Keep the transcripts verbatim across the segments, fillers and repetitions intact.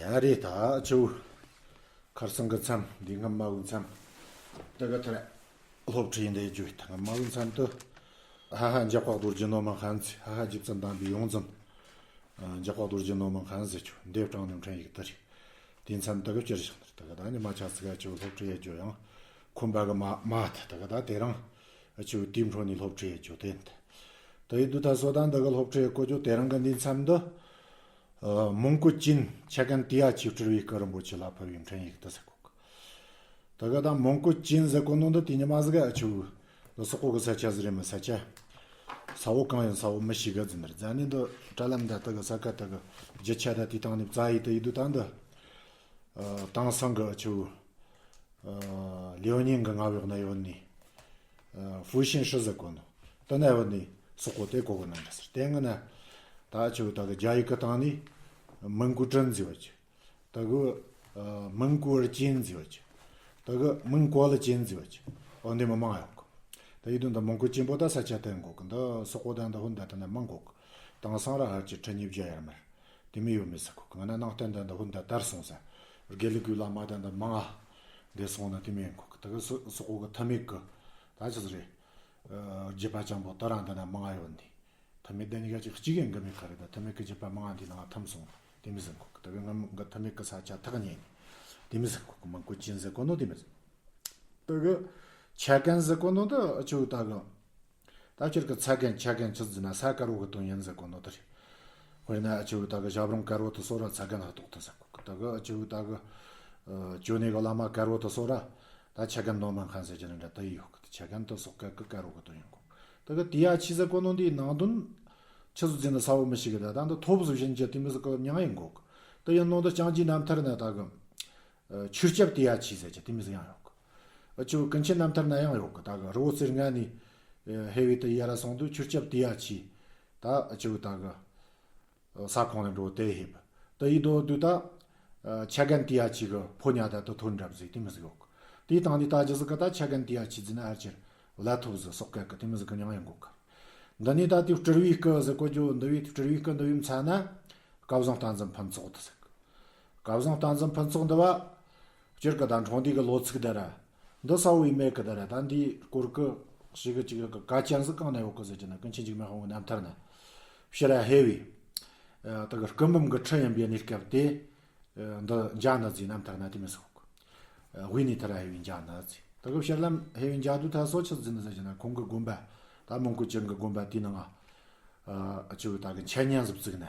ཡ་རེད། ད་ཆུ་ཁར་སང་གི་མཚམས་འདི་སྔ་མ་བོའི་མཚམས་དེ་ག་ཐར་སློབ་ཁྲིད་འདི་རྒྱུ་ཡིན། ད་སྔ་མ་བོའི་མཚམས་དུ་ཧ་ཧ་འཇམ་དཔལ་རྡོ་རྗེ་ནོར་མང་ཁན་ཟེར། ཧ་ཧ་རྗེ་བཙུན་དམ་པའི་ཡོངས་འཛིན་འཇམ་དཔལ་རྡོ་རྗེ་ནོར་མང་ཁན་ཟེར་ཆུ་འདེབས་གྲངས་ནས་ཕྲན་ཡིག་དེ་རེད། དེའི་མཚམས་དུ་གི་བསྐྱུར་བཞག་ནི་རེད། ད་ག་ད་ཉི་མ་ཆ་ཚིག་ག་ཆུ་སློབ་ཁྲིད་ཡེ་རྒྱུ་ཡང་ཁོམ་པ་གི་མ་མ་ཐ། ད་ག་ད་དེ་རིང་ཆུ་དེའི་འཕྲོ་ནས་སློབ་ཁྲིད་ཡེ་རྒྱུ་དེ་ཡིན། ད་ཡིན་དུས་ད་སོ་ད་འདི་གི་སློབ་ཁྲིད་ཡེ་གོ་རྒྱུ་དེ་རིང་གི་འདིའི་མཚམས་འདི། ཨ། མོན་གྷོ་ཅན་ཆ་གན་ཏི་ཡ་ཆི་སྤྲུལ་བའི་སྐུ་རིན་པོ་ཆེ་ལ་ཕུལ་བའི་ཕྲན་ཡིག་དེ་ཟེར་གོ་གི། ད་ག་ད་མོན་གྷོ་ཅན་ཟེར་གོ་ནོ་འདི་དེ་ཉི་མ་ཟིག་ག་ཆུ་འདི་སོག་པོ་གི་ས་ཆ་ཟིག་རེད། མི་ས་ཆ་ས་འོག་གང་ཡིན་ས་འོག་མི་ཤེས་གི་ཟིན་ནི་རེད། ཛ་ནི་འདི་དྲ་ལམ་ད་ད་གི་ས་ཁ་ད་གི་རྒྱུ་ཆ་ད་དེ་སྟེང་ནས་བཙལ་ཡེ་དེ་ཡིན་དུས་ད་འདི། ཨ། དེང་སང་གི་ཆུ། ཨ། ལིའོ་ཉིང་གི་མངའ་འོག་ན་ཡོད་ནི། ཨ། ཧྥུ་ཤན་ཧྲི་ཟེར་གོ་ནོ། དེ་ན་ཡོད་ནི་སོག་པོ་དེ་གོ་གི་ན་འདྲ་ཟེར། དེ་ང་ན་ད་ཆུ་ད་གི་རྒྱ་ཡིག་གི་སྟེང་ནས་མོན་གོ་ཀྲིན་ཟེར་བ་ཅིག། ད་གི། ཨ། མོན་གོ་ལ་ཅན་ཟེར་བ་ཅིག། ད་གི་མོན་གོ་ལ་ཅན་ཟེར་བ་ཅིག། འོ་འདི་མི་མང་ཡོད་གི། ད་ཡིན་དུས་འདི་མོན་གོ་ཅན་པོ་ད་ས་ཆ་དེ་གོ་གི། འདི་སོག་པོ་ད་འདི་ཧུན་ད་དེ་ན་མང་གོ་གི། དེང་སང་ར་ཧར་གྱི་ཁྲི་ཉིས་བརྒྱ་ཡར་མར། དེ་མི་ཡོད་མི་ཟེར་གོ་གི། ང་ན་ནང་བསྟན་ད་འདི་ཧུན་ད་དར་སོང་ས། དགེ་ལུགས་ཀྱི་བླ་མ་ད་འདི་མང་ང་འདི་སོང་ན་དེ་མི་ཡོང་གོ་གི། ད་གི་སོ་སོག་པོ་གི་ཐ་མིག་གི་ད་ཆི་ཟིག་རེད། ཨ། རྒྱུད་པ་ཅན་པོ་ད་རང་ད་ན་མང་ང་ཡོད་འདི། ཐ་མིག་ད་ནི་ག་ཅིག་གཅིག་ཡང་གི་མེད་ཁ་རེད། ད་ཐ་མིག་གི་རྒྱུད་པ་མང་ང་འདི་ནང་ཐམ་སོང་དེ་མི་ཟིན་གོ་གི། ད་གི་ང་གི་ཐ་མིག་གི་ས་ཆ་ཐག་ཉེ་ནི་དེ་མི་ཟིན་གོ་གི། མོན་གོ་ཅན་ཟེར་གོ་ནོ་དེ་མི་ཟིན། ད་གི་ཆ་གན་ཟེར་གོ་ནོ་ད་ཆུ་ད་གི། ད་ཁྱེད་ཀྱི་ཚ་གན་ཆ་གན་ཆི་ཟེར་ན་ས་དཀར་བོ་གི་དོན་ཡིན་ཟེར་གོ་ནོ་དེ་རེད། དཔེར་ན་ཨ་ཆུ་ད་གི་ཞབས་རུང་དཀར་བོ་དེ་སོ་ར་ཚ་གན་ཧ་ཏོག་དེ་ཟེར་གོ་གི། ད་གི་ཨ་ཆུ་ད་གི་ཨ་ཅོ་ནེ་གི་བླ་མ་དཀར་བོ་དེ་སོ་ར་ད་ཆ་གན་ནོར་མང་ཁན་ཟེར་གྱི་ནི་འདྲ་དེ་ཡོད་གི། ད་ཆ་གན་དེ་སོག་ག་གི་དཀར་བོ་གི་དོན་ཡིན་གོ། ད་གི་ཏི་ཡ་ཆི་ཟེར་གོ་ནོ་འདིའི་ནང་དོན་ཆི་ཟིག་ཟེར་ན་ས་བོ་མི་ཤེས་གི། ད་ད་འདི་ཐོབ་ཟིག་བྱིན་རྒྱུ་དེ་མི་ཟིག་གི་མྱིང་ཡིན་གོ་གི། དེ་ཡིན་ནོ་འདི་ལྕང་གིའི་རྣམ་ཐར་ན་ད་གི། ཨ། ཆོས་སྐྱབས་ཏི་ཡ་ཆི་ཟེར་གྱི་དེ་མི་ཟིག་ཡང་ཡོད་གི། ཨ་ཆུ་ཀུན་མཁྱེན་རྣམ་ཐར་ན་ཡང་ཡོད་གི། ད་གི་རི་བོ་རྩེ་ལྔ་ནས་ཨ་ཧེ་བི་དེ་ཡར་ར་སོང་དུས་ཆོས་སྐྱབས་ཏི་ཡ་ཆི་ད་ཨ་ཆུ་ད་གི་ས་ཁོངས་ལ་འགྲོ་དེ་ཧེ་བི་དེ་ཡི་དོ་དུས་ད་ཨ་ཆ་གན་ཏི་ཡ་ཆི་གི་ཕོ་ཉ་ད་དུ་ཐོན་འདྲ་ཟིག་དེ་མི་ཟིག་ཡོད་གི། དེའི་སྟེང་ནས་ད་ཅི་ཟིག་གི་ད་ཆ་གན་ཏི་ཡ་ཆི་ཟེར་ན་ཨ་ཆེར་བླ་ཐོབ་ཟིག་སོག་ག་གི་དེ་མི་ཟིག་གི་མྱིང་ཡང་གོ་གི། འདི་ནས་ད་དེ་སྤྲུལ་བའི་སྐུ་ཟེར་གོ་རྒྱུ་འདི་བའི་སྤྲུལ་བའི་སྐུ་འདི་བའི་མཚན་ན་སྐལ་བཟང་བསྟན་འཛིན་ཕུན་ཚོགས་དེ་ཟེར་གི། སྐལ་བཟང་བསྟན་འཛིན་ཕུན་ཚོགས་འདི་བ། སྤྱིར་གི་ད་འཕྲོ་འདི་གི་ལོ་ཚིགས་དེ་ར། འདི་ས་བོ་ཡི་མེད་གི་དེ་ར། ད་འདིའི་སྐོར་གི་ཞིག་གི་ཅིག་གི་ག་ཅན་ཟིག་གང་ན་ཡོད་གི་ཟེར་གྱི་ན། ཀུན་མཁྱེན་འཇིགས་མེད་དཔའ་བོའི་རྣམ་ཐར་ན། ཕྱི་ར་ཧེ་བི། ཨ། ད་གི་སྐུ་འབུམ་གི་ཁྲི་ཡིན་པའི་གནས་སྐབས་དེ། ཨ། འདི་འཇའ་ནི་ཟེར་རྣམ་ཐར་ན་དེ་མི་ཟིག་གི། ཨ། དབུས་ནས་ཐར་ཧེ་བི་འཇའ་ནི་ཟེར། ད་གི་ཕྱིར་ལམ་ཧེ་བི་འཇའ་དུས་ད་སོ་ཆི་ཟིག་ནི་ཟེར་གྱི་ན། ཁོང་གི་དགོན་པ་ད་མོན་གོ་ཅན་གི་དགོན་པ་དེའི་ནང་ང་། ཨ། ཅིག་ད་གི་འཆད་ཉན་ཟིག་བཙུགས་ན།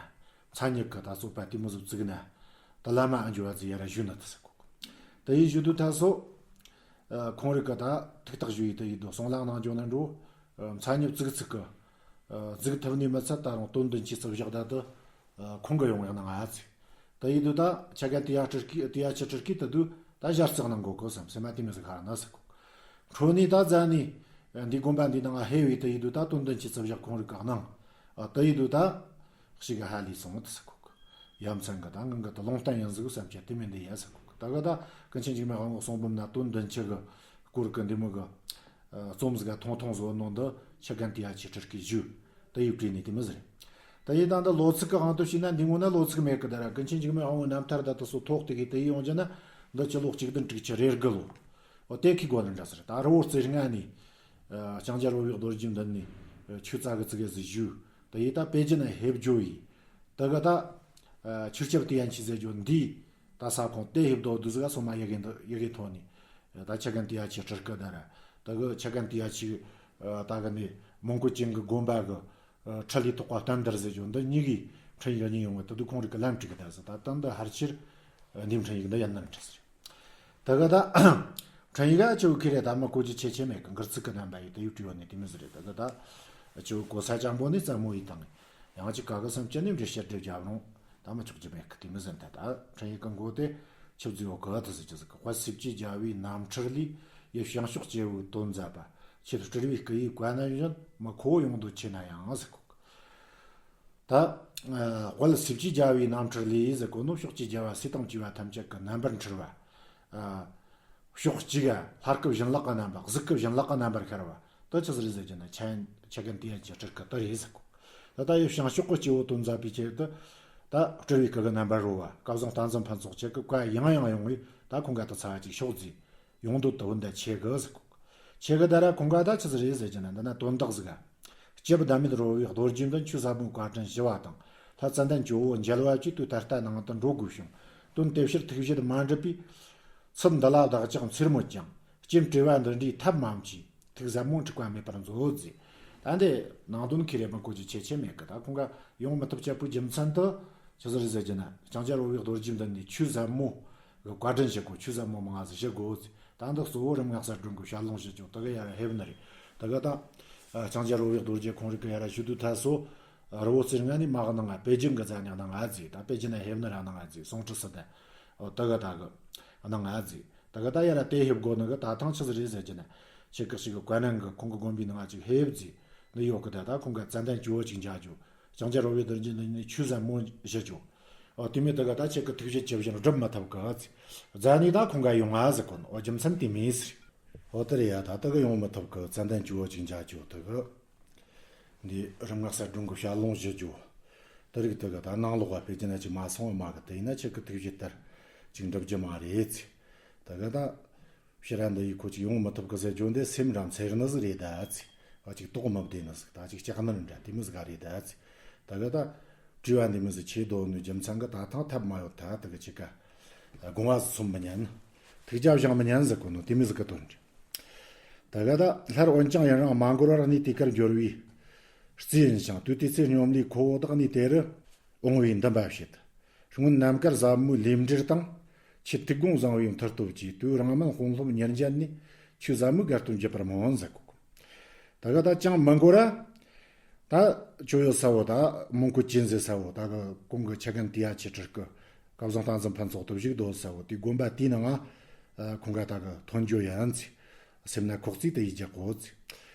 མཚན་ཉིད་ཀྱི་ད་རྩོད་པ་དེ་མོ་ཟིག་བཙུགས་ན། ད་བླ་མ་ཨ་འགྱུར་བ་ཟིག་ཡར་ར་བཞུགས་ནི་དེ་ཟེར་གོ་གི། དེ་ཡི་བཞུགས་དུས་ད་སོ། ཨ། ཁོང་རིགས་ཀྱི་ད་ཐུགས་ཐག་བཞུགས་ཡི་དེ་ཡི་དོ་གསུང་ལ་གནང་འཇོག་ན་འགྲོ། ཨ། མཚན་ཉིད་བཙུགས་ཚིག་གི། ཨ། བཙུགས་ཐུབ་ནི་མི་ཚད་ད་རུང་དོན་བདུན་ཅུ་རྩིབས་བཞག་ད་དུ། ཨ། ཁོང་གི་ཡོང་ཡང་ན་ང་ཚིག། དེ་ཡི་དུས་ད་ཆ་གན་ཏི་ཡ་སྤྲུལ་སྐུ་ཏི་ཡ་ཆི་སྤྲུལ་སྐུ་དེ་དུས་ད་ཞལ་རྩེག་གནང་གོ་གི་བསམ་སེམས་མ་དེ་མི་ཟིག་ཧ་ན་ཟེར་གོ་གི། འཕྲོ་ནས་ད་ཛ་ནི་འདི་དགོན་པ་འདི་ནང་ཧེ་བི་དེ་ཡི་དུས་ད་དོན་བདུན་ཅུ་རྩིབས་བཞག་ཁོང་རིགས་གི་གནང་། ཨ། དེ་ཡི་དུས་ད་ཞིག་གི་ཧ་ལས་སོང་དེ་ཟེར་གོ་གི། ཡ་མཚན་གི་ད་ངང་གི་ད་ལུང་བསྟན་ཡིན་ཟིག་བསམ་གྱི་དེ་མི་འདི་ཡ་ཟེར་གོ་གི། ད་གི་ད་ཀུན་མཁྱེན་འཇིགས་མེད་དབང་པོ་གསུང་འབུམ་ན་དོན་བདུན་ཅུ་གི་སྐོར་གི་འདི་མོ་གི། ཨ། རྩོམ་ཟིག་ག་ཐུང་ཐུང་བཟོ་ནོ་འདི་ཆ་གན་ཏི་ཡ་ཆི་སྤྲུལ་སྐུ་བཞུགས། དེ་ཡི་བྲིས་ནས་དེ་མི་ཟེར། ད་ཡི་ད་འདི་ལོ་ཚིགས་གི་དབང་དུ་བྱས་ན་འདི་སྔོན་ན་ལོ་ཚིགས་མེད་གི་དེ་ར། ཀུན་མཁྱེན་འཇིགས་མེད་དབང་པོའི་རྣམ་ཐར་ད་དུ་སོ་ཐོག་དེ་གི་དེ་ཡི་ཡོང་རྒྱུ་ན་འདི་སྤྱི་ལོ་གཅིག་བདུན་དྲུག་ཅུ་རེ་དགུ་ལོ། འོ་དེ་ཁི་གོ་ནི་འདྲ་ཟེར། ད་རི་བོ་རྩེ་ལྔ་ནས། ཨ། ལྕང་སྐྱ་རོལ་བའི་རྡོ་རྗེ་མདུན་ནས། ཨ། ཆོས་ཙག་གི་ཙིག་གེ་ཟིག་བཞུགས། ད་ཡི་ད་པེ་ཅིན་ན་ཧེབ་ཇོ་ཡི། ད་གི་ད། ཨ། ཆོས་སྐྱབས་ཏི་ཡན་ཆི་ཟེར་རྒྱུ་འདི། ད་ས་ཁོངས་དེ་ཧེབ་དོ་དུ་ཟིག་ག་སོ་མ་ཡི་གེ་འདི་ཡི་གེ་ཐོག་ནས། ད་ཆ་གན་ཏི་ཡ་ཆི་སྤྲུལ་སྐུ་ད་ར། ད་གི་ཆ་གན་ཏི་ཡ་ཆི། ཨ། ད་གི་ནི་མོན་གོ་ཅན་གི་དགོན་པ་གི། ཨ། ཁྲི་ལས་ཐོག་པ་བསྟན་དར་ཟེར་རྒྱུ་འདི་གཉིས་ཀྱི་འཕྲིན་ཡིག་གཉིས་ཡོང་བ་དེ་དུས་ཁོང་རིགས་ཀྱི་ལམ་ཁྲིད་གི་ད་ཟེར། ད་ད་འདི་ཕལ་ཆེར་འདིའི་འཕྲིན་ཡིག་འདི་ཡིན་ནམ་འདྲ་ཟེར། ད་གི་ད་འཕྲིན་ཡིག་ག་ཅིག་ཁི་རེ་ད་མི་གོ་རྒྱུ་ཆེ་ཆེ་མེད་གི། འགུར་ཚིག་གི་རྣམ་པ་ཡིས་དེ་ཡུ་བྲིས་བ་ནི་དེ་མི་ཟེར་རེད། ད་གི་ད་ཅིག་གོ་ས་ཅང་པོ་ནི་རྩ་མོ་ཡིས་དང་། ཡང་ཅིག་ག་གི་སེམས་ཅན་ནི་འབྲེལ་བཤད་སྒྲུབ་རྒྱབ་རུང་ད་མི་ཆོག་རྒྱུ་མེད་གི། དེ་མི་ཟེར། ད་ད་འཕྲིན་ཡིག་གི་མགོ་དེ་ཆི་ཟིག་ཡོད་གི་ད་ཟེར་གྱི་ཟིག་གི། དཔལ་སྲིད་ཀྱི་རྒྱལ་བའི་རྣམ་འཕྲུལ་ལས། ཡུལ་བྱང་ཕྱོགས་སྐྱེ་བོའི་དོན་མཛད་པ། ཆེད་སྤྲུལ་བའི་སྐུ་ཡི་བཀའ་ནན་བཞིན། མི་ཁོ་བོ་ཡོངས་འདུ་ཆེ་ན་ཡང་ཟེར་གོ། ད། ཨ། དཔལ་སྲིད་ཀྱི་རྒྱལ་བའི་རྣམ་འཕྲུལ་ལས་ཟེར་གོ་ནོ། ཕྱོགས་ཀྱི་རྒྱལ་བ་སྲིད་དང་བཅས་པ་ཐམས་ཅད་ཀྱི་རྣམ་པར་འཕྲུལ་བ། ཨ། ཕྱོགས་གཅིག་ག་ལྷ་སྐུ་བྱིན་ལག་གི་རྣམ་པ། གཟུགས་སྐུ་བྱིན་ལག་གི་རྣམ་པར་ཤར་བ། དེ་ཆི་ཟིག་རེད་ཟེར་གྱི་ན། ཆ་ཆ་གན་ཏི་ཡན་གྱི་སྤྲུལ་སྐུ་དེ་རེད་ཟེར་གོ། ད་ལྟ་ཡུལ་བྱང་ཕྱོགས་ཀྱི་སྐྱེ་བོ་དོན་མཛད་པའི་ཆེད་དུ། ད་སྤྲུལ་བའི་སྐུ་གི་རྣམ་པར་རོལ་བ་སྐལ་བཟང་བསྟན་འཛིན་ཕུན་ཚོགས་ཁྱེད་ཀྱི་བཀའ་ཡང་ཡང་ཡོང་བས། ད་ཁོང་ག་ད་ཚ་བ་ཅིག་ཤོག་ཟེར། ཡོང་འདོད་དུ་བུན་ད་ཆེ་གི་ཟེར་གོ། ཆེ་གི་ད་ར་ཁོང་ག་ད་ཆི་ཟིག་རེད་ཟེར་གྱི་ན། འདི་ན་དོན་དག་ཟིག་ག། སྐྱེས་བུ་བདག་མེད་རོལ་བའི་རྡོ་རྗེ་འདི། ཆོས་ཟབ་མོའི་བཀའ་དྲིན་ཞི་བ་དང་། ལྷ་ཙནྡན་གྱི་འོ་མཇལ་བ་བཅས། དུས་ད་ལྟ་ནང་དུ་འགྲོ་དགོས་བྱུང་། དོན་དེ་ཕྱིར་ཐུགས་བཞེད་མ་འགྲུབ་པས། ཚུལ་འདི་ལ་བདག་ཅག་འཚེར་མོད་ཀྱང་། སྐྱེ་བྲི་བ་འདི་འདྲའི་ཐབས་མ་མཆིས། ཐུགས་ཟབ་མོ་འཁྲུག་པ་མེད་པར་མཛོད་ཟེར། ད་འདི་ནང་དོན་ཁེ་རེ་མི་གོ་རྒྱུ་ཆེ་ཆེ་མེད་གི། ད་ཁོང་ག་ཡོང་མི་ཐུབ་ཆེད་པོའི་རྒྱུ་མཚན་དུ་ཆི་ཟིག་རེད་ཟེར་གྱི་ན། ལྕང་སྐྱ་རོལ་བའི་རྡོ་རྗེ་འདི་ནས་ཆོས་ཟབ་མོ་གི་བཀའ་དྲིན་ཞུ་དགོས། ཆོས་ཟབ་མོ་མང་ཟིག་ཞུ་དགོས་ཟེར། ད་འདི་གཙོ་བོ་རིམ་ལྔ་གསལ་སྒྲོན་གྱི་ཞལ་ལུང་ཞུ་རྒྱུ་དེ་གི་ཡ་ར་ཕེབས་ནི་རེད། དེ་གི་ད་ལྕང་སྐྱ་རོལ་བའི་རྡོ་རྗེ་ཁོང་རིག་གི་ཡ་ར་ཞུ་དུས་ཐད་སོ། རི་བོ་རྩེ་ལྔ་ནས་མ་གནང་ང་། པེ་ཅིང་གི་རྫ་ནས་གནང་ང་ཟེར། ད་པེ་ཅིང་ན་ཕེབས་ནི་ར་གནང་ང་ཟེར། སུང་ཁྲི་སི་ད་འོ་དེ་གི་ད་གི་གནང་ང་ཟེར། དེ་གི་ད་ཡ་ར་དེ་ཕེབས་དགོས་ནི་གི་ད་ཐང་ཆི་ཟིག་རེད་ཟེར་གྱི་ན། ཆེ་གི་ཞིག་གི་བཀའ་ནང་གི་ཁོང་གི་དགོན་པའི་ནང་ཅིག་ཕེབས་ཟེར་ནི་ཡོད་གི། ད་ད་ཁོང་གི་ཙན་དན་ཇོ་བོ་ཅིག་མཇལ་རྒྱུ། ལྕང་སྐྱ་རོལ་བའི་རྡོ་རྗེ་འདི་ནས་ཆོས་ཟབ་མོ་ཞུ་རྒྱུ། འོ་དེ་མིན་དེ་ག་ད་ཁྱེད་ཀྱི་ཐུགས་བཞེད་ཇི་བཞིན་སྒྲུབ་མི་ཐུབ་གི་ཟེར། རྫ་ནས་ད་ཁོང་ག་ཡོང་ང་ཟེར་གོ་ནོ། འོ་རྒྱུ་མཚན་དེ་མིན་ཟེར། འོ་དེ་རེད་ཡ། ད་དེ་གི་ཡོང་མི་ཐུབ་གི། ཙན་དན་ཇོ་བོ་ཅིག་མཇལ་རྒྱུ་དེ་གི། འདི་རིམ་ལྔ་གསལ་སྒྲོན་གྱི་ཞལ་ལུང་ཞུ་རྒྱུ། དེ་རིགས་དེ་གི་ད་ནང་ལོགས་པ་ཕེབས་ཀྱི་ན་ཅིག་མ་སོང་བ་མ་གི། དེ་ཡིན་ན་ཁྱེད་ཀྱི་ཐུགས་བཞེད་ལྟར་ཅིག་འགྲུབ་རྒྱུ་མ་རེད་ཟེར། དེ་གི་ད། ཕྱིར་ར་འདི་ཡི་ཁོ་ཅིག་ཡོང་མི་ཐུབ་གི་ཟེར་རྒྱུ་འདི་སེམས་ར་འཚེར་ནི་ཟིག་རེད་ད་ཟེར། བ་ཅིག་དོགས་མི་བདེ་ནི་ཟིག། ད་ཅིག་སྐྲག་ནི་འདྲ་དེ་མོ་ཟིག་ག་རེད་ད་ཟེར། ད་གི་ད་དྲི་བ་འདི་མོ་ཟིག་ཆེ་དོ་ནི་རྒྱུ་མཚན་གི་ད་ཐང་ཐབས་མ་ཡོད་ད། ད་གི་ཅིག་ག་དགོངས་པ་ཟིག་ཚོམ་མི་ཉན། ཐུགས་རྒྱ་བཞེངས་མི་ཉན་ཟེར་གོ་ནོ་དེ་མོ་ཟིག་གི་དོན་རེད། ད་གི་ད་སླར་འོན་ཀྱང་ཡུན་རིང་མ་འགོར་བར་གནས་དེ་ཁར་འབྱོར་བའི་རྩིས་ཡིན་ཞིང་། དུས་དེ་ཚེ་སྙོམ་ལས་ཁོ་བོ་དག་གནས་དེ་རུ། འོང་བའི་འདུན་པ་བྱེད། སྔོན་རྣམ་དཀར་ཟབ་མོའི་ལས་འབྲེལ་དང་། ཆེད་ཐུགས་དགོངས་བཟང་བའི་མཐུ་སྟོབས་ཀྱིས། དུས་རིང་མིན་དཔོན་སློབ་ཉེར་བརྒྱད་ནས། ཆོས་ཟབ་མོའི་དགའ་སྟོན་བགྱིད་པར་སྨོན་ཟེར་གོ། ད་ག་ད་ཅང་མི་འགོར་ར། ད་ཁྱོད་ཡོད་ས་བོ་ད་མོན་གོ་ཅན་ཟེར་ས་བོ་ད་གི་གོང་གི་ཆ་གན་ཏི་ཡ་ཆེ་ཁྲི་སྐུ་སྐལ་བཟང་བསྟན་འཛིན་ཕུན་ཚོགས་དུ་བཞུགས་སྡོད་ས་བོ་དེ་དགོན་པ་དེའི་ནང་ང་ཁོང་ག་ད་གི་ཐོན་རྒྱུ་ཡིན་ཟེར། སེམས་ན་ཁོག་རྩིས་དེ་ཡིས་རྒྱག་གོ་ཟེར།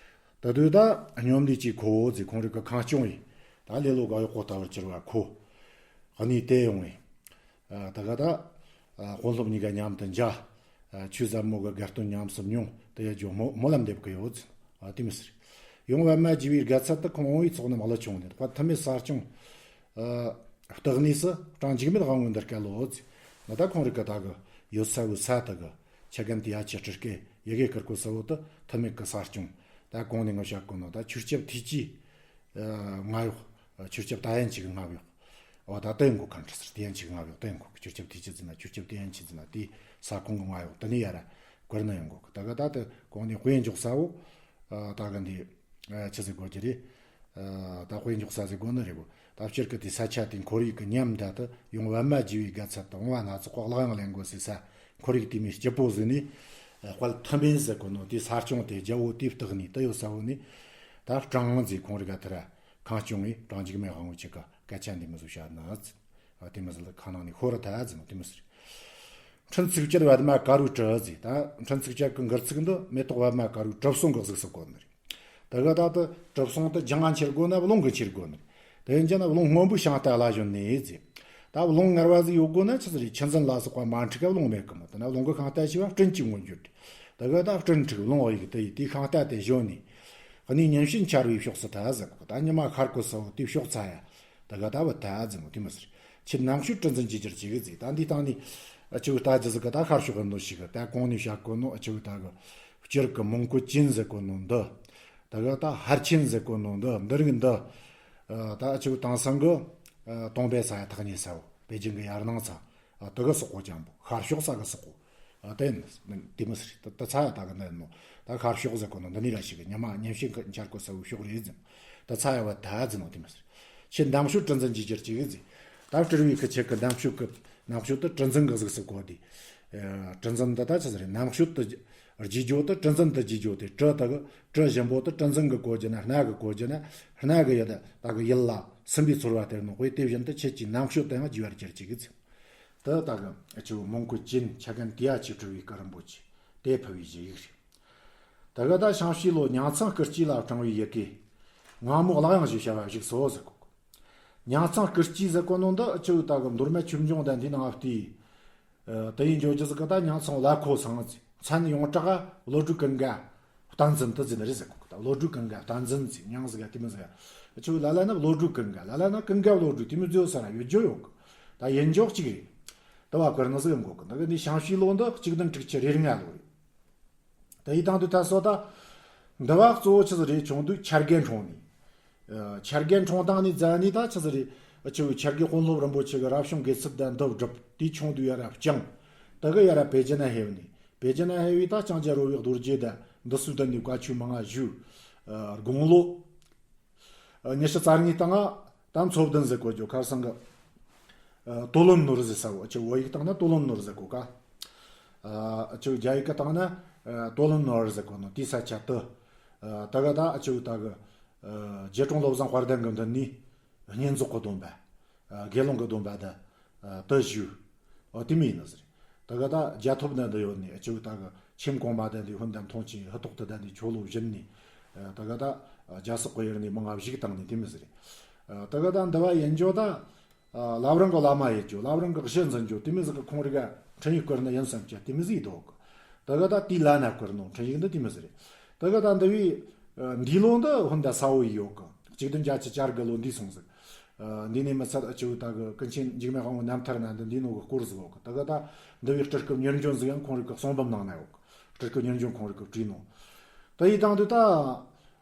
ད་དུས་ད་སྙོམ་ལས་ཀྱི་ཁོ་བོ་ཟེར་ཁོང་རིག་གི་ཁང་སྐྱོང་ཡིན། ད་ལེ་ལོ་ག་ཡོག་གོ་ལྟ་བུར་གྱུར་བ་ཁོ། གནས་དེ་ཡོང་བས། ད་ག་ད་དཔོན་སློབ་གཉིས་ཀ་མཉམ་དུ་མཇལ། ཆོས་ཟབ་མོ་གི་དགའ་སྟོན་ཉམས་སུ་མྱོང་དེ་ཡ་ཇོ་མོ་སྨོན་ལམ་འདེབས་གི་ཡོད་ཟེར། དེ་མི་ཟེར། ཡོང་བ་མ་བགྱི་བའི་དགའ་ཚལ་དུ་ཁོང་འོང་བའི་ཚོགས་རྣམས་གླུ་ཆུང་ནས་དཔལ་ཐུ་མེད་ས་སྐྱོང་། བརྟག་གནས་སུ་གྲངས་འཇིགས་མེད་དབང་བོའི་འདིར་བསྐལ་ལོ་ཟེར། ང་ད་ཁོང་རིག་གི་ད་གི་ཡོད་ས་བོའི་ས་དེ་གི་ཆ་གན་དེ་ཡ་ཆེ་ཁྲི་སྐེ་ཡི་གེ་ཀིར་ཀོ་ས་བོ་དུ་ཐུ་མེད་གི་ས་སྐྱོང་། ད་གོང་ནས་ངོ་བཤད་གོ་ནོ་ད་ཆུར་ཆབ་ཐིག་ཅི། ང་ཡོག་ཆུར་ཆབ་ད་ཡན་ཆི་གི་ང་ཡོག་འོ་ད་ཏན་གོ་ཁང་ཁྲི་སར་ཏན་ཆི་གི་ང་ཡོག་ཏན་གོ་ཆུར་ཆབ་ཐིག་ཅི་ཟིན་ན་ཆུར་ཆབ་ཏན་ཆི་ཟིན་ན་དེ་ས་ཁོང་གི་ང་ཡོག་དེ་ནས་ཡ་ར་གོར་ན་ཡོང་གོ་གི། ད་གི་ད་དུ་གོང་ནས་དཔེ་འཇོག་ས་བོ། ད་གི་འདི། ཆི་ཟིག་གོ་གི་རེད། ད་དཔེ་འཇོག་ས་ཟིག་གོ་ནི་རེད་གོ། ད་སྤྱིར་གི་དེ་ས་ཆ་དེ་ཁོར་ཡུག་གི་ཉམས་འདྲ་དུ་ཡོང་བ་མ་བགྱི་བའི་དགའ་ཚལ་དུ་འོང་བ་སྣ་ཚོགས་གླགས་དབྱངས་ལེན་དགོས་ཟེར་ས་ཁོར་ཡུག་དེ་མོ་སྐྱིད་པོ་ཟིག་ནས། དཔལ་ཐུ་མེད་ཟེར་གོ་ནོ་དེ་ས་སྐྱོང་དེ་རྒྱལ་པོ་དེའི་བརྟག་གནས་དུ་ཡོད་ས་བོ་ནས། ད་སྤྲང་ཟེར་ཁོང་རིག་ག་ཐི་ར་ཁང་སྐྱོང་ངས་གྲངས་འཇིགས་མེད་དབང་བོ་ཆེ་ག་སྐད་ཆ་འདི་མི་བཟོ་བྱ་ནི་ཟེར། དེ་མི་ཟེར་ལ་ཁ་ནང་ནས་ཤོར་ཐལ་ཟེར་ནོ་དེ་མི་ཟེར། འཕྲིན་ཚིགས་བཅད་པདྨ་དཀར་པོའི་གྲུ་ཟེར། ད་འཕྲིན་ཚིགས་བཅད་ཀྱི་འགུར་ཚིག་འདི་མེ་ཏོག་པདྨ་དཀར་པོའི་གྲུ་གསུང་གི་གཟུགས་སུ་བཀོད་ནི་རེད། དེ་ག་ད་ལྟ་གྲུ་གསུང་དུ་ལྗང་ང་འཁྱེར་དགོས་ན་རླུང་གིས་འཁྱེར་དགོས་ནི་རེད། དེ་ཡིན་ན་རླུང་སྔོན་པོའི་ཤིང་རྟ་ལ་ཞོན་ནས་ཟེར། ད་རླུང་ངར་བ་ཟིག་ཡོད་དགོས་ན་ཆི་ཟིག་རེད། ཆུ་འཛིན་ལ་སོགས་པ་མ་འཁྲུག་ག་རླུང་མེད་གི་མོ། དེ་ན་རླུང་གི་ཤིང་རྟ་ཞེས་པ་སྤྲིན་གྱི་མངོན་བརྗོད་རེད། དེ་ག་ད་སྤྲིན་འཁྲུག་རླུང་གཡུག་དེ་ཡིས་དེའི་ཤིང་རྟ་དེ་ཞོན་ནས། གནས་ཉིན་བྱེད་འཆར་བའི་ཕྱོགས་སུ་ཐལ་ཟེར་གོ། ད་ཉི་མ་ཤར་གོ་ས་བོ་དེའི་ཕྱོགས་ཚ་ཡ། དེ་ག་ད་བུད་ཐལ་ཟེར་ནོ་དེ་མི་ཟེར། ཁྱེད་ནང་མཆོད་དྲི་འཛིན་གྱིས་བསྒྱུར་ཅིག་ཟེར། ད་འདི་སྟེང་ནས་ཨ་ཅིག་ལྟ་རྒྱུ་ཟིག་གི་ད་ཤར་ཕྱོགས་གི་འདོད་ཞིག་གི་ད་གོང་ནས་བཤད་གོ་ནོ་ཨ་ཅིག་ད་གི་སྤྱིར་གི་མོན་གོ་ཅན་ཟེར་གོ་ནོ་འདི། དེ་ག་ད་ཧར་ཆེན་ཟེར་གོ་ནོ་འདི་འདི་རིགས་འདི། ད་ཨ་ཅིག་དེང་སང་གི་ཨ་སྟོང་པའི་ས་ཡ་ཐག་ཉེ་ས་བོ་པེ་ཅིང་གི་ཡར་ནང་ཚ། ཨ་དེ་གི་སོག་པོ་ཅན་པོ་ཤར་ཕྱོགས་ས་གི་སོག་པོ། ཨ་དེ་ནི་དེ་མི་སྲིད་ད་ད་ཚ་ཡ་ད་གི་འདི་ནོ། ད་ཤར་ཕྱོགས་ཟེར་གོ་ནོ་འདི་ནི་ར་ཞིག་གི་ཉི་མ་ཉིན་བྱེད་གི་འཆར་གོ་ས་བོའི་ཕྱོགས་རེད་ཟེར། ད་ཚ་ཡ་བ་ད་ཟེར་ནོ་དེ་མི་སྲིད། ཁྱེད་འདམ་ཤོད་གྲུ་འཛིན་གྱིས་བསྒྱུར་ཅིག་ཟེར། ད་སྤྲུལ་བའི་ཁུ་ཆེ་གི་འདམ་ཤོད་གི་འདམ་ཤོད་དུ་གྲུ་འཛིན་གི་གཟུགས་སུ་བཀོད་དེ། ཨ་གྲུ་འཛིན་འདི་ད་ཆི་ཟེར་རེད། འདམ་ཤོད་དུ་རྗེས་འཇོག་དུ་གྲུ་འཛིན་དུ་རྗེས་འཇོག་དེ་གྲུ་དག་གྲུ་བཞིན་པོ་དུ་གྲུ་འཛིན་གི་གོ་རྒྱུ་ན་སྣ་གི་གོ་རྒྱུ་ན་སྣ་གི་ཡི་ད་གི་ཡིད་ལ་སིམ་པའི་ཚོར་བ་སྟེར་ནོ་དཔེ་དེ་བཞིན་དུ་ཁྱེད་ཀྱིས་འདམ་ཤོད་དུ་ཡང་རྒྱས་པར་གྱུར་ཅིག་ཟེར། དེ་ད་གི་ཆུ་བོ་མོན་གོ་ཅན་ཆ་གན་ཏི་ཡ་ཆེ་སྤྲུལ་བའི་སྐུ་རིན་པོ་ཆེ་དེ་ཕུལ་བའི་གཞི་ཡིག་རེད། ད་ག་ད་ཞང་ཞིས་ལོ་ཉང་ཚང་སྐུ་སྐྱེས་ལ་བྲིས་པའི་ཡི་གེ། ངང་མོ་གླགས་དབྱངས་ཞེས་བྱ་བ་བཞུགས་སོ་ཟེར་གོ། ཉང་ཚང་སྐུ་སྐྱེས་ཟེར་གོ་ནོ་འདི་ཨ་ཅིག་ད་གི་མདོ་སྨད་ཆོས་འབྱུང་དང་འདི་ནང་བལྟས། ཨ་དེ་ཡིན་འཇོག་རྒྱུ་ཟིག་གི་ད་ཉང་ཚང་བླ་ཁོ་ཚང་ཚེ་མཚན་ཡོངས་གྲགས་བློ་གྲོས་ཀུན་དགའ་བསྟན་འཛིན་དུ་འཛིན་རེད་ཟེར་གོ་གི། ད་ བློ་གྲོས་ཀུན་དགའ། བསྟན་འཛིན་ཟིག་མྱང་ཟིག་ག་དེ་མོ་ཟིག་ཨ་ཆུ་ལ་ལ་ན་བློ་གྲོས་ཀུན་དགའ། ལ་ལ་ན་ཀུན་དགའ་བློ་གྲོས། དེ་མོ་ཟིག་ས་ར་ཡོད་རྒྱུ་ཡོད་གི། ད་ཡིན་འཇོག་གཅིག་རེད། དུ་བ་བཀར་ནི་ཟིག་ཡིན་གོ་གི། འདི་གི་འདི་ཞང་ཞུའི་ལོ་འདི་གཅིག་བདུན་དྲུག་ཅུ་རེ་ལྔ་ལོ་རེད། དེ་ཡི་དང་དུ་ད་སོ་ད། འདི་བ་གཙོ་བོ་ཆི་ཟིག་རེད། ཆུང་དུས་འཆར་དགེ་འཁྲུངས་ནས། ཨ་འཆར་དགེ་འཁྲུངས་དང་ནས་རྫ་ནས་ད་ཆི་ཟིག་རེད། ཨ་ཆུ་འཆར་དགེ་དཔོན་སློབ་རིན་པོ་ཆེ་གི་རབ་བྱུང་དགེ་ཚུལ་དང་འདི་སྒྲུབ། དེ་ཆུང་དུས་ཡ་ར་བསྐྱངས། དེ་གི་ཡ་ར་པེ་ཅིན་ན་ཕེབས་ནས། པེ་ཅིན་ན་ཕེབས་བས་ད་ལྕང་སྐྱ་རོལ་བའི་རྡོ་རྗེ་གདན་འདི་སུ་དང་ནས་བཀའ་ཆོས་མང་ང་ཞུས། ཨ་དགུང་ལོ་ཉི་ཤུ་རྩ་གཉིས་སྟེང་ང་ད་མཚོ་བདུན་ཟེར་གོ་རྒྱུ། ཁར་སང་གི་ཨ་ཏོ་ལོན་ནོར་ཟེར་ས་བོ། ཨ་ཆུ་བོད་ཡིག་སྟེང་ན་ཏོ་ལོན་ནོར་ཟེར་གོ་ག་ཨ་ཨ་ཆུ་རྒྱ་ཡིག་གི་སྟེང་ན་ཨ་ཏོ་ལོན་ནོར་ཟེར་གོ་ནོ། དེའི་ས་ཆ་དུ། ཨ་ད་ག་ད་ཨ་ཆུ་ད་གི་ཨ་རྗེ་དྲུང་བློ་བཟང་དཔལ་ལྡན་གི་མདུན་ནས་བསྙེན་རྫོགས་གི་སྡོམ་པ། ཨ་དགེ་སློང་གི་སྡོམ་པ་ད་ཨ་དུ་ཞུས། ཨོ་དེ་མོ་ཡིན་ནི་ཟེར། ད་ག་ད་རྒྱ་ཐོབ་ན་འདི་ཡོད་ནི་ཨ་ཆུ་ད་གི་ཆེམ་གོང་མ་ད་འདི་ཧོན་དམ་མཐོང་ཆེན་ཧུ་ཏོག་ཏུ་ད་འདི་ཆོ་ལོ་བཞིན་ནི། ཨ་ད་ག་ད་ཨ་རྒྱ་སོག་གི་ཡུལ་ནས་མང་ང་བཞུགས་བཏང་ནི་དེ་མོ་ཟེར། ཨ་ད་ག་ད་འདི་བ་ཡིན་འཇོག་ད། ཨ་བླ་བྲང་གི་བླ་མ་ཡིན་རྒྱུ། བླ་བྲང་གི་གཞི་འཛིན་རྒྱུ། དེ་མོ་ཟིག་གི་ཁོང་རིག་ག་འཕྲིན་ཡིག་བསྐུར་ནི་ཡིན་བསམ་གྱི་དེ་མོ་ཟིག་འདུག་ད་ག་ད་དེའི་ལ་ན་བསྐུར་ནོ་འཕྲིན་ཡིག་འདི་དེ་མོ་ཟིག་རེད། ད་ག་ད་འདི་བའི་ཨ་འདི་ལོ་འདི་ཧོན་ད་ས་བོ་ཡི་ཡོད་གི། གཅིག་བདུན་བརྒྱད་ཅུ་གྱ་དགུ་ལོ་འདི་སོང་ཟིག་ཨ་འདི་ནས་མི་ཚད་ཨ་ཆུ་ད་གི་ཀུན་མཁྱེན་འཇིགས་མེད་དབང་པོ་རྣམ་ཐར་ན་འདི་འདི་ནོ་གི་སྐོར་ཟིག་ཡོད་གི། ད་ག་ད་འདི་བའི་སྤྲུལ་སྐུ་མྱུར་འབྱོན་ཟིག་ཡང་ཁོང་རིག་གི་གསུང་འབུམ་ནང་ན་ཡོད་གི། སྤྲུལ་སྐུ་མྱུར་འབྱོན་ཁོང་རིག་གི་བྲིས་ནོ། ད་ཡི་དང་དུ་ད་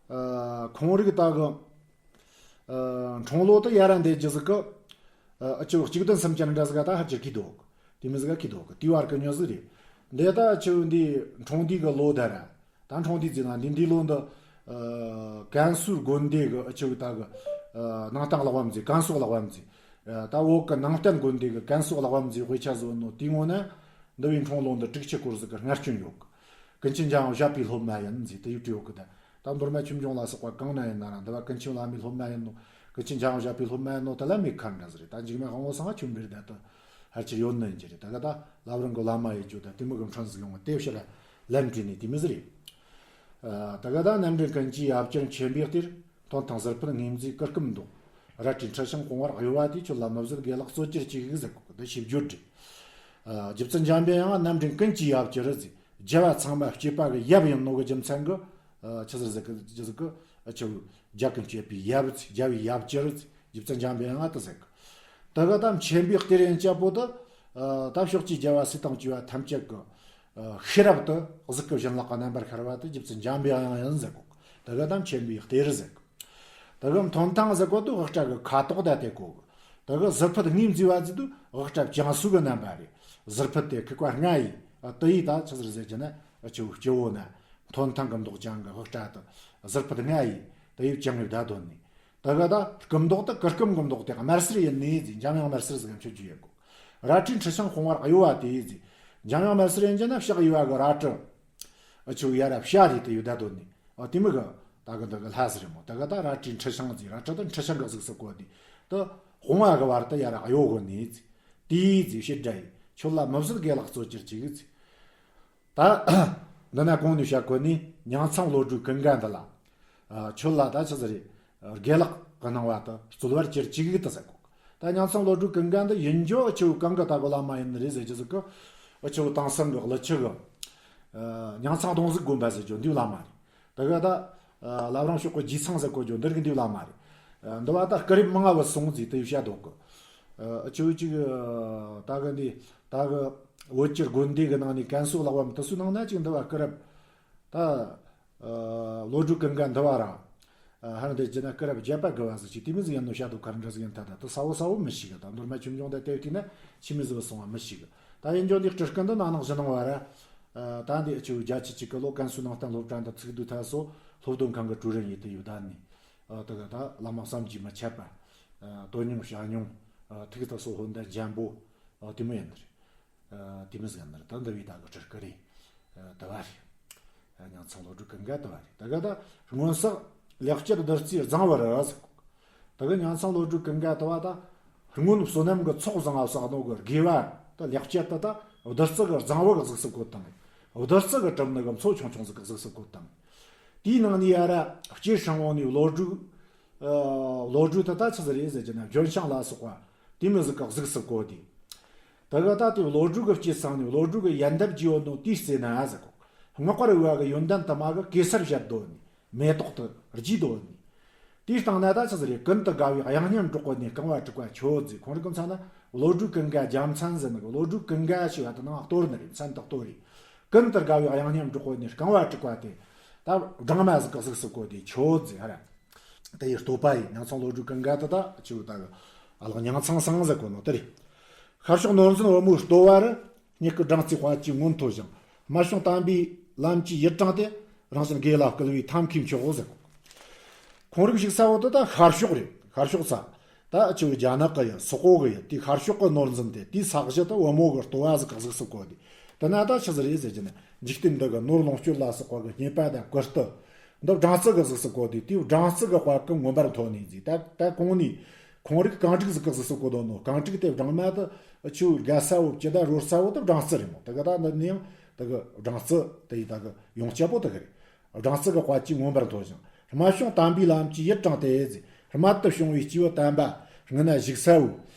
ཨ་ཁོང་རིག་ད་གི་ཨ་འཁྲུངས་ལོ་དུ་ཡ་ར་འདས་རྒྱུ་ཟིག་གི། ཨ་ཨ་ཅོ་གཅིག་བདུན་སུམ་ཅུ་འདྲ་ཟིག་ག་ད་ཧ་ཅིར་གི་འདུག་དེ་མི་ཟིག་ག་གི་འདུག་དེའི་བར་གི་ཉོ་ཟིག་རེད། འདི་ད་ཨ་ཅོ་འདི་འཁྲུངས་དུས་གི་ལོ་ད་ར། ད་འཁྲུངས་དུས་ཟིག་ན་འདི་འདི་ལོ་འདི། ཨ་ཀན་སུའུ་དགོན་སྡེ་གི་ཨ་ཅོ་ད་གི། ཨ་ནང་བསྟན་བཀླག་པ་མཛད། ཀན་སུའུ་བཀླག་པ་མཛད། ཨ་ད་བོད་གི་ནང་བསྟན་དགོན་སྡེ་གི་ཀན་སུའུ་བཀླག་པ་མཛད་དཔེ་ཆ་བཟོ་ནོ་དེའི་ངོ་ན། འདི་བའི་འཁྲུངས་ལོ་འདི་དྲུག་ཅུ་སྐོར་ཟིག་གི་སྔ་སྐྱོན་ཡོད་གི། ཀུན་མཁྱེན་འཇམ་དབྱངས་བཞད་པའི་སློབ་མ་ཡིན་ཟེར་དེ་ཡུ་ཏི་ཡོད་གི། ད་ད་མདོ་སྨད་ཆོས་འབྱུང་ལ་སོགས་པ་གང་ན་ཡིན་ན་ར་འདི་བ་ཀུན་མཁྱེན་བླ་མའི་སློབ་མ་ཡིན་ནོ། ཀུན་མཁྱེན་འཇམ་དབྱངས་བཞད་པའི་སློབ་མ་ཡིན་ནོ་དེ་ལ་མེད་ཁ་འདྲ་ཟིག་རེད། ད་འཇིགས་མེད་དབང་པོ་སང་ཆོས་འབེར་ད་དུ་ཧར་ཆེར་ཡོད་ནི་ཡིན་གྱི་རེད། ད་ག་ད་བླ་བྲང་གི་བླ་མ་ཡི་རྒྱུ་ད་དེ་མོ་གི་འཕྲིན་ཟིག་ཡོང་བ་དེ་ཕྱིར་ལན་བྲིས་ནས་དེ་མི་ཟིག་རེད། ཨ་ད་ག་ད་རྣམ་འདྲེན་ཀུན་གྱི་ཡབ་གྱུར་མཁྱེན་པའི་གཏེར། ཐོན་དང་ཟུར་ཕུད་དངོས་མཛེས་གུར་ཀུམ་མདོག་རལ་གྲི་འཁྲི་ཤིང་དཔུང་བར་གཡོ་བ་དེས། ཁྱོད་ལ་མི་བཟོད་དགེ་ལེགས་སྩོལ་གྱུར་ཅིག་ཟེར་གོ་གི། འདི་ཞིབ་བརྗོད་རེད། ཨ་རྗེ་བཙུན་འཇམ་པའི་དབྱངས་རྣམ་འདྲེན་ཀུན་གྱི་ཡབ་གྱུར་ཟེར། རྒྱལ་བ་ཚང་མ་སྐྱེས་པ་གི་ཡབ་ཡིན་ནོ་གི་རྒྱུ་མཚན་གི། ཨ་ཆི་ཟེར་ཟེར་གི་ཟེར་གི། ཨ་ཆི་རྒྱལ་ཀུན་སྤྱོད་པའི་ཡབ་ཟེར། རྒྱལ་བའི་ཡབ་གྱུར་ཟེར། རྗེ་བཙུན་འཇམ་པའི་དབྱངས་དེ་ཟེར་གི། དེ་ག་ད་མཁྱེན་པའི་གཏེར་ཡན་ཆད་པོ་དེ། ཨ་ད་ཕྱོགས་ཀྱི་རྒྱལ་བ་སྲས་དང་བཅས་པ་ཐམས་ཅད་གི། ཨ་ཤེས་རབ་ཏུ་གཟུགས་ཀྱི་བཞིན་ལག་གི་རྣམ་པར་ཤར་བ་དེ་རྗེ་བཙུན་འཇམ་པའི་དབྱངས་ཡིན་ཟེར་གོ། དེ་ག་ད་མཁྱེན་པའི་གཏེར་ཟེར་གོ། དེ་ག་མཐོན་ཐང་ཟེར་གོ་དུ་དབུ་སྐྲ་གི་ཁ་དོག་ད་དེ་གོ། དེ་ག་ཟུར་ཕུད་དངོས་མཛེས་པ་ཟེར་དུ་དབུ་སྐྲ་བཅང་སུ་གི་རྣམ་པ་རེད། ཟུར་ཕུད་དེ་ཁུག་པ་ལྔ་ཡིན། ཨ་དེ་ཡིས་ད་ཆི་ཟེར་ཟེར་གྱི་ན་ཨ་ཆུ་སྤྱི་བོ་ན་མཐོན་ཐང་གི་མདོག་ཅན་གི་དབུ་སྐྲ་དུ་ཟུར་ཕུད་ལྔ་ཡིན། དེ་ཡིས་བཅང་ཡོད་ད་དོན་ནི། དེ་ག་ད་སྐུ་མདོག་དེ་གུར་ཀུམ་གི་མདོག་དེ་དམར་སེར་ཡིན་ནི་ཟེར། འཇམ་དབྱངས་དམར་སེར་ཟེར་མཁན་ཆོས་བརྒྱུད་ཡིན་གོ། རལ་གྲི་འཁྲི་ཤིང་དཔུང་བར་གཡོ་བ་དེ་ཟེར། འཇམ་དབྱངས་དམར་སེར་ཡིན་གྱི་ན་ཕྱག་གཡས་པ་གི་རལ་གྲི། ཨ་ཆུ་ཡ་ར་བྱ་རེད་དེ་ཡོད་ད་དོན་ནི། ཨ་དེ་མི་གི་ད་གི་འདི་གི་ལྷ་ཟེར་མོ། དེ་ག་ད་རལ་གྲི་འཁྲི་ཤིང་ཟེར། རལ་གྲི་དེ་འཁྲི་ཤིང་གི་གཟུགས་སུ་བཀོད་དེ། དེ་དཔུང་བ་གི་བར་དུ་ཡ་ར་གཡོ་གོ་ནི་ཟེར། དེ་ཟེར་བྱེད་སྒྲ་ཡིན། ཁྱོད་ལ་མི་བཟོད་དགེ་ལེགས་སྩོལ་གྱུར་ཅིག་ཟེར། ད་འདི་ན་གོང་ནས་བཤད་གོ་ནི་ཉང་ཚང་བློ་གྲོས་ཀུན་དགའ་འདི་ལ། ཨ་ཁྱོད་ལ་ད་ཆི་ཟིག་རེད། དགེ་ལེགས་ཀྱི་སྣང་བ་དེ་སྩོལ་བར་གྱུར་ཅིག་དེ་ཟེར་གོ། ད་ཉང་ཚང་བློ་གྲོས་ཀུན་དགའ་འདི་ཡིན་རྒྱུ་ཨ་ཆུ་གང་གི་ད་གོ་བླ་མ་ཡིན་ནི་རེད་ཟེར་གྱི་ཟིག་གི། ཨ་ཆུ་དེང་སང་གི་ཀླུ་ཆུ་གི། ཨ་ཉང་ཚང་གདོང་གཟུགས་དགོན་པ་ཟེར་རྒྱུ་འདི་བླ་མ་རེད། དེ་ག་ད་ཨ་བླ་བྲང་ཕྱོགས་གི་རྗེས་ཚང་ཟེར་གོ་རྒྱུ་འདི་རིགས་འདི་བླ་མ་རེད། ཨ་འདི་བ་ད་སྐུ་རིམ་མང་ང་བུད་སོང་ཟིག་དེ་བཤད་འདུག་གི། ཨ་ཆུ་ཅིག་ད་གི་འདི་ད་གི་བོད་ཀྱི་དགོན་སྡེ་གི་ནང་ནས་ཀན་སུའུ་བཀླག་པ་མི་དེ་ཚོའི་ནང་ན་ཅིག་འདི་བ་སྐུ་རབ་ད། ཨ་བློ་གྲོས་ཀུན་དགའ་འདི་བ་ར། ཨ་ཧར་འདི་བྱས་ན་སྐུ་རབས་བརྒྱད་པ་དགུ་བ་ཟིག་ཅིག་དེ་མོ་ཟིག་ཡིན་ནོ་བཤད་འདུག་ག་རེ་འདྲ་ཟིག་ཡིན་ཐ་ད་དེ་གསལ་བོ་གསལ་བོ་མི་ཤེས་གི། ད་མདོ་སྨད་ཆོས་འབྱུང་དེ་བལྟས་བལྟས་ན་ཆི་མོ་ཟིག་སོང་བ་མི་ཤེས་གི། ད་ཡིན་རྒྱུ་འདི་སྤྲུལ་སྐུ་འདི་ན་ནིང་གཞེས་ནིང་བ་ར། ཨ་ད་འདི་ཨ་ཆུ་བརྒྱད་ཅུ་གཅིག་གི་ལོ་ཀན་སུའུ་ནང་བསྟན་སློབ་གྲྭ་འདི་ཚུགས་དུས་ཐ་སོ་སློབ་སྟོན་ཁང་གི་ཀྲུའུ་རེན་ཡིན་དུ་ཡོད་ད་ནི། ཨ་དེ་ག་ད་བླ་མ་བསམ་གྱིས་མི་ཁྱབ་པ། ཨ་དོན་སྙིང་བྱ་སྙིང་། ཨ་ཐུགས་ད་སོ་ཧོ་འདི་འཇམ་པོ། ཨ་དེ་མོ་ཡིན་ནི་རེད། ཨ་དེ་མོ་ཟིག་ཡིན་ནི་རེད། ད་འདི་བའི་ད་གི་སྤྲུལ་སྐུ་རེད། ཨ་དེ་བ་རེད། ཨ་ཉང་ཚང་བློ་གྲོས་ཀུན་དགའ་དེ་བ་རེད། དེ་ག་ད་སྔོན་བསགས་ལེགས་སྤྱད་བདུད་རྩིའི་རྫིང་བུ་རུ་ཟེར་གོ། དེ་ག་ཉང་ཚང་བློ་གྲོས་ཀུན་དགའ་དེ་བ་ད་སྔོན་བསོད་ནམས་ཀྱི་ཚོགས་བཟང་ང་བསགས་ནོ་གི་དགེ་བ་ད་ལེགས་སྤྱད་དེ་ད་བདུད་རྩི་གི་རྫིང་བུ་གི་གཟུགས་སུ་བཀོད་དང་། བདུད་རྩི་གི་གྲིབ་ནི་གི་མཚོ་ཆུང་ཆུང་ཟིག་གི་གཟུགས་སུ་བཀོད་དང་། དེའི་ནང་ནས་ཡ་ར་སྐྱེས་སྲིང་འོང་ནས་བློ་གྲོས། ཨ་བློ་གྲོས་དེ་ད་ཆི་ཟིག་རེད་ཟེར་གྱི་ན་ལྗོན་ཤིང་ལ་སོགས་པ་དེ་མོ་ཟིག་གི་གཟུགས་སུ་བཀོད་དེ། དེ་ག་ད་དེ་བློ་གྲོས་གི་སྐྱེས་སང་ནས་བློ་གྲོས་གི་ཡལ་འདབ་ཀྱི་ཡོད་ནོ་དེའི་རྩེ་ན་ཟེར་གོ། སྔགས་པ་རུ་བ་གི་ཡོན་ཏན་དུ་མ་གི་གེ་སར་བཞད་དོ་ནི། མེ་ཏོག་ཏུ་རྒྱས་འདོད་ནི། དེའི་སྟེང་ན་ད་ཆི་ཟིག་རེད། ཀུན་ཏུ་དགའ་བའི་དབྱངས་སྙན་སྒྲོག་གོ་ནས། རྐང་བ་དྲུག་པ་མཆོད་ཟེར། ཁོང་རིག་གི་མཚན་ན་བློ་གྲོས་ཀུན་དགའ་རྒྱལ་མཚན་ཟེར་ནི་གི། བློ་གྲོས་ཀུན་དགའ་ཞེས་པ་དེ་ནང་གཏོར་ནི་རེད། མཚན་དུ་གཏོར་རེད། ཀུན་ཏུ་དགའ་བའི་དབྱངས་སྙན་སྒྲོག་གོ་ནས། རྐང་བ་དྲུག་པ་དེ་ད་སྦྲང་མ་ཟིག་གི་གཟུགས་སུ་བཀོད་དེ་མཆོད་ཟེར། ཧ་ར། དེ་ཡི་བསྟོད་པ་ཡིན། ཉང་ཚང་བློ་གྲོས་ཀུན་དགའ་དེ་ད་ཆི་བོ་ད་གི་ཨ་ལགས་ཉང་ཚང་སང་ཟེར་གོ་ནོ་དེ་རེད། ཤར་ཕྱོགས་ནོར་འཛིན་བུ་མོའི་བསྟོད་པ་རུ། སྙིགས་ཀྱི་སྦྲང་རྩིའི་དཔལ་གྱིས་མངོན་མཐོ་ཞིང་། དམར་བྱུང་དམ་པའི་ལམ་གྱི་ཡིད་དྲངས་ཏེ། རང་གཞན་དགེ་ལ་བསྐུལ་བའི་ཐབས་མཁས་མཆོག་ཟེར། ཁོང་རིག་ཞིག་ས་བོ་དེ་ད་ཤར་ཕྱོགས་རེད། ཤར་ཕྱོགས་ས། ད་ཆི་བོ་རྒྱ་ནག་གི་ཡི་སོག་པོ་གི་ཡི་དེ་ཤར་ཕྱོགས་གི་ནོར་འཛིན་དེ། དེའི་ས་གཞི་དེ་བུ་མོ་གི་བསྟོད་པ་ཟིག་གི་གཟུགས་སུ་བཀོད་དེ། དེ་ན་ད་ཆི་ཟིག་རེད་ཟེར་གྱི་ན། འཇིག་རྟེན་འདི་གི་ནོར་ལོངས་སྤྱོད་ལ་སོགས་པ་གི་རྙེད་པ་དང་བཀུར་སྟི། འདི་སྦྲང་རྩི་གི་གཟུགས་སུ་བཀོད་དེ། དེའི་སྦྲང་རྩི་གི་དཔལ་གྱིས་མངོན་པར་མཐོ་ནས་ཟེར། ད་ད་གོང་ནས་ཁོང་རིག་རྐང་དྲུག་ཟིག་གི་གཟུགས་སུ་བཀོད་དོ་ནོ། རྐང་དྲུག་དེ་སྦྲང་མ་དེ་ཆུ་དགའ་ས་བོ་ཅི་ད་རོལ་ས་བོ་དེ་སྦྲང་རྩི་རེད་མོ། དེ་གི་ད་འདི་ནི་ཡང་དེ་གི་སྦྲང་རྩི་དེ་ཡི་ད་གི་ཡོངས་ཁྱབ་པོ་དེ་གི་རེད། སྦྲང་རྩི་གི་དཔལ་གྱིས་མངོན་པར་མཐོ་ཞིང་། དམར་བྱུང་དམ་པའི་ལམ་གྱི་ཡིད་དྲངས་ཏེ་ཟེར། རྨད་དུ་བྱུང་བའི་སྐྱེས་བུ་དམ་པ་སྔོན་ན་བཞུགས་ས་བོ།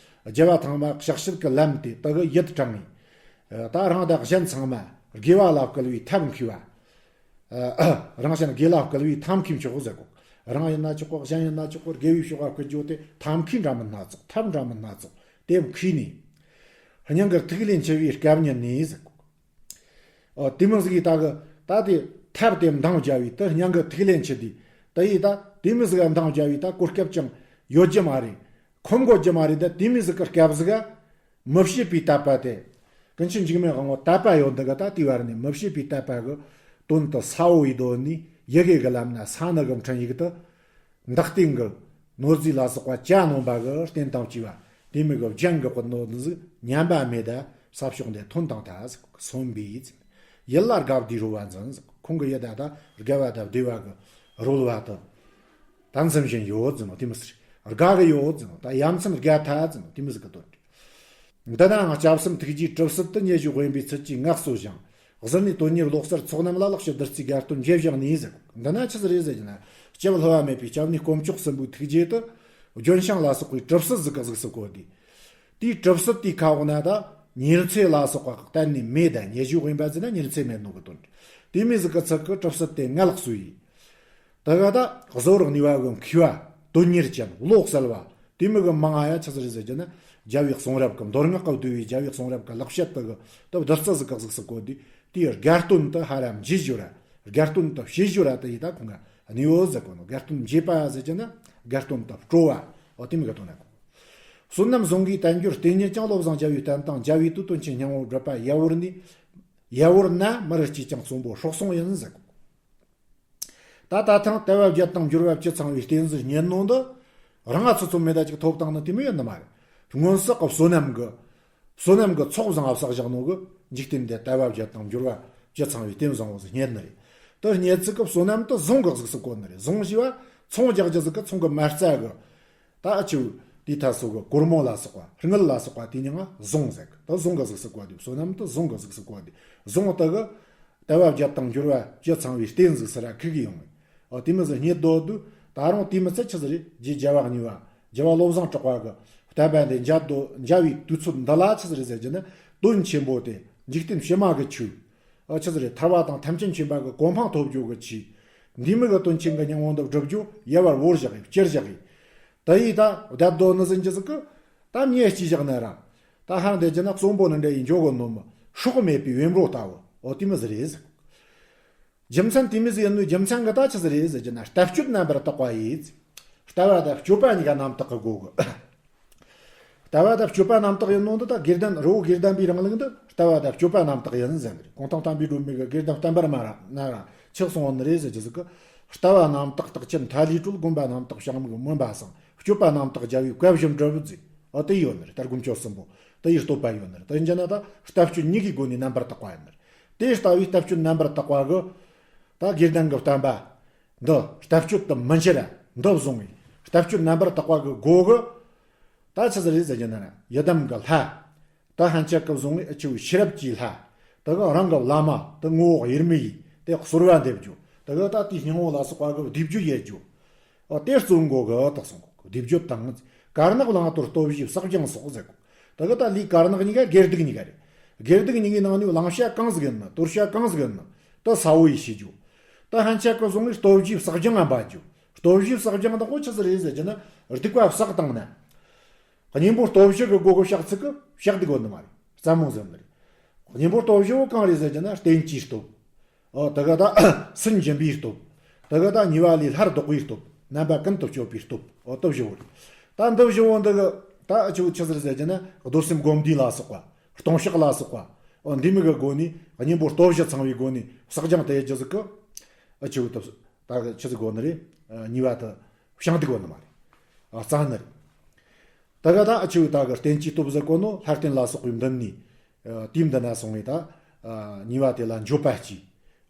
རྒྱལ་བ་ཐང་པ་ཕྱག་བྱེད་ཀྱི་ལམ་དེ་དེ་གི་ཡིད་དྲངས་ངེས། ད་རང་དང་གཞན་ཚང་མ་དགེ་བ་ལ་བསྐུལ་བའི་ཐབས་མཁས་པ། རང་གཞན་དགེ་ལ་བསྐུལ་བའི་ཐབས་མཁས་མཆོག་ཟེར་གོ། རང་ཡིན་ན་ཆོག་གོ། གཞན་ཡིན་ན་ཆོག་གོ། དགེ་བའི་ཕྱོགས་ལ་བསྐུལ་རྒྱུ་དེ་ཐབས་མཁས་འདྲ་མིན་སྣ་ཚོགས། ཐབས་འདྲ་མིན་སྣ་ཚོགས་དེ་མཁས་ནས། སྙིང་གི་ཐིག་ལེ་འཆི་བའི་སྐབས་ཉིད་ནས་ཟེར་གོ། ཨོ་དེ་མོ་ཟིག་གིས་ད་གི་ད་དེ་ཐབས་དེ་འདང་བརྒྱབ་བས་དེ་སྙིང་གི་ཐིག་ལེ་འཆི་དུས། དེ་ཡིས་ད་དེ་མོ་ཟིག་ག་འདང་བརྒྱབ་བས་ད་གོ་སྐབས་ཀྱང་ཡོད་རྒྱུ་མ་རེད། ཁོམ་གོ་རྒྱུ་མ་རེད། ད་དེ་མོ་ཟིག་གི་སྐབས་ཟིག་ག་མི་བྱེད་པའི་དད་པ་དེ། ཀུན་མཁྱེན་འཇིགས་མེད་དབང་པོ་དད་པ་ཡོད་འདི་ག་ད་དེའི་བར་ནས་མི་བྱེད་པའི་དད་པ་གི་དོན་དུ་ས་བོ་ཡི་སྡོད་ནས། ཡི་གེ་གི་ལམ་ན་ས་ནི་གི་འཕྲིན་ཡིག་ཏུ། འདི་སྟེང་གི་ནོར་རྫས་ལ་སོགས་པ་གྱ་ནོམ་པ་གི་རྟེན་དང་བཅས་པ། དེ་མོ་གི་རྒྱན་གི་བཀོད་ནོ་འདི་ཟིག་ཉམས་པ་མེད་ད་ས་ཕྱོགས་འདི་ཐོན་དང་ཐལ་ཟེར། གསོན་པའི་ཡིད་ལ་དགའ་བདེ་རོལ་བ་འཛིན་ཟེར། ཁོང་གི་ཡིད་ད་ད་དགའ་བ་དང་བདེ་བ་གི་རོལ་བ་དང་ད་འཛིན་བཞིན་ཡོད་ཟེར་ནོ་དེ་མོ་ཟིག་དགའ་གི་ཡོད་ཟེར་ནོ། ད་ཡ་མཚན་དགའ་ཐལ་ཟེར་ནོ་དེ་མོ་ཟིག་གི་དོན། འདི་ནའང་སྐྱབས་སེམས་ཐུགས་རྗེའི་གྲིབ་བསིལ་དུ། ཉེ་ཞུ་དབེན་པའི་ཚུལ་གྱིས་ངལ་གསོ་ཞིང་། གཟིར་ནས་དོན་གཉེར་བློ་གསལ་ཚོགས་རྣམས་ལ། ལེགས་བྱས་བདུད་རྩིའི་དགའ་སྟོན་འཇལ་བཞག་ནས་ཟེར། འདི་ན་ཆི་ཟིག་རེད་ཟེར་གྱི་ན། སྐྱེ་བ་བསླུ་བ་མེད་པའི་སྐྱབས་གནས་དཀོན་མཆོག་གསུམ་པོའི་ཐུགས་རྗེ་དུ། ལྗོན་ཤིང་ལ་སོགས་པའི་གྲིབ་བསིལ་ཟིག་གི་གཟུགས་སུ་བཀོད་དེ། དེའི་གྲིབ་བསིལ་དེའི་ཁ་འོག་ན་ད་ཉེར་འཚེ་ལ་སོགས་པ་གཏན་ནས་མེད་ད། ཉེ་ཞུ་དབེན་པ་ཟེར་ན་ཉེར་འཚེ་མེད་ནོ་གི་དོན། དེ་མོ་ཟིག་གི་ཚུལ་གྱིས་གྲིབ་བསིལ་དེ་ངལ་གསོ་ཡིས། དེ་ག་ད་གཟོད་རང་ནུས་པ་གི་མཁས་པ། དོན་གཉེར་ཅན། བློ་གསལ་བ། དེ་མོ་གི་མང་ང་ཡ་ཆི་ཟིག་རེད་ཟེར་གྱི་ན། རྒྱལ་བའི་གསུང་རབ་གི། མདོ་སྔགས་ཀྱི་བསྡུས་པའི་རྒྱལ་བའི་གསུང་རབ་གི་ལེགས་བཤད་དེ་གི་ད་བདུད་རྩི་ཟིག་གི་གཟུགས་སུ་བཀོད་དེ། དེའི་དགའ་སྟོན་དུ་ཧ་ར་འཇལ་རྒྱུ་ར། དགའ་སྟོན་དུ་བྱེད་རྒྱུ་ར་དེ་ཡི་ད་ཁོང་ག་གནས་ཡོད་ཟེར་གོ་ནོ། དགའ་སྟོན་འཇལ་བ་ཟེར་གྱི་ན་དགའ་སྟོན་དུ་སྤྲོ་བ། འོ་དེ་མོ་གི་དོན་ན་གོ། བསོད་ནམས་བཟང་གིས་བསྟན་འགྱུར་བསྟན་ཉིད་ཀྱང་། བློ་བཟང་རྒྱལ་བའི་བསྟན་དང་མཇལ་བའི་དུས། དོན་ཆེན་སྙིང་པོ་བསྒྲུབ་པ་ཡལ་བོར་ནས། ཡལ་བོར་ན་མི་རུ་སྐྱེས་ཀྱང་གསོན་པོ་སྲོག་སྲུང་ཡིན་ཟེར་གོ། ད་ད་ཐེངས་དལ་བ་བརྒྱད་དང་འབྱོར་བ་བཅུ་ཚང་བའི་རྟེན་གཞི་རྙེད་ནོ་འདི། རང་ང་ཚོ་ཚོ་མེད་ད་ཅིག་ཐོབ་བཏང་ནི་དེ་མོ་ཡིན་ནི་མ་རེད། སྔོན་བསགས་གི་བསོད་ནམས་གི། བསོད་ནམས་གི་ཚོགས་བཟང་ང་བསགས་བཞག་ནོ་གི། འཇིག་རྟེན་འདི་དལ་བ་བརྒྱད་དང་འབྱོར་བ་བཅུ་ཚང་བའི་རྟེན་བཟང་བོ་ཟིག་རྙེད་ནི་རེད། དེ་རྙེད་ཚིག་གི་བསོད་ནམས་དེ་གཟུངས་གི་གཟུགས་སུ་བཀོད་ནི་རེད། གཟུངས་ཞེས་པ་ཚོང་རྒྱག་རྒྱུ་ཟིག་གི་ཚོང་གི་མ་རྩ་གི། ད་ཨ་ཆུ་དེའི་ཐད་སོགས་གི་གོར་མོ་ལ་སོགས་པ། དངུལ་ལ་སོགས་པ་དེ་ཉིད་ང་གཟུངས་ཟེར་གི། ད་གཟུངས་གི་གཟུགས་སུ་བཀོད་དེ། བསོད་ནམས་དེ་གཟུངས་གི་གཟུགས་སུ་བཀོད་དེ། གཟུངས་དེ་གི་དལ་བ་བརྒྱད་དང་འབྱོར་བ་བཅུ་ཚང་བའི་རྟེན་ཟིག་ཟེར་ར་ཁུག་གི་ཡོང་ངེ། ཨོ་དེ་མོ་ཟིག་རྙེད་དོ་དུས། ད་རུང་དེ་མོ་ཚད་ཆི་ཟིག་རེད། རྗེ་རྒྱལ་བ་གཉིས་པ། རྒྱལ་བ་བློ་བཟང་གྲགས་པ་གི་བསྟན་པ་འདི་མཇལ་དོ། མཇལ་བའི་དུས་ཚོད་འདི་ལ་ཆི་ཟིག་རེད་ཟེར་གྱི་ན། དོན་ཆེན་པོ་དེ་འཇིག་རྟེན་ཕྱི་མ་གི་ཆོས། ཨོ་ཆི་ཟིག་རེད། ཐར་པ་དང་ཐམས་ཅད་མཁྱེན་པ་གི་གོ་འཕང་ཐོབ་རྒྱུ་གི་ཆེད། འདི་མོ་གི་དོན་ཆེན་གི་སྙིང་པོ་འདི་བསྒྲུབ་རྒྱུ་ཡལ་བར་བོར་བཞག་གི། བསྐྱུར་བཞག་གི། དེ་ཡིས་ད་བསྡད་དོ་ནི་ཟིན་གྱི་ཟིག་གི། ད་ཉེ་སྐྱེས་བཞག་ན་ར། ད་ཧར་འདེད་ཀྱི་ན་གསོན་པོ་ནི་འདྲ་ཡི་འཇོག་གི་ནོ་མི། སྲོག་མེད་པའི་བེམ་རོ་ལྟ་བུ། ཨོ་དེ་མོ་ཟིག་རེད་ཟེར། རྒྱུ་མཚན་དེ་མོ་ཟིག་ཡིན་ནོ། རྒྱུ་མཚན་གི་ད་ཆི་ཟིག་རེད་ཟེར་གྱི་ན། ལྟ་སྤྱོད་རྣམ་པར་དག་པ་ཡིས། ལྟ་བ་དང་སྤྱོད་པ་གཉིས་ཀ་རྣམ་དག་གི་སྒོ་གི། ལྟ་བ་དང་སྤྱོད་པ་རྣམ་དག་ཡིན་ནོ་འདི་ད་དགེ་ལྡན། རི་བོ་དགེ་ལྡན་པའི་རིང་ལུགས་འདི་ལྟ་བ་དང་སྤྱོད་པ་རྣམ་དག་ཡིན་ཟེར་ནི་རེད། གུང་ཐང་བསྟན་པའི་སྒྲོན་མེ་གི་དགེ་ལྡན་བསྟན་པར་སྨྲ་ན་ར་ཆགས་སོང་བ་ནི་རེད་ཟེར་གྱི་ཟིག་གི། ལྟ་བ་རྣམ་དག་རྟག་ཆེན་མཐའ་ལས་གྲོལ། སྒོམ་པ་རྣམ་དག་ཞིང་མིག་མུན་པ་སངས། སྤྱོད་པ་རྣམ་དག་རྒྱལ་བའི་བཀའ་བཞིན་སྒྲུབ་ཟེར། ཨོ་དེ་ཡོད་ནི་རེད། ད་སྒོམ་སྤྱོད་གསུམ་པོ་དེ་ཡི་བསྟོད་པ་ཡོད་ནི་རེད། དེ་ཡིན་གྱི་ན་ད་ལྟ་སྤྱོད་གཉིས་ཀའི་སྒོ་ནས་རྣམ་པར་དག་པ་ཡིན་ནི་རེད། དེ་ལྟ་བུའི་ལྟ་སྤྱོད་རྣམ་པར་དག་པ་གི། ད་དགེ་ལྡན་གྱི་བསྟན་པ་འདི་ལྟ་སྤྱོད་དུ་མི་འགྱུར་ར་འདི་བཟུང་བའི་ལྟ་སྤྱོད་རྣམ་པར་དག་པ་གི་སྒོ་གི། ད་ཆི་ཟིག་རེད་ཟེར་གྱི་ན་ཡི་དམ་གི་ལྷ། ད་ཧན་ཆད་གི་བཟུང་བའི་ཨ་ཆུ་ཤེས་རབ་ཀྱི་ལྷ། ད་གི་རང་གི་བླ་མ་ད་ངོ་བོ་དབྱེར་མེད་ཡིས་དེ་གསོལ་བ་འདེབས་རྒྱུ། ད་གི་ད་དེའི་སྙིང་པོ་ལ་སོགས་པ་གི་བཟླས་བརྗོད་ཡེད་རྒྱུ། ཨོ་དེ་བརྩོན་དགོས་གི་ད་གསུང་གོ། བཟླས་བརྗོད་དང་དཀར་ནག་བླང་དོར་སྟོབས་བཞི་བསགས་སྦྱང་སོགས་ཟེར་གོ། ད་གི་ད་ལས་དཀར་ནག་གཉིས་ཀ་དགེ་སྡིག་གཉིས་ཀ་རེད། དགེ་སྡིག་གཉིས་ཀའི་ནང་ནས་བླང་བྱ་གང་ཟིག་ཡིན་ན། དོར་བྱ་གང་ཟིག་ཡིན་ན་ད་གསལ་བོ་ཡིས་ཤེས་རྒྱུ། ད་ཕན་ཆད་གི་བཟུང་ངས་སྟོབས་བཞིའི་བསགས་སྦྱང་ང་འབད་རྒྱུ། སྟོབས་བཞིའི་བསགས་སྦྱང་དང་པོ་ཆི་ཟིག་རེད་ཟེར་རྒྱུ་ན། སྡིག་པ་བསགས་བཏང་ན། གཉེན་པོ་སྟོབས་བཞི་གི་སྒོ་གི་བཤགས་ཚུལ་གི་བཤགས་སྡིག་ཡོད་ནི་མ་རེད། རྩ་མོ་ཟེར་ནི་རེད། གཉེན་པོ་སྟོབས་བཞི་བོ་གང་རེད་ཟེར་རྒྱུ་ན། བསྟེན་བཅོས་སྟོབས། ཨོ་དེ་ག་ད་སུན་འབྱིན་པའི་སྟོབས། དེ་ག་ད་ཉེས་པ་ལས་སླར་ལྡོག་པའི་སྟོབས། རྣམ་པ་ཀུན་ཏུ་སྤྱོད་པའི་སྟོབས། ཨོ་སྟོབས་བཞི་བོ་རེད། ད་འདི་བཞི་བོ་འདི་གི་ད་ཨ་ཆུ་ཆི་ཟེར་ཟེར་རྒྱུ་ན། རྡོར་སེམས་སྒོམ་བཟླས་ལ་སོགས་པ། ལྟུང་བཤགས་ལ་སོགས་པ། ཨོ་འདི་མོ་གི་སྒོ་ནས། གཉེན་པོ་སྟོབས་བཞི་ཚང་བའི་སྒོ་ནས་བསགས་སྦྱང་དེ་རྒྱུ་ཟིག་གི། ཨ་ཆུ་ད་ད་གི་ཆི་ཟིག་དགོས་ནི་རེད། ཨ་ཉེས་པ་དེ་བྱང་སྡིག་དགོས་ནི་མ་རེད། ཨ་རྩ་ནི་རེད། ད་ག་ད་ཨ་ཆུ་ད་གི་བསྟེན་བཅོས་སྟོབས་ཟེར་གོ་ནོ། ལྷ་བསྟེན་ལ་སོགས་པའི་མདུན་ནས། ཨ་དེའི་མདུན་ན་སོང་ངས་ད། ཨ་ཉེས་པ་དེ་ལ་འགྱོད་པ་སྐྱེས།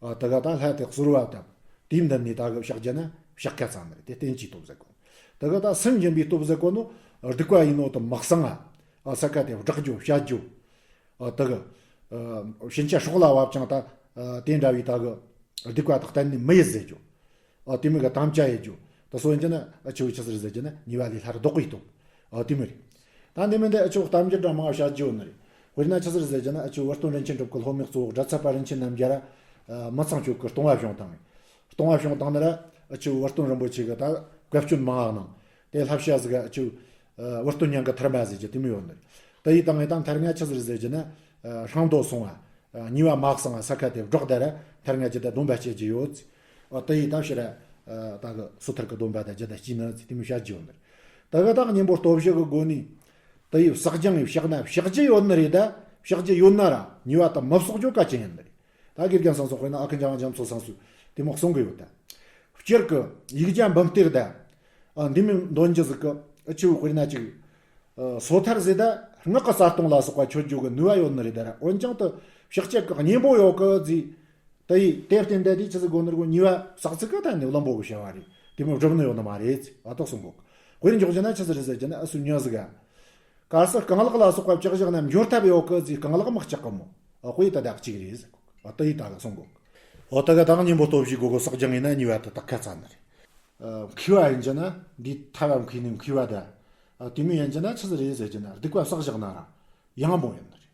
ཨ་དེ་ག་ད་ལྷ་དེ་གསོལ་བ་བཏབ། དེའི་མདུན་ནས་ད་གི་བཤགས་རྒྱུ་ན་བཤགས་ཁ་རྩ་ནི་རེད། དེ་བསྟེན་བཅོས་སྟོབས་ཟེར་གོ། དེ་ག་ད་སུན་འབྱིན་པའི་སྟོབས་ཟེར་གོ་ནོ། སྡིག་པ་ཡིན་ནོ་དེ་མི་གསང་ང་། ཨ་ས་ཁ་དེ་བསྲེག་རྒྱུ་བཤགས་རྒྱུ། ཨ་དེ་གི། ཨ་ཕྱིན་ཆད་སྲོག་ལ་བབ་ཀྱང་ད། ཨ་དེ་འདྲ་བའི་ད་གི་སྡིག་པ་དག་གཏན་ནས་མི་ཡེད་ཟེར་རྒྱུ། ཨ་དེ་མོ་གི་དམ་བཅའ་ཡེད་རྒྱུ། དེ་སོགས་ཡིན་རྒྱུ་ན་ཨ་ཆུ་ཆི་ཟིག་རེད་ཟེར་རྒྱུ་ན། ཉེས་པ་ལས་སླར་ལྡོག་པའི་སྟོབས། ཨ་དེ་མོ་རེད། ད་འདི་མིན་དེ་ཨ་ཆུ་གཏམ་རྒྱུད་འདྲ་མང་བ་བཤད་རྒྱུ་ཡོད་ནི་རེད། དཔེར་ན་ཆི་ཟིག་རེད་ཟེར་རྒྱུ་ན། ཨ་ཆུ་བུ་སྟོན་རིན་ཆེན་གྲུབ་ཀྱི་སློབ་མའི་གཙོ་བོ་སྒྲ་ཚ་པ་རིན་ཆེན་རྣམ་རྒྱལ་ར། ཨ་མི་ཚངས་སྤྱོད་ཀྱི་ལྟུང་བ་བྱུང་བཏང་། ལྟུང་བ་བྱུང་བཏང་ནི་ར། ཨ་ཆུ་བུ་སྟོན་རིན་པོ་ཆེ་གི་ད་བཀའ་བཀྱོན་མང་ང་གནང་། དེ་བསླབ་བྱ་ཟིག་ག་ཨ་ཆུ། ཨ་བུ་སྟོན་སྙིང་གི་ཐུར་མ་ཟེར་རྒྱུ་དེ་མོ་ཡོད་ནི་རེད། དེ་ཡི་དང་ངས་ད་མཐར་ང་ཆི་ཟིག་རེད་ཟེར་རྒྱུ་ན། ཨ་ཧྲང་དོ་སོང་ང་། ཨ་ཉེས་པ་མ་གསང་ང་ས་ཁ་དེ་བསྲེགས་ད་ར། མཐར་ང་ཅི་ད་སྡོམ་པ་བཅད་རྒྱུ་ཡོད། ཨ་དེ་ཡི་ད་ཕྱིར་ར། ཨ་ད་གི་སོ་ཐར་གི་སྡོམ་པ་ད་རྒྱུ་ད་བཅད་ནི་ཟེར་དེ་མོ་བཤད་རྒྱུ་ཡོད་ནི་རེད། ད་གི་ད་གཉེན་པོ་སྟོབས་བཞི་གི་སྒོ་ནས། དེ་ཡི་བསགས་སྦྱང་ཡི་བཤགས་ན་བཤགས་རྒྱུ་ཡོད་ནི་རེད། ད་བཤགས་རྒྱུ་ཡོད་ན་ར་ཉེས་པ་ད་མི་གསོག་རྒྱུ་གལ་ཆེན་ཡིན་ནི་རེད། ད་དགེ་རྒན་སང་སོང་དཔེར་ན་ཨ་ཁུ་འཇམ་དབྱངས་རྒྱ་མཚོ་སང་སུ་དེ་མོ་གསུང་གི་ཡོད་ད། སྤྱིར་གི་ཡིག་བརྒྱ་འབུམ་གཏེར་ད། ཨ་འདི་མིན་འདོན་རྒྱུ་ཟིག་གི། ཨ་ཆུ་དཔེར་ན་ཅིག། ཨ་སོ་ཐར་ཟེར་ད་སྔགས་ཀྱི་གསལ་སྟོང་ལ་སོགས་པ་མཆོད་རྒྱུ་གི་ནུས་པ་ཡོད་ནི་རེད་ད་ར། འོན་ཀྱང་དུ་བཤགས་བཅད་གི་གཉེན་པོ་ཡོད་གི་ཟེར། དེ་ཡི་དེར་བརྟེན་ད་དེ་ཆི་ཟིག་དགོས་ནི་རེད་གོ། ཉེས་པ་བསགས་ཚུལ་གི་ཐད་ནས་བླུན་པོ་གི་བྱ་བ་རེད། དེ་མོ་སྒྲུབ་ནི་ཡོད་ནི་མ་རེད་ཟེར། ཨ་ཏོག་གསུང་གོ། དཔེར་འཇོག་རྒྱུ་ན་ཆི་ཟིག་རེད་ཟེར་རྒྱུ་ན། ཨ་སུ་ཉོ་ཟིག་ག་གལ་སྲིད་རྐང་ལག་ལ་སོགས་པ་བཅག་བཞག་ན་འབྱོར་ཐབས་ཡོད་གི་ཟེར། རྐང་ལག་མི་བཅག་གི་མོ། ཨ་དཔེ་ད་དག་གཅིག་རེད་ཟེར་གོ། ཨ་དེ་ཡི་ད་ག་གསུང་གོ། ཨོ་ད་ག་ད་གཉེན་པོ་སྟོབས་བཞིའི་སྒོ་གི་བསགས་སྦྱང་ཡིན་ན་ཉེས་པ་དེ་དག་ཁ་རྩ་ནི་རེད། ཨ་མཁས་པ་ཡིན་རྒྱུ་ན་འདིའི་ཐབས་མཁས་ནི་མཁས་པ་ད། ཨ་དེ་མོ་ཡིན་རྒྱུ་ན་ཆི་ཟིག་རེད་ཟེར་རྒྱུ་ན། སྡིག་པ་བསགས་བཞག་ན་ར་ཡང་མོ་ཡིན་ནི་རེད།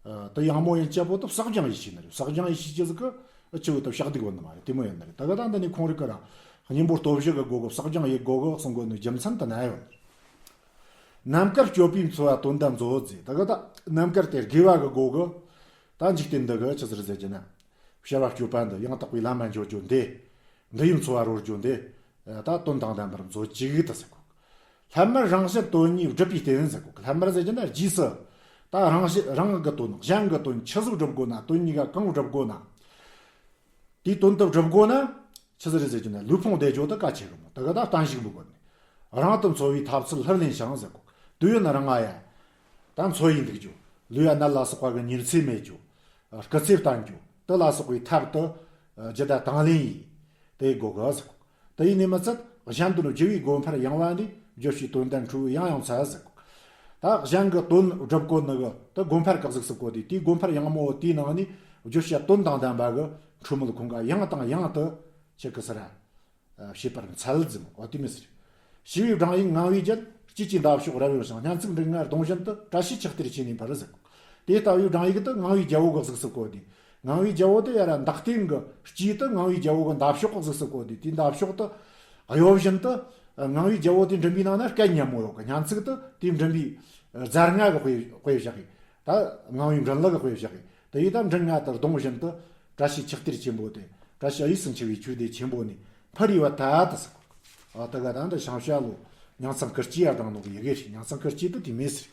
ཨ་དེ་ཡང་མོ་ཡིན་ཆ་པོ་དེ་བསགས་སྦྱང་ཡེད་ཤེས་ནི་རེད། བསགས་སྦྱང་ཡེད་ཤེས་རྒྱུ་ཟིག་གི་ཨ་ཆུ་བོ་དེ་བཤགས་སྡིག་ཡོད་ནི་མ་རེད། དེ་མོ་ཡིན་ནི་རེད། ད་ག་ད་འདི་ནས་ཁོང་རིག་གི་ར་གཉེན་པོ་སྟོབས་བཞི་གི་སྒོ་གི་བསགས་སྦྱང་ཡེད་དགོ་གི་གསུང་གོ་ནི་རྒྱུ་མཚན་དེ་ན་ཡོད་ནི་རེད། རྣམ་དཀར་སྤྱོད་པས་འཚོ་བ་དོན་དམ་མཛོད་ཟེར། ད་ག་ད་རྣམ་དཀར་དེ་དགེ་བ་གི་སྒོ་གི། ད་འཇིག་རྟེན་འདི་གི་ཆི་ཟིག་རེད་ཟེར་རྒྱུ་ན། བྱ་བ་སྤྱོད་པ་འདི་ཡང་དག་པའི་ལམ་མ་འཇོག་རྒྱུ་འདི། འདི་ཡིས་འཚོ་བ་རོལ་རྒྱུ་འདི། ད་དོན་དང་ལྡན་པར་མཛོད་ཅིག་ད་ཟེར་གོ། ལྷམ་མེར་རང་བཞིན་དོན་གཉིས་སྒྲུབ་པའི་རྟེན་ཟེར་གོ། ལྷམ་མེར་ཟེར་རྒྱུ་ན་རྗེས་སུ། ད་རང་བཞིན་རང་གི་དོན་གཞན་གྱི་དོན་ཆི་ཟིག་སྒྲུབ་དགོས་ན། དོན་གཉིས་ཀ་གང་སྒྲུབ་དགོས་ན། དེའི་དོན་དུ་སྒྲུབ་དགོས་ན། ཆི་ཟིག་རེད་ཟེར་རྒྱུ་ན་ལུས་ཕུང་བདེ་འཇོག་དེ་གལ་ཆེ་གི་མོ། ད་ག་ད་བརྟན་བཞུགས་མི་དགོས་ནི། རང་དུ་འཚོ་བའི་ཐབས་ཚུལ་ལྷུར་ལེན་ཞིང་ཟེར་གོ། དུས་ཡུན་རིང་ང་ཡ། ད་འཚོ་ཡི་འདུག་རྒྱུ། ལུས་ཡ་ནད་ལ་སོགས་པ་གི་ཉེན་ཚེ་མེད་རྒྱུ། སྐུ་ཚེ་བརྟན་རྒྱུ། དེ་ལ་སོགས་པའི་ཐབས་དེ། རྒྱུ་ད་དང་ལེན་ཡིན། དེ་དགོས་གི་ཟེར་གོ། དེ་ཡིན་ནི་མི་ཚད་གཞན་དོན་བགྱི་བའི་སྒོ་འཕར་ཡངས་པ་ནི་བརྗོད་བྱའི་དོན་དམ་འཁྲུལ་ཡང་ཡང་ཚ་ཟེར་གོ། ད་གཞན་གྱི་དོན་སྒྲུབ་གོ་ནི་གི་དེ་སྒོ་འཕར་གི་གཟུགས་སུ་བཀོད་དེ། དེའི་སྒོ་འཕར་ཡངས་མོ་དེའི་ནང་ནས་བརྗོད་བྱ་དོན་དང་ལྡན་པ་གི་འཁྲུལ་མེད་ཁོང་ག་ཡང་དང་ཡང་དུ་ཆེ་གི་ཟེར་ར། བྱེད་པར་འཚལ་ཟེར་མོ། འོ་དེ་མོ་ཟེར། ཞི་བའི་སྦྲང་ཡིག་ངང་བའི་རྒྱུད། སྐྱིད་ཀྱི་འདབ་གཤོག་རབ་ཡོད་ཞིང་། སྙན་ཚིག་མགྲིན་རྔ་གདུང་བཞིན་དུ། བཀྲ་ཤིས་ཆིག་སྟེར་ཆོས་ནི་འཕེལ་ཟེར་གོ། དེ་ལྟ་བུའི་སྦྲང་ཡིག་དེ་ངང་བའི་རྒྱལ་པོ་གི་གཟུགས་སུ་བཀོད་དེ། ངང་བའི་རྒྱལ་པོ་དེ་ཡ་ར་འདག་སྟེང་གི་དཀྱིལ་དུ་ངང་བའི་རྒྱལ་པོ་གི་འདབ་གཤོག་གི་གཟུགས་སུ་བཀོད་དེ། དེའི་འདབ་གཤོག་དེ་གཡོ་བཞིན་དུ། ངང་བའི་རྒྱལ་པོ་དེ་མགྲིན་པའི་ནང་ན་སྐད་སྙན་མོ་ཡོད་གི། སྙན་ཚིག་དེ་དེའི་མགྲིན་པའི་རྫ་རྔ་གི་དཔེ་དཔེ་བཞག་གི། ད་ངང་བའི་མགྲིན་གླུ་གི་དཔེ་བཞག་གི། དེ་ཡི་ད་མགྲིན་རྔ་དེ་གདུང་བཞིན་དུ། བཀྲ་ཤིས་ཆིག་སྟེར་ཆེན་པོ་དེ། བཀྲ་ཤིས་གཡས་སུ་འཁྱིལ་བའི་ཆོས་སྡེ་ཆེན་པོ་ནས་འཕུར་རེ་བ་ད་དུ་ཟེར་གོ། ཨ་ད་ག་ད་འདི་ཞང་ཞ་ལོ་ཉང་ཚང་ཀིར་སྐྱིད་ཡ་དང་ནོ་གི་ཡི་གེ་ཞིག་ཉང་ཚང་ཀིར་སྐྱིད་དུ་དེ་མོ་ཟེར།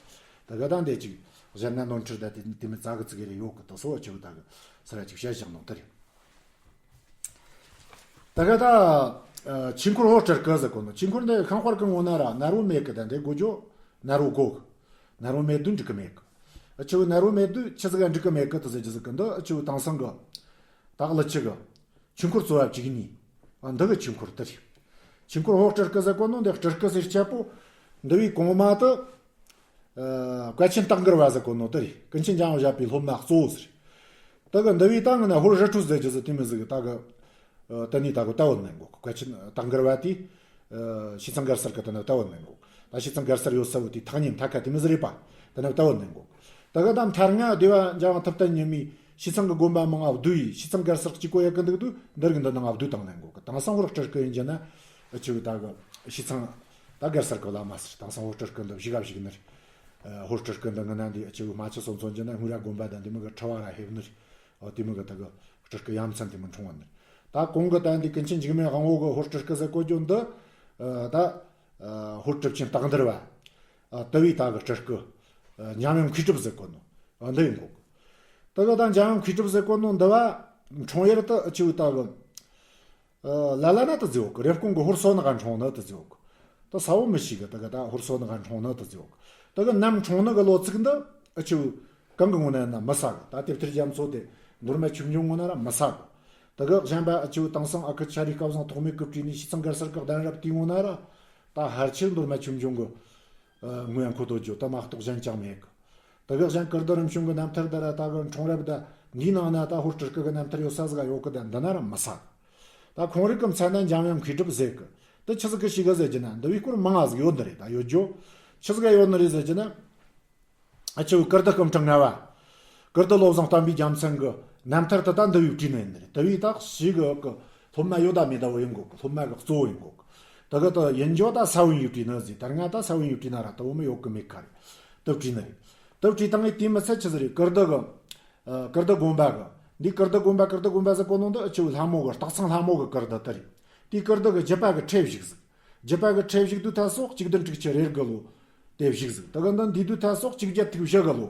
ད་ག་ད་འདི་ཅིག་གཞན་ན་ནོར་འཁྲུལ་ད་དེ་དེ་མོ་ཙག་གི་ཙིག་གི་རེ་ཡོད་གི། དེ་སོ་ཆེ་བོ་ད་གི་ས་ར་ཅིག་བཤད་བཞག་ནོ་དེ་རེད། ད་ག་ད་ཆོས་འཁོར་འོད་སྤྲུལ་སྐུ་ཟེར་གོ་ནོ། ཆོས་འཁོར་འདི་ཤིང་དཔལ་གི་ངོ་ན་ར་ནོར་བུ་མེད་གི། ད་འདི་དགོས་རྒྱུ་ནོར་བུ་དགོས་གི། ནོར་བུ་མེད་དུས་འགྲིག་གི་མེད་གི། ཨ་ཆེ་བོ་ནོར་བུ་མེད་དུས་ཆི་ཟིག་ག་འགྲིག་གི་མེད་གི་དེ་ཟེར་རྒྱུ་ཟིག་གི། འདི་ཨ་ཆེ་བོ་དེང་སང་གི་ད་ཀླུ་ཆུ་གི་ཆོས་འཁོར་རྩོད་པ་བཅུ་གཉིས། ཨ་འདི་གི་ཆོས་འཁོར་དེ་རེད། ཆོས་འཁོར་འོད་སྤྲུལ་སྐུ་ཟེར་གོ་ནོ། འདི་སྤྲུལ་སྐུ་ཟེར་ཆ་པོ་འདི་བའི་གོང་མ་དེ། ཨ་བཀའ་ཆེན་སྟག་འགུར་བ་ཟེར་གོ་ནོ་དེ་རེད། ཀུན་མཁྱེན་འཇམ་དབྱངས་བཞད་པའི་སློབ་མ་གཙོ་བོ་ཟེར། དེ་གི་འདི་བའི་ད་ངི་ན་ཧོར་རི་ཁྲོད་ཟེར་རྒྱུ་ཟིག་དེ་མོ་ཟིག་གི་ད་གི། ཨ་དེ་ནས་ད་གི་ད་བོ་ནན་གོ། བཀའ་ཆེན་སྟག་འགུར་བ་དེ། ཨ་ཤིས་ཚང་མགར་གསར་གི་དེ་ན་ད་བོ་ནན་གོ། ད་ཤིས་ཚང་མགར་གསར་ཡོད་ས་བོ་དེ་ཐག་ཉེ་མཐའ་ཁ་དེ་མོ་ཟིག་རེད་པ། དེ་ན་ད་བོ་ནན་གོ། ད་གི་ད་མཐར་ང་སྡེ་བ་འཇམ་དབྱངས་ཐུབ་བསྟན་ཉི་མའི་ བྱས་ཙང་གི་དགོན་པ་མང་ང་བསྡུ་ཡིས། བྱས་ཙང་གར་སར་གཅིག་གོ་ཡ་གི་འདུག་དུས་འདིར་གི་འདི་ནང་ང་བསྡུ་བཏང་ནས་འགོ་གི། དེང་སང་ཧོར་སྤྲུལ་སྐུ་ཡིན་རྒྱུ་ན་ཨ་ཆུ་ད་གི་བྱས་ཙང་ད་གར་སར་གི་བླ་མ་ཟེར། དེང་སང་ཧོར་སྤྲུལ་སྐུ་འདི་བཞུགས་ག་བཞུགས་ནི་རེད། ཧོར་སྤྲུལ་སྐུ་འདི་ངི་ན་འདི་ཨ་ཆུ་མ་ཆུ་སོང་ཚོ་རྒྱུ་ན་ངུ་ར་དགོན་པ་དང་འདི་མི་གི་ཁྲི་བ་ར་ཧེབ་ནི་རེད། ཨོ་དེ་མི་གི་ད་གི་སྤྲུལ་སྐུ་ཡ་མཚན་དེ་མི་འཁྲུངས་བ་ནི་རེད། ད་གོང་གི་ད་འདི་ཀུན་མཁྱེན་འཇིགས་མེད་དབང་པོ་གི་ཧོར་སྤྲུལ་སྐུ་ཟེར་གོ་རྒྱུ་འདི་ད་ཧོར་གྲུབ་ཆེན་སྟག་འདར་བ། ཨ་དེ་བས་ད་གི་སྤྲུལ་སྐུ། ཨ་འཇམ་དབྱངས་མཁས་གྲུབ་ཟེར་གོ་ནོ། ཨ་འདི་ཡིན་གོ། ད་གི་ད་འཇམ་དབྱངས་མཁས་གྲུབ་ཟེར་གོ་ནོ་འདི་བ། འཁྲུངས་ཡུལ་དུ་ཨ་ཆུ་ད་གི། ཨ་ལ་ལ་ན་དུ་ཟེར་གོ། རེབ་གོང་གི་ཧོར་སོ་ནག་ག་འཁྲུངས་ནི་དུ་ཟེར་གོ། ད་ས་བོ་མི་ཤེས་གི། ད་གི་ད་ཧོར་སོ་ནག་ག་འཁྲུངས་ནི་དུ་ཟེར་གོ། ད་གི་ནམ་འཁྲུངས་ནི་གི་ལོ་ཚིགས་འདི་ཨ་ཆུ་གང་གི་ངོ་ན་ན་མི་ས་གི། ད་དེབ་ཐེར་རྒྱ་མཚོ་དེ་མདོ་སྨད་ཆོས་འབྱུང་ངོ་ན་ར་མི་ས་གི། ད་གི་གཞན་པ་ཨ་ཆུ་དེང་སང་ཨ་ཁུ་ཆ་རི་སྐལ་བཟང་ཐོགས་མེད་གི་བྲིས་ནི་བྱས་ཙང་གར་སར་གི་གདན་རབས་དེའི་ངོ་ན་ར། ད་ཕལ་ཆེར་མདོ་སྨད་ཆོས་འབྱུང་གི་ཨ་ངོས་ཡང་ཁོ་ཐོ་ཇོ་ད་མ་གཏོགས་གཞན་ཅང་མེད་གི། ད་གི་གཞན་ཀིརྟི་རིམ་བྱོན་གི་རྣམ་ཐར་ད་ར་ད་གི་འཁྲུངས་རབས་ད་འདིའི་ནང་ན་ད་ཧོར་སྤྲུལ་སྐུ་གི་རྣམ་ཐར་ཡོད་ས་ཟིག་ག་ཡོད་གི། ད་འདི་ན་ར་མི་ས། ད་ཁོང་རིགས་གི་མཚན་ན་འཇམ་དབྱངས་མཁས་གྲུབ་ཟེར་གི། ད་ཆི་ཟིག་གི་ཞིག་གི་ཟེར་རྒྱུ་ན་འདི་བའི་སྐོར་མང་ང་ཟིག་ཡོད་ནི་རེད། ད་ཡོད་ཇོ། ཆི་ཟིག་ག་ཡོད་ནི་རེད་ཟེར་རྒྱུ་ན། ཨ་ཆུ་ཀིརྟི་སྐུ་ཕྲེང་ལྔ་བ། ཀིརྟི་བློ་བཟང་བསྟན་པའི་རྒྱལ་མཚན་གི་རྣམ་ཐར་དེ་ད་འདི་བའི་བྲིས་ནི་ཡིན་ནི་རེད། དེ་བས་ད་ཞིག་གི་གི་སློབ་མ་ཡོད་ད་མེད་ད་བོ་ཡིན་གོ་གི། སློབ་མ་གི་གཙོ་བོ་ཡིན་གོ་གི། དེ་གི་ད་ཡིན་ཇོ་ད་ས་བོན་ཡིས་བྲིས་ནི་ཟིག། ད་ང་ད་ས་བོན་ཡིས་བྲིས་ན་ར་ད་བོ་མི་ཡོད་གི་མེད་ཁ་རེད། དེ་བྲིས་ནི་རེད། དེ་བྲིས་བཏང་ངས་དེ་མི་ཚད་ཆི་ཟིག་རེད། ཀིརྟི་གི་ཨ་ཀིརྟི་དགོན་པ་གི། འདི་ཀིརྟི་དགོན་པ་ཀིརྟི་དགོན་པ་ཟེར་གོ་ནོ་འདི་ཨ་ཆུ་ལྷ་མོ་གི་སྟག་ཚང་ལྷ་མོ་གི་ཀིརྟི་དེ་རེད། དེ་ཀིརྟི་གི་བརྒྱུད་པ་གི་ཁྲིད་བཞུགས་ཟིག། བརྒྱུད་པ་གི་ཁྲིད་བཞུགས་དུས་ད་སོགས་གཅིག་བདུན་དྲུག་ཅུ་རེ་དགུ་ལོ་དེ་བཞུགས་ཟིག། ད་གི་འདི་འདི་དུས་ད་སོགས་གཅིག་བརྒྱད་ཐིག་བཞི་གི་ལོ།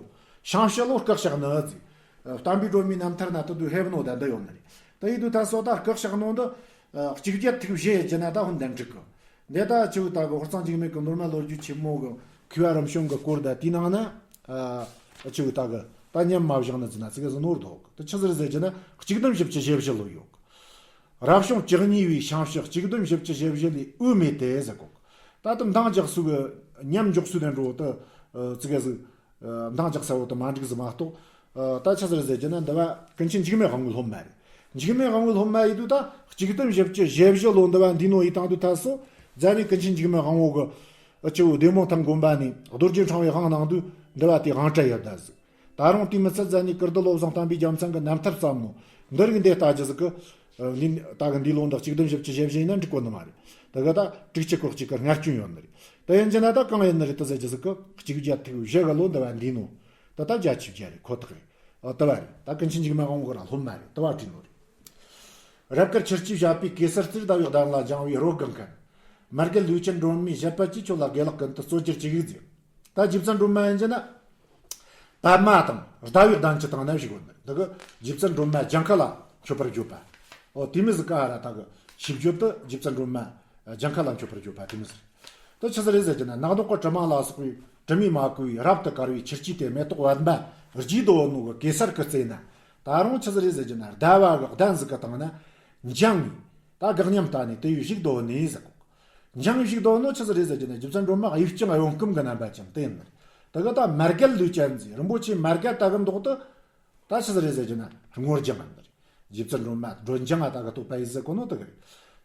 ཞང་ཞི་ལོ་སྐུ་གཤེགས་ནི་ཟིག། བསྟན་པའི་སྒྲོན་མེའི་རྣམ་ཐར་ན་དུ་དུ་ཧེབ་ནོ་ད་འདི་ཡོད་ནི་རེད། ད་ཡི་དུས་ད་སོགས་ད་སྐུ་གཤེགས་ནོ་འདི་གཅིག་བརྒྱད་ཐིག་བཞི་ཡི་རྒྱུ་ན་ད་ཧོན་དན་དྲུག་གི། འདི་ད་ཆུ་ད་གི་ཧོར་གཙང་འཇིགས་མེད་ཀྱི་མདོ་སྨད་ལོ་རྒྱུས་ཆེན་མོ་གི་མཁས་པ་རིམ་བྱོན་གི་སྐོར་ད་དེའི་ནང་ན། ཨ་ཆུ་ད་གི་ད་ཉམས་མ་བཞག་ནི་ཟིན་ན་ཙི་གེ་ཟིན་ནོར་དོག། ད་ཆི་ཟིག་རེད་ཟེར་རྒྱུ་ན་གཅིག་བདུན་བཞི་བཅུ་ཞེ་བཞི་ལོ་ཡོད། རབ་བྱུང་བཅུ་གཉིས་པའི་ཞང་ཞི་གཅིག་བདུན་བཞི་བཅུ་ཞེ་བཞི་ལས་དབུས་མེད་དེ་ཟེར་གོ། ད་དུ་མདང་རྒྱག་སུ་གི་ཉམས་འཇོག་སུ་དེ་འགྲོ་དུ་ཙི་གེ་ཟིག། མདང་རྒྱག་ས་བོ་དུ་མ་འགྲིག་ཟིག་མ་གཏོགས། ད་ཆི་ཟིག་ཟེར་རྒྱུ་ན་འདི་བ་ཀུན་མཁྱེན་འཇིགས་མེད་དབང་པོའི་སློབ་མ་རེད། འཇིགས་མེད་དབང་པོའི་སློབ་མ་ཡིན་དུས་ད་གཅིག་བདུན་བཞི་བཅུ་ཞེ་བཞི་ལོ་འདི་བ་འདི་ནོ་ཡི་དང་དུ་ད་སོ་རྫ་ནི་ཀུན་མཁྱེན་འཇིགས་མེད་དབང་པོ་གི་ཨ་ཆུ་བོ་སྡེ་མོ་ཐང་དགོན་པ་ནས་རྡོ་རྗེ་འཕྲེང་བའི་དབང་གནང་དུས་འདི་བ་དེ་དབང་གྲལ་ཡོད་ད་ཟིག། ད་རུང་དེ་མི་ཚད་རྫ་ནི་ཀིརྟི་བློ་བཟང་བསྟན་པའི་རྒྱལ་མཚན་གི་རྣམ་ཐར་བརྩམས་ནོ། འདི་རིགས་འདི་ལྟ་རྒྱུ་ཟིག་གི། འདི་ད་གི་འདི་ལོ་འདི་གཅིག་བདུན་བཞི་བཅུ་ཞེ་བཞི་ཡིན་ན་འགྲིག་གོ་ནི་མ་རེད། ད་གི་ད་དྲུག་ཅུ་གོ་གཅིག་གི་སྔ་སྐྱོན་ཡོད་ནི་རེད། ད་ཡིན་རྒྱུ་ན་ད་གང་ཡིན་ནི་རེད་ད་ཟེར་རྒྱུ་ཟིག་གི། གཅིག་བརྒྱད་ཐིག་བཞི་གི་ལོ་འདི་བ་འདི་ནོ། ད་ད་བརྒྱད་ཅུ་བརྒྱད་རེད། ཁོ་ཐག་རེད། ཨ་ད་བ་རེད། ད་ཀུན་མཁྱེན་འཇིགས་མེད་དབང་པོ་ར་སློབ་མ་རེད། ད་བ་བྲིས་ནོ་རེད། རབ་དཀར་ཆུ་སྐྱེས་བཞད་པའི་གེ་སར་རྩེར་ཟླ་བའི་གདན་ལ་འགྱིང་བའི་རོ་སྒང་མཁན། མར་རྒྱལ་ལུས་ཅན་སྒྲོལ་མའི་བཞད་པ་གྱིས་ཁྱོད་ལ་དགེ་ལེགས་ཀུན་ཏུ་སྩོལ་གྱུར་ཅིག་ཟེར། ད་རྗེ་བཙུན་སྒྲོལ་མ་ཡིན་རྒྱུ་ན། པདྨ་དང་ཟླ་བའི་གདན་གྱི་སྟེང་ན་བཞུགས་ཡོད་ནི་འདི་གི་རྗེ་བཙུན་སྒྲོལ་མ་ལྗང་ཁ་ལ་མཆོད་པར་བརྗོད་པ། ཨོ་དེ་མི་ཟིག་ག་ར་ད་གི་ཞིབ་བརྗོད་དུ་རྗེ་བཙུན་སྒྲོལ་མ་ལྗང་ཁ་ལ་མཆོད་པར་བརྗོད་པ་དེ་མི་ཟིག། དེ་ཆི་ཟིག་རེད་ཟེར་རྒྱུ་ན་ནག་ཟློག་གི་དྲི་མ་ལ་སོགས་པའི་དྲི་མས་མ་གོས་པའི་རབ་ཏུ་དཀར་བའི་ཆུ་སྐྱེས་དེ་མེ་ཏོག་པདྨ་རྒྱས་བསྡད་ནོ་གི་གེ་སར་གི་རྩེ་ན། ད་རུང་ཆི་ཟིག་རེད་ཟེར་རྒྱུ་ན་ཟླ་བ་གི་གདན་ཟིག་གི་སྟེང་ན་འགྱིང་ངེ་ད་དགག་ཉམས་ལྟ་ནས་དེ་ཡི་བཞུགས་བསྡད་ནི་ཟེར་གོ། འགྱིང་བཞུགས་བསྡད་ནོ་ཆི་ཟིག་རེད་ཟེར་རྒྱུ་ན་རྗེ་བཙུན་སྒྲོལ་མ་དབུས་སྤྱང་གཡོན་བསྐུམ་གི་རྣམ་པ་ཅན་དེ་ཡིན་ནི་རེད། དེ་གི་ད་མར་རྒྱལ་ལུས་ཅན་ཟེར་རིན་པོ་ཆེ་མར་རྒྱལ་ད་གི་མདོག་དེ་ད་ཆི་ཟིག་རེད་ཟེར་རྒྱུ་ན་སྔོ་ལྗང་ཡིན་ནི་རེད། རྗེ་བཙུན་སྒྲོལ་མ་སྒྲོལ་ལྗང་ང་ད་གི་བསྟོད་པ་ཡི་ཟེར་གོ་ནོ་དེ་གི་རེད།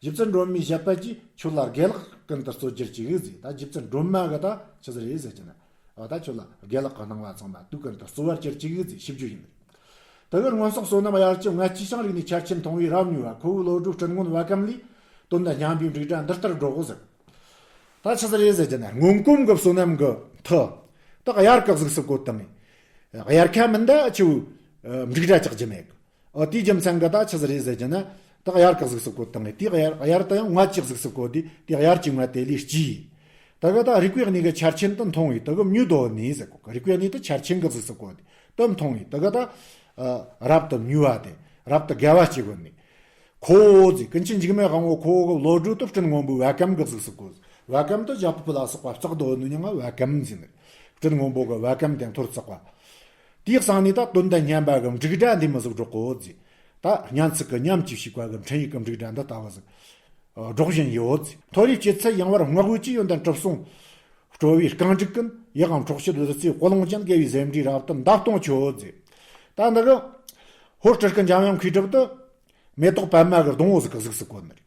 རྗེ་བཙུན་སྒྲོལ་མའི་བཞད་པ་གྱིས་ཁྱོད་ལ་དགེ་ལེགས་ཀུན་ཏུ་སྩོལ་གྱུར་ཅིག་ཟེར། ད་རྗེ་བཙུན་སྒྲོལ་མ་གི་ད་ཆི་ཟིག་རེད་ཟེར་རྒྱུ་ན། ཨ་ད་ཁྱོད་ལ་དགེ་ལེགས་གི་སྣང་བ་ཚང་མ་དུས་ཀུན་ཏུ་སྩོལ་བར་གྱུར་ཅིག་ཟེར་ཞིབ་རྒྱུ་ཡིན། དེ་གི་སྔོན་སོག་བསོད་ནམས་དབྱར་གྱི་མངལ་སྐྱེས་ཤིང་རིག་ནས་ཆར་ཆེན་འཐུང་བའི་རབ་མྱོས་པ། ཁོ་བོའི་བློ་གྲོས་སྤྲིན་སྔོན་བ་གམ་ལས། དོན་དང་མཉམ་པའི་འབྲུག་སྒྲ་འདི་ལྟར་སྒྲོག་ཟེར། ད་ཆི་ཟིག་རེད་ཟེར་རྒྱུ་ན་སྔོན་གོམས་གི་བསོད་ནམས་གི་མཐུ། ད་དབྱར་གི་གཟུགས་སུ་བཀོད་བཏང་ངེ་། དབྱར་ཁ་མིན་ད་ཆུ་འབྲུག་སྒྲ་ཅག་རྒྱུ་མེད་གི། ཨོ་དེའི་རྒྱུ་མཚན་གི་ད་ཆི་ཟིག་རེད་ཟེར་རྒྱུ་ན། ད་དབྱར་གི་གཟུགས་སུ་བཀོད་བཏང་ངེ་དེ་དབྱར་དབྱར་ད་ཡང་མངལ་གྱི་གཟུགས་སུ་བཀོད་དེ་དེ་དབྱར་གྱི་མངལ་དེ་ལས་སྐྱེས། ད་གི་ད་རིག་པའི་གནས་གི་ཆར་ཆེན་དུ་འཐུང་བས་ད་གི་མྱོས་བསྡད་ནི་ཟེར་གོ་གི། རིག་པའི་གནས་དུ་ཆར་ཆེན་གི་གཟུགས་སུ་བཀོད་དེ་དུ་འཐུང་བས་ད་གི་ད་རབ་ཏུ་མྱོས་པ་དེ་རབ་ཏུ་དགའ་བ་སྐྱེ་གོ་ནི། ཁོ་བོ་ཟེར་ཀུན་མཁྱེན་འཇིགས་མེད་དབང་པོ་ཁོ་བོ་གི་བློ་གྲོས་དུ་སྤྲིན་སྔོན་པོའི་བ་གམ་གི་གཟུགས་སུ་བཀོད། བ་གམ་དུ་བྱ་ཕོར་པ་ལ་སོགས་པ་བརྩེགས་བསྡད་ནི་མྱིང་ང་བ་གམ་ཟེར་ནི། སྤྲིན་སྔོན་པོ་གི་བ་གམ་དེ་ཐོར་བརྩེགས་པ། དེའི་གསང་ནས་ད་དོན་དང་མཉམ་པ་གི་འབྲུག་སྒྲ་འདི་མི་ཟིག་སྒྲོག་གོ་ཟེར། ད་སྙན་ཚིག་གི་ཉམས་ཀྱིས་ཞིག་པ་གི་འཕྲིན་ཡིག་གི་འབྲུག་སྒྲ་འདི་ལྟ་བུ་ཟིག་སྒྲོག་བཞིན་ཡོད་ཟེར། མཐོ་རིས་སྐྱེད་ཚལ་ཡངས་པར་བསྔགས་བརྗོད་ཀྱི་ཡོན་ཏན་གྲུབ་སོང་སྤྲོ་བའི་རྐང་དྲུག་ཀུན། ཡིད་དབང་འཕྲོག་བྱེད་བདུད་རྩིའི་དཔལ་ལུང་ཅན། དགེ་བའི་ཟེའུ་འབྲུའི་རབ་ཏུ་འདབ་སྟོང་མཆོད་ཟེར། ད་འདི་གི་ཧོར་སྤྲུལ་སྐུ་འཇམ་དབྱངས་མཁས་གྲུབ་ཏུ། མེ་ཏོག་པདྨ་གི་སྡོང་བོ་ཟིག་གི་གཟུགས་སུ་བཀོད་ནི་རེད།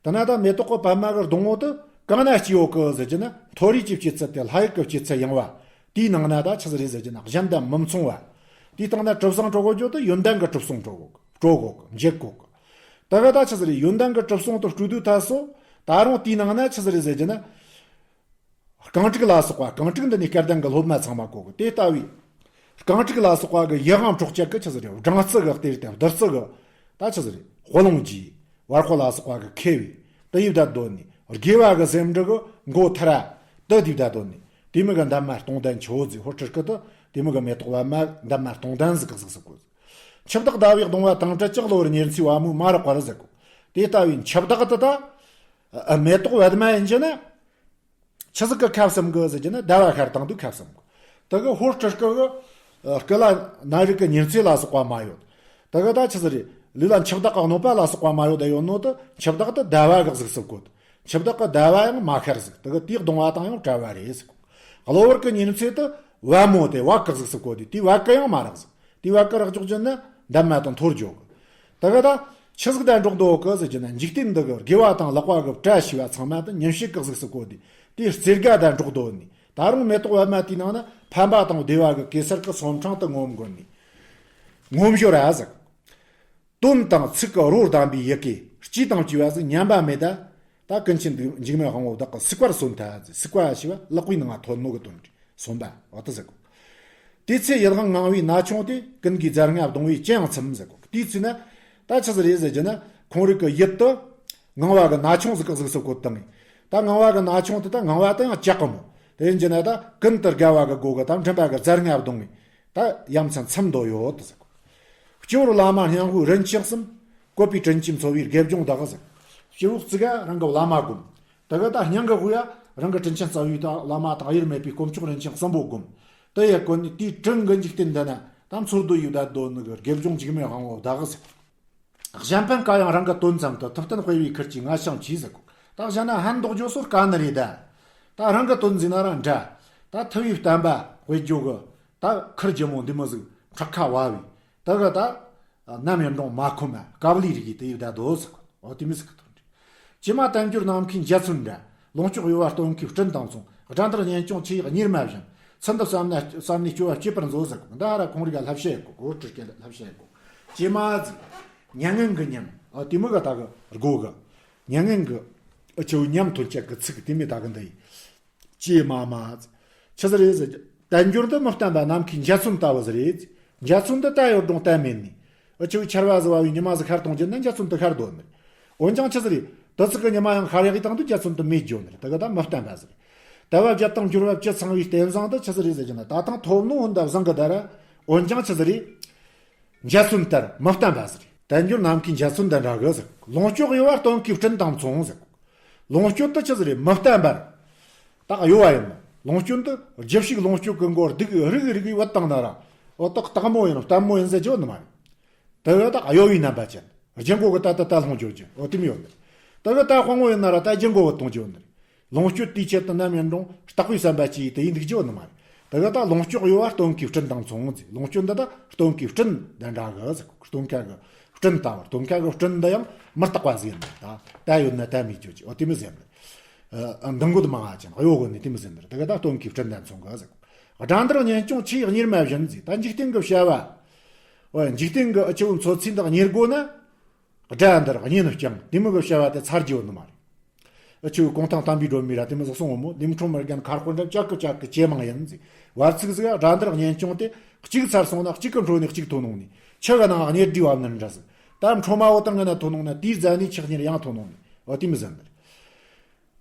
དེ་ན་ད་མེ་ཏོག་གི་པདྨ་གི་སྡོང་བོ་དེ་གང་ན་སྐྱེས་ཡོད་གི་ཟེར་རྒྱུ་ན་མཐོ་རིས་ཀྱི་སྐྱེད་ཚལ་དེ་ལྷ་ཡུལ་གྱི་སྐྱེད་ཚལ་ཡངས་པ། དེའི་ནང་ན་ད་ཆི་ཟིག་རེད་ཟེར་རྒྱུ་ན་གཞན་དང་མི་མཚུངས་པ། དེའི་སྟེང་ན་གྲུབ་གསང་སྤྲོད་དགོས་རྒྱུ་དེ་ཡོན་ཏན་གྱི་གྲུབ་གསང་སྤྲོད་དགོས། སྤྲོད་དགོས། འཇལ་དགོས། དེ་ག་ད་ཆི་ཟིག་རེད། ཡོན་ཏན་གྱི་གྲུབ་གསང་དེ་སྤྲོད་དུས་ད་སོ་ད་རུང་དེའི་ནང་ན་ཆི་ཟིག་རེད་ཟེར་རྒྱུ་ན། རྐང་དྲུག་ལ་སོགས་པ། རྐང་དྲུག་འདི་ནི་སྐལ་ལྡན་གྱི་སློབ་མ་ཚང་མ་གོ་གི། དེ་ལྟ་བུའི་རྐང་དྲུག་ལ་སོགས་པ་གི་ཡིད་དབང་འཕྲོག་བྱེད་ཀྱི་ཆི་ཟིག་རེད། སྦྲང་རྩི་གི་གཏེར་དང་བདུད་རྩི་གི་ད་ཆི་ཟིག་རེད། དཔུང་ལོང་གིས་བར་སྐོར་ལ་སོགས་པ་གི་ཁེ་བའི་དེ་ཡིབ་ད་དོན་ནི། དགེ་བ་གི་སེམས་འདྲི་གི་མགོ་ཐར་ར་དེ་དེབ་ད་དོན་ནི། དེ་མི་གི་འདབ་མ་སྟོང་ལྡན་ཆོས་ཟེར། ཧོར་སྤྲུལ་སྐུ་དེ་དེ་མི་གི་མེ་ཏོག་པད་མ་འདབ་མ་སྟོང་ལྡན་ཟིག་གི་ཟིག་ཟིག་གོ། འཆི་བདག་ཟླ་བའི་གདུང་བ་དང་བྲལ་ཅིག། གློ་བུར་ཉེར་འཚེའི་བ་མོའི་མ་རག་པར་ཟེར་གོ། དེ་ལྟ་བུའི་འཆི་བདག་དེ་ད་མེ་ཏོག་པད་མ་ཡིན་རྒྱུ་ན། ཆི་ཟིག་གི་ཁ་བསམ་གི་ཟེར་རྒྱུ་ན་ཟླ་བ་ཤར་བཏང་དུས་ཁ་བསམ་གི། དེ་གི་ཧོར་སྤྲུལ་སྐུ་གི་སྐུ་ལ་ནད་རིགས་ཀྱི་ཉེར་འཚེ་ལ་སོགས་པ་མ་ཡོད། དེ་གི་ད་ཆི་ཟིག་རེད། ལུས་ལ་འཆི་བདག་གི་གནོད་པ་ལ་སོགས་པ་མ་ཡོད་དེ་ཡོད་ནོ་དེ་འཆི་བདག་དེ་ཟླ་བ་གི་ཟིག་ཟིག་གོ། འཆི་བདག་གི་ཟླ་བ་ཡང་མ་ཤར་ཟིག། དེ་གི་དེའི་གདུང་བ་དང་ཡང་བྲལ་བ་རེད་ཟིག། གློ་བུར་གི་ཉེར་འཚེ་དེ་བ་མོ་དེ་བ་གི་ཟིག་ཟིག་གོ། དེ་དེའི་བ་གི་ཡང་མ་རག་ཟིག། དེའི་བ་གི་རག་འཇོག་རྒྱུ་ན་འདབ་མ་དང་ཐོར་འཇོག་གི། དེ་གི་ད་ཆི་ཟིག་ད་འགྲོགས་འདུག་གི་ཟེར་རྒྱུ་ན། འཇིག་རྟེན་འདི་གི་དགེ་བ་དང་ལེགས་པ་གི་བཀྲ་ཤིས་པ་ཚང་མ་དེ་ཉིན་ཕྱེད་གི་གཟུགས་སུ་བཀོད་དེ་དེའི་རྩེ་དགའ་ད་འགྲོགས་འདུག་ནི། ད་རུང་མེ་ཏོག་པད་མ་དེའི་ནང་ན་ཕན་པ་དང་བདེ་བ་གི་གེ་སར་གི་ཚོམས་ཕྲེང་དུ་ངོམ་དགོས་ནི། ངོམ་ཞོར་ར་ཟིག། དོན་དང་ཚིག་གི་རོ་བསྡམས་པའི་ཡི་གེ་སྤྱི་དང་བཅས་པ་ཟིག་ཉམས་པ་མེད་ད། ད་ཀུན་མཁྱེན་འཇིགས་མེད་དབང་པོ་བདག་གི་སིག་པར་གསོན་ཐལ་ཟེར། སིག་པ་ཞེས་པ་ལག་པའི་ནང་ང་ཐོན་ནོ་གི་དོན་རེད། གསོན་པ་འོ་དེ་ཟེར་གོ། དེ་ཚེ་ཡིད་དབང་ངང་བའི་ན་ཆུང་དེ། ཀུན་གྱི་རྫ་རྔ་བརྡུང་བས་ཅི་ཡང་ཚིམ་ཟེར་གོ། དེའི་ཚེ་ན་ད་ཆི་ཟིག་རེད་ཟེར་རྒྱུ་ན། ཁོང་རིགས་ཀྱི་ཡིད་དུ་ངང་བ་གི་ན་ཆུང་ཟིག་གི་གཟུགས་སུ་བཀོད་བཏང་ངས། ད་ངང་བ་གི་ན་ཆུང་དེ་ད་ངང་བ་དེ་ཡང་ལྕགས་གི་མོ། དེ་ཡིན་རྒྱུ་ན་ད་ཀུན་ཏུ་དགའ་བ་གི་སྒོ་གི་ད་མགྲིན་པ་གི་རྫ་རྔ་བརྡུང་ངས། ད་ཡ་མཚན་ཚིམ་འདོད་ཡོད་དེ་ཟེར་གོ། སྤྱི་བོར་བླ་མ་སྙིང་པོའི་རིན་ཆེན་གསུམ། བཀོད་པའི་དྲིན་གྱིས་འཚོ་བའི་དགེ་སྦྱོང་བདག་ཟེར། སྤྱི་བོ་གཅིག་ག་རང་གི་བླ་མ་བསྒོམ། དེ་ག་ད་སྙིང་གི་དབུས་ཡ་རང་གི་དྲིན་ཅན་རྩ་བའི་ད་བླ་མ་དང་དབྱེར་མེད་པའི་དཀོན་མཆོག་རིན་ཆེན་གསུམ་པོ་བསྒོམ། དེ་ཡི་སྒོ་ནས་དེའི་དྲིན་གི་འཇིག་རྟེན་འདི་ན་ད་འཚོ་སྡོད་ཡོད་ད་དོ་ནི་གི་དགེ་སྦྱོང་འཇིགས་མེད་དབང་པོ་བདག་ཟེར། གཞན་ཕན་ག་ཡང་རང་གི་དོན་ཙམ་དུ། ཐུབ་བསྟན་སྤེལ་བའི་ཁུར་གྱིས་ང་ཞིང་བྱས་ཟེར་གོ། ད་གཞན་ན་ཕན་འདོགས་རྒྱུ་སོ་དཀའ་ནི་རེད་ད། ད་རང་གི་དོན་ཟིན་ན་རང་འདྲ། ད་ཐུབ་པའི་བསྟན་པ་སྤེལ་རྒྱུ་གི་ད་ཁུར་རྒྱུ་མོ་འདི་མོ་ཟིག་ཁྲག་ཁ་བབས་པའི་དེ་གི་ད། ནམ་ཡིན་རུང་མ་ཁོམ་མ་དཀའ་ལས་རིགས་ཀྱི་དེ་ཡི་ད་དོ་ཟེར་གོ། འོ་དེ་མི་ཟིག་གི་དོན་རེད། ཀྱེ་མ་དལ་འབྱོར་ནམ་མཁའི་འཇའ་ཚོན་འདྲ། ལོངས་སྤྱོད་གཡོ་བ་སྟོན་ཁའི་སྤྲིན་དང་མཚུངས། དགྲ་འདུལ་གཉེན་སྐྱོང་ཆུ་ཡི་གཉེར་མ་བཞིན། ཚུལ་འདི་བསམ་ན་བསམ་ནས་སྐྱོ་བ་སྐྱེད་པར་མཛོད་ཟེར་གོ། འདི་ཧ་ར་ཁོང་རིགས་ལ་བསླབ་བྱ་ཡི་གོ། གོ་སྤྲུལ་སྐད་ལ་བསླབ་བྱ་ཡི་གོ། ཀྱེ་མ་ཟིག། མྱ་ངན་གྱི་ཉམས། འོ་དེ་མི་གི་ད་གི་སྒོ་གི། མྱ་ངན་གྱི་ཨ་ཆེའུ་ཉམས་ཐོན་ཆེད་ཀྱི་ཚིག་དེ་མི་ད་གི་འདི་ཡི། ཀྱེ་མ་མ། ཆི་ཟིག་རེད་ཟེར། དལ་འབྱོར་འདི་མི་བརྟན་པ་ནམ་མཁའི་འཇའ་ཚོན་ལྟ་བུ་ཟིག་རེད། འཇའ་ཚོན་འདི་ད་ཡོད་རུང་གཏན་མེད་ནི། ཨ་ཆེའུ་ཆར་བ་ཟིག་བབས་པའི་ཉི་མ་ཟིག་ཤར་གཏོང་རྒྱུ་ན་འཇའ་ཚོན་འདི་ཤར་འདོད་ནི། འོན་ཀྱང་ཆི་ཟིག་རེད། དུ་ཚིག་གི་ཉི་མ་ཡང་ཤར་ཡག་གི་དང་དུ་འཇའ་ཚོན་འདི་མེད་འགྱོ་ནི་རེད། དེ་གི་ད་མི་བརྟན་པ་ཟིག་རེད། དལ་བ་བརྒྱད་དང་འབྱོར་བ་བཅུ་ཚང་བའི་རྟེན་བཟང་འདི་ཆི་ཟིག་རེད་ཟེར་རྒྱུ་ན། ད་ཐང་ཐོབ་ནོ་འོན་ད་བཟང་གི་ད་ར། འོན་ཀྱང་ཆི་ཟིག་རེད། འཇའ་ཚོན་ལྟར་མི་བརྟན་པ་ཟེར། དལ་འབྱོར་ནམ་མཁའི་འཇའ་ཚོན་དང་འདྲ་གི་ཟེར། ལོངས་སྤྱོད་གཡོ་བ་སྟོན་ཁའི་སྤྲིན་དང་མཚུངས་ཟེར། ལོངས་སྤྱོད་དེ་ཆི་ཟིག་རེད། མི་བརྟན་པར། ད་གཡོ་བ་ཡིན་ནོ། ལོངས་སྤྱོད་དེ་རྒྱུ་ཕྱུག་ལོངས་སྤྱོད་ཀྱི་མགོར་སྡུག་རིག་རིག་བུད་བཏང་ན་ར། འོ་ད་སྟག་མོ་ཡིན་ནོ་སྟག་མོ་ཡིན་ཟེར་རྒྱུ་ནི་མ་རེད། དེ་གི་ད་གཡོ་བའི་རྣམ་པ་ཅན། རྒྱུ་མགོ་གི་ད་ད་ད་ལྷུང་འགྱོ་རྒྱུ་འོ་དེ་མི་ཡོད་ནི། དེ་གི་ད་དཔང་བོ་ཡིན་ན་ར་ད་རྒྱུ་མགོ་བུད་གཏོང་རྒྱུ་ཡོད་ནི་རེད། ལོངས་སྤྱོད་དེའི་ཆེད་དུ་ནམ་ཡིན་རུང་རྟག་པའི་བསམ་པ་ཅིག་དེ་ཡིན་འདུག་རྒྱུ་ནི་མ་རེད། དེ་ག་ད་ལོངས་སྤྱོད་གཡོ་བ་སྟོན་ཁའི་སྤྲིན་དང་མཚུངས་ཟེར། ལོངས་སྤྱོད་འདི་ད་སྟོན་ཁའི་སྤྲིན་དང་འདྲ་གི་ཟེར། སྟོན་ཁ་གི་སྤྲིན་ལྟ་བུ། སྟོན་ཁ་གི་སྤྲིན་འདི་ཡང་མི་རྟག་པ་ཟིག་ཡིན་ནི་ད། ད་ཡོད་ན་ད་མེད་རྒྱུ་ཅིག་འོ་དེ་མི་ཟེར་ནི། འདང་གོ་དུ་མང་ང་ཅན་གཡོ་གོ་ནི་དེ་མི་ཟེར་ནི་རེད། དེ་ག་ད་སྟོན་ཁའི་སྤྲིན་དང་མཚུངས་གི་ཟེར། དགྲ་འདུལ་གཉེན་སྐྱོང་ཆུ་ཡི་གཉེར་མ་བཞིན་ཟེར། ད་འཇིག་རྟེན་གི་བྱ་བ། འོ་འཇིག་རྟེན་གི་ཨ་ཆེའུ་འཚོ་ཚིས་འདི་གཉེར་དགོས་ན། དགྲ་འདུལ་གཉེན་སྐྱོང་དེ་མོ་གི་བྱ་བ་དེ་ཚར་རྒྱུ་ནི་མ་རེད། ཨ་ཆེའུ་གུང་ཐང་དམ་པའི་སྒྲོན་མེ་ར་དེ་མོ་ཟིག་གསུང་ངོ་མོ། ལུས་ཕྲེང་མི་རྒན་མཁར་དཔོན་འདྲ་ལྕགས་ཀྱི་ལྕགས་ཀྱི་ཇེ་མང་ཡིན་ཟེར། བར་ཚིགས་ཟིག་དགྲ་འདུལ་གཉེན་སྐྱོང་དེ་གཅིག་ཚར་སོང་ན་གཅིག་གི་འཕྲོ་ནས་གཅིག་ཐོན་འོང་ནི། ཆུ་གི་ནང་གཉེར་སྒྲིག་བབ་ནི་འདྲ་ཟིག། ད་ཁྲོ་མ་བོ་དང་ངི་ན་ཐོན་འོང་ན་དེའི་རྫ་ནས་ཆུ་གཉེར་ཡང་ཐོན་འོང་ནི། འོ་དེ་མོ་ཟིག་འདིར།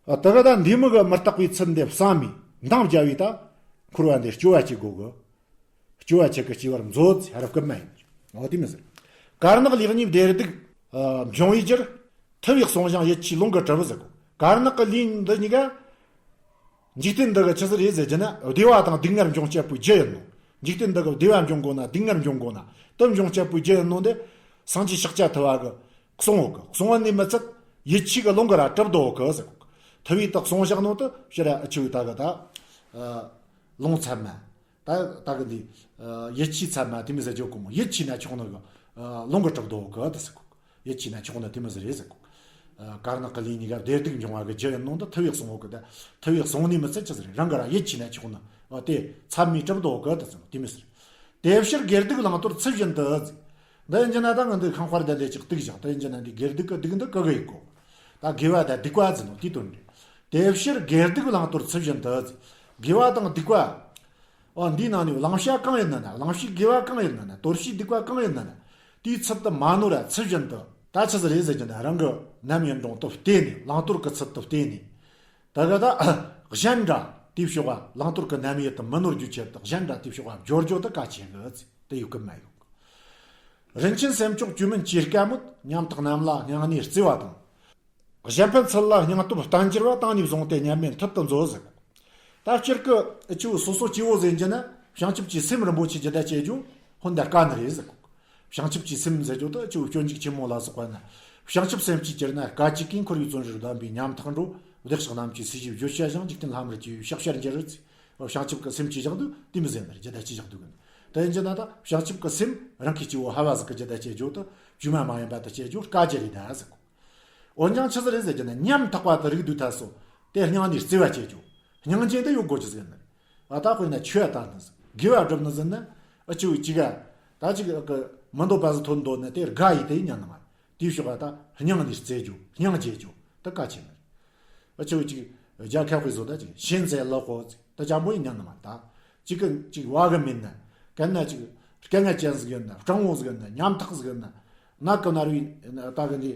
ཨ་དེ་ག་ད་འདི་མོ་གི་མི་རྟག་པའི་ཚུལ་འདི་བསམ་མི་འདང་བརྒྱབ་པའི་ད་འཁོར་བ་འདི་སྐྱོ་བ་ཅིག་དགོས་གི། སྐྱོ་བ་ཆེ་གི་སྐྱེ་བར་མཛོད་ཟེར་རབ་སྐུལ་མ་ཡིན། འོ་དེ་མི་ཟེར། དཀར་ནག་ལས་གཉིས་བདེ་སྡུག་འབྱུང་བའི་རྒྱུར། ཐུབ་པའི་གསུང་ཞིང་ཡིད་ཆེས་ལུང་གིས་གྲུབ་ཟེར་གོ། དཀར་ནག་གི་ལས་འདི་གཉིས་ཀ། འཇིག་རྟེན་འདི་གི་ཆི་ཟིག་རེད་ཟེར་རྒྱུ་ན་བདེ་བ་དང་སྡུག་བསྔལ་འབྱུང་བྱེད་པོའི་རྒྱུ་ཡིན་ནོ། འཇིག་རྟེན་འདི་གི་བདེ་བ་འབྱུང་དགོས་ན་སྡུག་བསྔལ་འབྱུང་དགོས་ན་དེ་འབྱུང་བྱེད་པོའི་རྒྱུ་ཡིན་ནོ་འདི། སངས་རྒྱས་ཤཱཀྱ་ཐུབ་པ་གི་གསུང་བོ་གི་གསུང་བ་ནི་མི་ཚད་ཡིད་ཆེས་གི་ལུང་གིས་ར་གྲུབ་འདུག་གི་ཟེར་གོ། ཐུབ་པའི་དག་གསུང་བཤད་ནོ་དེ་ཕྱིར་ཨ་ཆུ་ད་གི་ད། ལུང་ཚད་མ། ད་ད་གི་འདི། ཡིད་ཆེས་ཚད་མ་དེ་མི་ཟེར་རྒྱུ་གོ་མོ། ཡིད་ཆེས་ན་ཆོག་ནི་གི། ལུང་གིས་གྲུབ་འདུག་གི་ད་ཟེར་གོ། ཡིད་ཆེས་ན་ཆོག་ནི་དེ་མི་ཟེར་རེད་ཟེར་གོ། དཀར་ནག་གི་ལས་གཉིས་ཀ་བདེ་སྡུག་འབྱུང་བ་གི་རྒྱུ་ཡིན་ནོ་འདི་ཐུབ་པའི་གསུང་བོ་གི་ད། ཐུབ་པའི་གསུང་ནི་མི་ཚད་ཆི་ཟིག་རེད། རང་གིས་ར་ཡིད་ཆེས་ན་ཆོག་ནི། འོ་དེ་ཚད་མས་གྲུབ་འདུག་གི་ད་ཟེར་དེ་མི་ཟེར། དེ་ཕྱིར་དགེ་སྡིག་བླང་དོར་ཚུལ་བཞིན་དུ། འདི་ཡིན་གྱི་ན་ད་ང་འདི་ཁང་དཔར་དེ་འདྲ་ཅིག་གཏུགས་བཞག་དེ་ཡིན་གྱི་ན་འདི་དགེ་སྡིག་གི་སྡིག་འདི་ག་གི་ཡིན་གོ། ད་དགེ་བ་དང་སྡིག་པ་ཟེར་ནོ་དེའི་དོན་རེད། དེ་ཕྱིར་དགེ་སྡིག་བླང་དོར་ཚུལ་བཞིན་དུ། དགེ་བ་དང་སྡིག་པ། འོ་འདིའི་ནང་ནས་བླང་བྱ་གང་ཡིན་ན་ན་བླང་བྱའི་དགེ་བ་གང་ཡིན་ན་ན་དོར་བྱའི་སྡིག་པ་གང་ཡིན་ན་ན། དེའི་ཚུལ་དུ་མ་ནོར་ར་ཚུལ་བཞིན་དུ། ད་ཆི་ཟིག་རེད་ཟེར་གྱི་ན་རང་གི་ནམ་ཡིན་གྲོང་དུ་བལྟས་ནས་བླང་དོར་གི་ཚུལ་དུ་བལྟས་ནས། ད་ག་ད་གཞན་འདྲ་དེའི་ཕྱོགས་ལ་བླང་དོར་གི་རྣམ་དབྱེ་དུ་མི་ནོར་རྒྱུ་ཆེད་དུ་གཞན་འདྲ་དེའི་ཕྱོགས་ལ་སྦྱོར་རྒྱུ་དུ་གལ་ཆེ་གི་དེ་ཡོད་གི་མ་ཡོད་གི། རིན་ཆེན་སེམས་མཆོག་བཅོས་མིན་གྱི་དཀའ་མོད་ཉམ་ཐག་རྣམས་ལ་སྙིང་ནས་བརྩེ་བ་དང་། གཞན་ཕན་ཚུལ་ལ་སྙིང་སྟོབས་བརྟན་གྱུར་བ་བཏང་ནས་བཟུང་སྟེ་ཉམས་ལེན་མཐུད་དུ་མཛོད་ཟེར། ད་སྤྱིར་གི་ཨ་ཆུ་སོ་སོ་སྐྱེ་བོ་ཟེར་གྱི་ན་བྱང་ཆུབ་ཀྱི་སེམས་རིན་པོ་ཆེ་ཇི་ལྟ་བྱེད་རྒྱུ་ཧོན་ད་དཀའ་ནི་རེད་ཟེར། བྱང་ཆུབ་ཀྱི་སེམས་ཟེར་རྒྱུ་དེ་ཨ་ཆུ་སྤྱོད་འཇུག་ཆེན་མོ་ལ་སོགས་པ་ན། བྱང་ཆུབ་སེམས་ཀྱིས་གྱུར་ན་སྐད་ཅིག་གིས་འཁོར་བའི་བཙོན་རར་བསྡམས་པའི་ཉམ་ཐག་འགྲོ། བདེ་གཤེགས་རྣམས་ཀྱི་སྲས་ཀྱི་བརྗོད་བྱ་ཞིང་འཇིག་རྟེན་ལྷ་མིར་གྱུར་པའི་ཕྱག་བྱར་འགྱུར་ཟེར། བྱང་ཆུབ་ཀྱི་སེམས་ཀྱིས་བཞག་འདུག་དེ་མི་ཟེར་ནི་རེད་ཇི་ལྟ་ཅི་བཞག་འདུག་གི། དེ་ཡིན་གྱི་ན་ད་བྱང་ཆུབ་ཀྱི་སེམས་རང་གི་སྐྱེ་བོ་ཧ་བ་ཟིག་གི་ཇི་ལྟ་བྱེད་རྒྱུ་དེ་བཅོས་མ་མ་ཡིན་པ་དེ་བྱེད་རྒྱུ་དཀའ་རྒྱུ་རེད་ད་ཟེར་གོ། འོན་ཀྱང་ཆི་ཟིག་རེད་ཟེར་གྱི་ན་ཉམ་ཐག་པ་དེ་རིགས་འདུག་ད་སོ། དེ་སྙིང་ནས་བརྩེ་བ་བྱེད་རྒྱུ། སྙིང་རྗེ་འདི་ཡོད་དགོས་ཀྱི་ཟེར་ནི། ཨ་ད་དཔེར་ན་ཆོས་ལྟ་ནི་ཟིག་དགེ་བ་སྒྲུབ་ནི་ཟིག་ན། ཨ་ཆུ་ཅིག་ག་ད་ཅིག་གི་མི་འདོད་པ་ཟིག་ཐོན་འདོད་ན་དེ་དགའ་ཡི་དེ་ཉན་ནི་མ། དེའི་ཕྱོགས་ལ་ད་སྙིང་ནས་བརྩེ་རྒྱུ་སྙིང་རྗེ་རྒྱུ་དེ་གལ་ཆེ་ནི། ཨ་ཆུ་ཅིག་རྒྱ་ཁ་དཔེ་བཟོ་ད་ཅིག་ཤིན་ཟེར་ལ་ཁོ་ད་ཅང་པོ་ཡིན་ཉན་ནི་མ་ད། ཅིག་གི་ཅིག་བ་གི་མིན་ན། གན་ན་ཅིག་སྐད་ངན་ཅན་ཟིག་ཡིན་ན་སྤྲང་བོ་ཟིག་ཡིན་ན་ཉམ་ཐག་ཟིག་ཡིན་ན། ནད་ཀྱིས་མནར་བའི་ད་གི་འདི་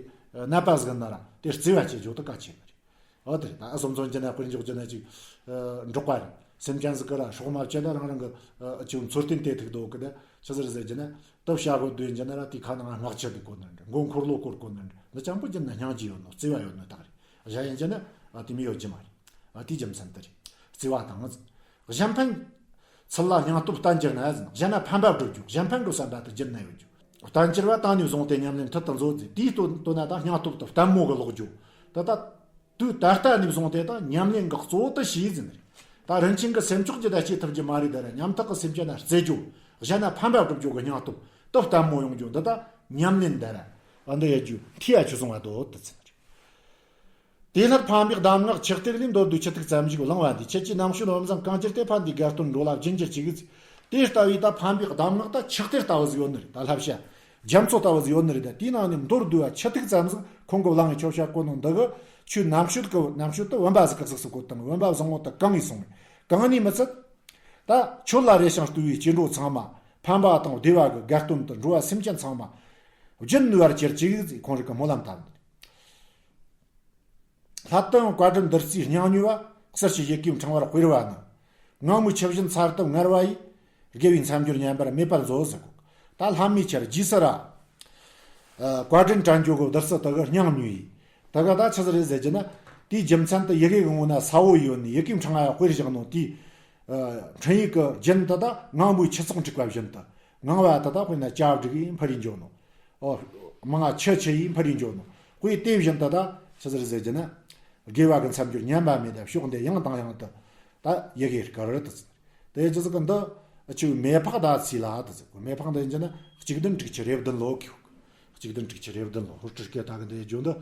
ནད་པ་ཟིག་ཡིན་ན་ར་དེ་བརྩེ་བ་བྱེད་རྒྱུ་དེ་གལ་ཆེ་ནི་རེད། ཨོ་དེ་རེད་ད་ཨ་སོ་མཚོན་གྱི་ན་དཔེར་འཇོག་གྱི་ན་ཅིག་འབྲོག་པ་རེད། སེམས་ཅན་ཟིག་གི་ར་སྲོག་མ་བཅད་ན་རང་རང་གི་ཅིག་འཚོ་རྟེན་དེ་ཐུག་འདུག་གི་ད་ཆི་ཟིག་རེད་ཟེར་གྱི་ན་ད་བྱ་དགོས་དོན་གྱི་ན་ར་དེ་ཁ་ནང་སྔགས་ཆུ་དེ་གོ་ནི་རེད། མགོ་འཁོར་ལོ་སྐོར་གོ་ནི་རེད། འདི་ཅང་པོ་གྱི་ན་སྙིང་རྗེ་ཡོད་ནོ་བརྩེ་བ་ཡོད་ནོ་དག་རེད། གཞན་ཡིན་གྱི་ན་ཨ་དེ་མི་ཡོད་ཀྱི་མ་རེད། ཨ་དེའི་རྒྱུ་མཚན་དེ་རེད། བརྩེ་བ་དང་། གཞན་ཕན་ཚུལ་ལ་སྙིང་སྟོབས་བརྟན་གྱུར་ན་ཟིན་གཞན་ན་ཕན་པ་སྒྲུབ་རྒྱུ་གཞན་ཕན་སྒྲུབ་བསམ་པ་དེ་བརྒྱུད་ན་ཡོད་རྒྱུ། བརྟན་གྱུར་བ་དང་ནས་བཟུང་སྟེ་ཉམས་ལེན་མཐུད་དུ་མཛོད་ཟེར་དེའི་དོན་དོན་ན་ད་སྙིང་སྟོབས་དེ་བརྟན་མོ་གི་ལོག་རྒྱུ། དེ་ད་དུས་ད་ལྟ་ནས་བཟུང་སྟེ་ད་ཉམས་ལེན་གི་གཙོ་བོ་དེ་བྱས་ཟིན་རེད། ད་རིན་ཆེན་གྱི་སེམས་མཆོག་ཇི་ལྟ་བྱེད་ཐུབ་རྒྱུ་མ་རེད་ད་ར་ཉམ་ཐག་གི་སེམས་ཅན་ན་བརྩེ་རྒྱུ། གཞན་ན་ཕན་པ་སྒྲུབ་རྒྱུ་གི་སྙིང་སྟོབས་དེ་བརྟན་མོ་ཡོང་རྒྱུ་འདི་ད་ཉམས་ལེན་ད་ར་ཨ་འདི་ཡེད་རྒྱུ་ཐེ་ཡ་ཆུ་སོང་བ་དོ་དེ་ཚིག་རེད། དེ་ལྷར་ཕན་པའི་གདམས་ངག་ཆུ་གཏེར་ལས། མདོར་བསྡུས་ཆུ་ཐིགས་ཙམ་ཞིག་བླང་བ་འདིས། ཁྱེད་ཀྱི་རྣམ་དཔྱོད་བུམ་བཟང་གང་གྱུར་ཏེ། ཕན་བདེའི་དགའ་སྟོན་འགྲོ་ལ་སྦྱིན་གྱུར་ཅིག། དེ་ལྟ་བུའི་ད་ཕན་པའི་གདམས་ངག་ད་ཆུ་གཏེར་ལྟ་བུ་ཟིག་ཡོད་ནི་རེད། ད་བསླབ་བྱ་རྒྱ་མཚོ་ལྟ་བུ་ཟིག་ཡོད་ནི་རེད། ད་དེའི་ནང་ནས་མདོར་བསྡུས་པ་ཆུ་ཐིགས་ཙམ་ཟིག་ཁོང་གི་བླང་བའི་ཆོ་བྱ་གོ་ནོ་འདི་གི་ཆུའི་རྣམ་དཔྱོད་གི་རྣམ་དཔྱོད་དུ་བུམ་པ་ཟིག་གི་གཟུགས་སུ་བཀོད་དང་བུམ་པ་བཟང་བོ་དུ་གང་ངས་སོང་བས་གང་ནས་མི་ཚད། ད་ཆོས་ལ་རེ་ཞིང་བསྟོད་པའི་སྐྱེ་འགྲོ་ཚང་མ་ཕན་པ་དང་བདེ་བ་གི་དགའ་སྟོན་དུ་འགྲོ་བ་སེམས་ཅན་ཚང་མ་རྒྱུན་ནུས་པར་གྱུར་ཅིག་ཟེར་ཁོང་རང་གི་སྨོན་ལམ་བཏབ་ནི་རེད། སླར་དུ་ཡང་བཀའ་དྲིན་བདུད་རྩིའི་སྙིང་ཉེ་བ། གསེར་གྱི་གཡུ་གུའི་ཕྲེང་བར་དཔེར་བ་ནི། ངང་མོའི་ཆུ་བཞིན་ཚར་དུ་དངར་བ་ཡིས། དགེ་བའི་མཚམས་སྦྱོར་ཉམས་པར་མེད་པར་མཛོད་ཟེར་གོ། ད་ལྷ་མིའི་ཆར་རྗེས་སུ་ར། ཨ་བཀའ་དྲིན་དྲན་རྒྱུ་གི་བདུད་རྩི་དེ་གི་སྙིང་ཉེ་ཡིས། དེ་ག་ད་ཆི་ཟིག་རེད་ཟེར་གྱི་ན། དེའི་རྒྱུ་མཚན་དུ་ཡི་གེ་གི་ངོ་ན་ས་བོ་ཡོད་ནི་ཡི་གེའི་ཕྲེང་བ་དཔེར་བཞག་ནོ་དེའི། ཨ་འཕྲིན་ཡིག་གི་རྒྱུན་དེ་ད་ངང་མོའི་ཆུ་ཚོགས་འཁྲིགས་པ་བཞིན་དུ། ངང་བ་དེ་ད་དཔེར་ན་བྱ་བསྒྲིགས་ཡིན་འཕུར་རིན་འགྱོ་ནོ། ཨོ། མང་ང་ཆུ་ཆུ་ཡིས་འཕུར་རིན་འགྱོ་ནོ། དཔེ་དེ་བཞིན་དུ་ད་ཆི་ཟེར་ཟེར་གྱི་ན། དགེ་བ་གི་མཚམས་སྦྱོར་ཉམས་པ་མེད་ད་ཕྱོགས་འདི་ཡང་དང་ཡང་དུ། ད་ཡི་གེ་དཀར་དུ་ཚིག་དེ་ཅི་ཟིག་གི་འདི་ཨ་ཆུ་མེ་ཕག་ཟླ་ཚེས་ལ་དུ་ཟེར་གོ། མེ་ཕག་འདི་ཡིན་གྱི་ན་གཅིག་བདུན་དྲུག་ཅུ་རེ་བདུན་ལོ་གི། གཅིག་བདུན་དྲུག་ཅུ་རེ་བདུན་ལོ་ཧུར་ཁྲི་སྐད་ད་གི་འདི་བརྗོད་འདི།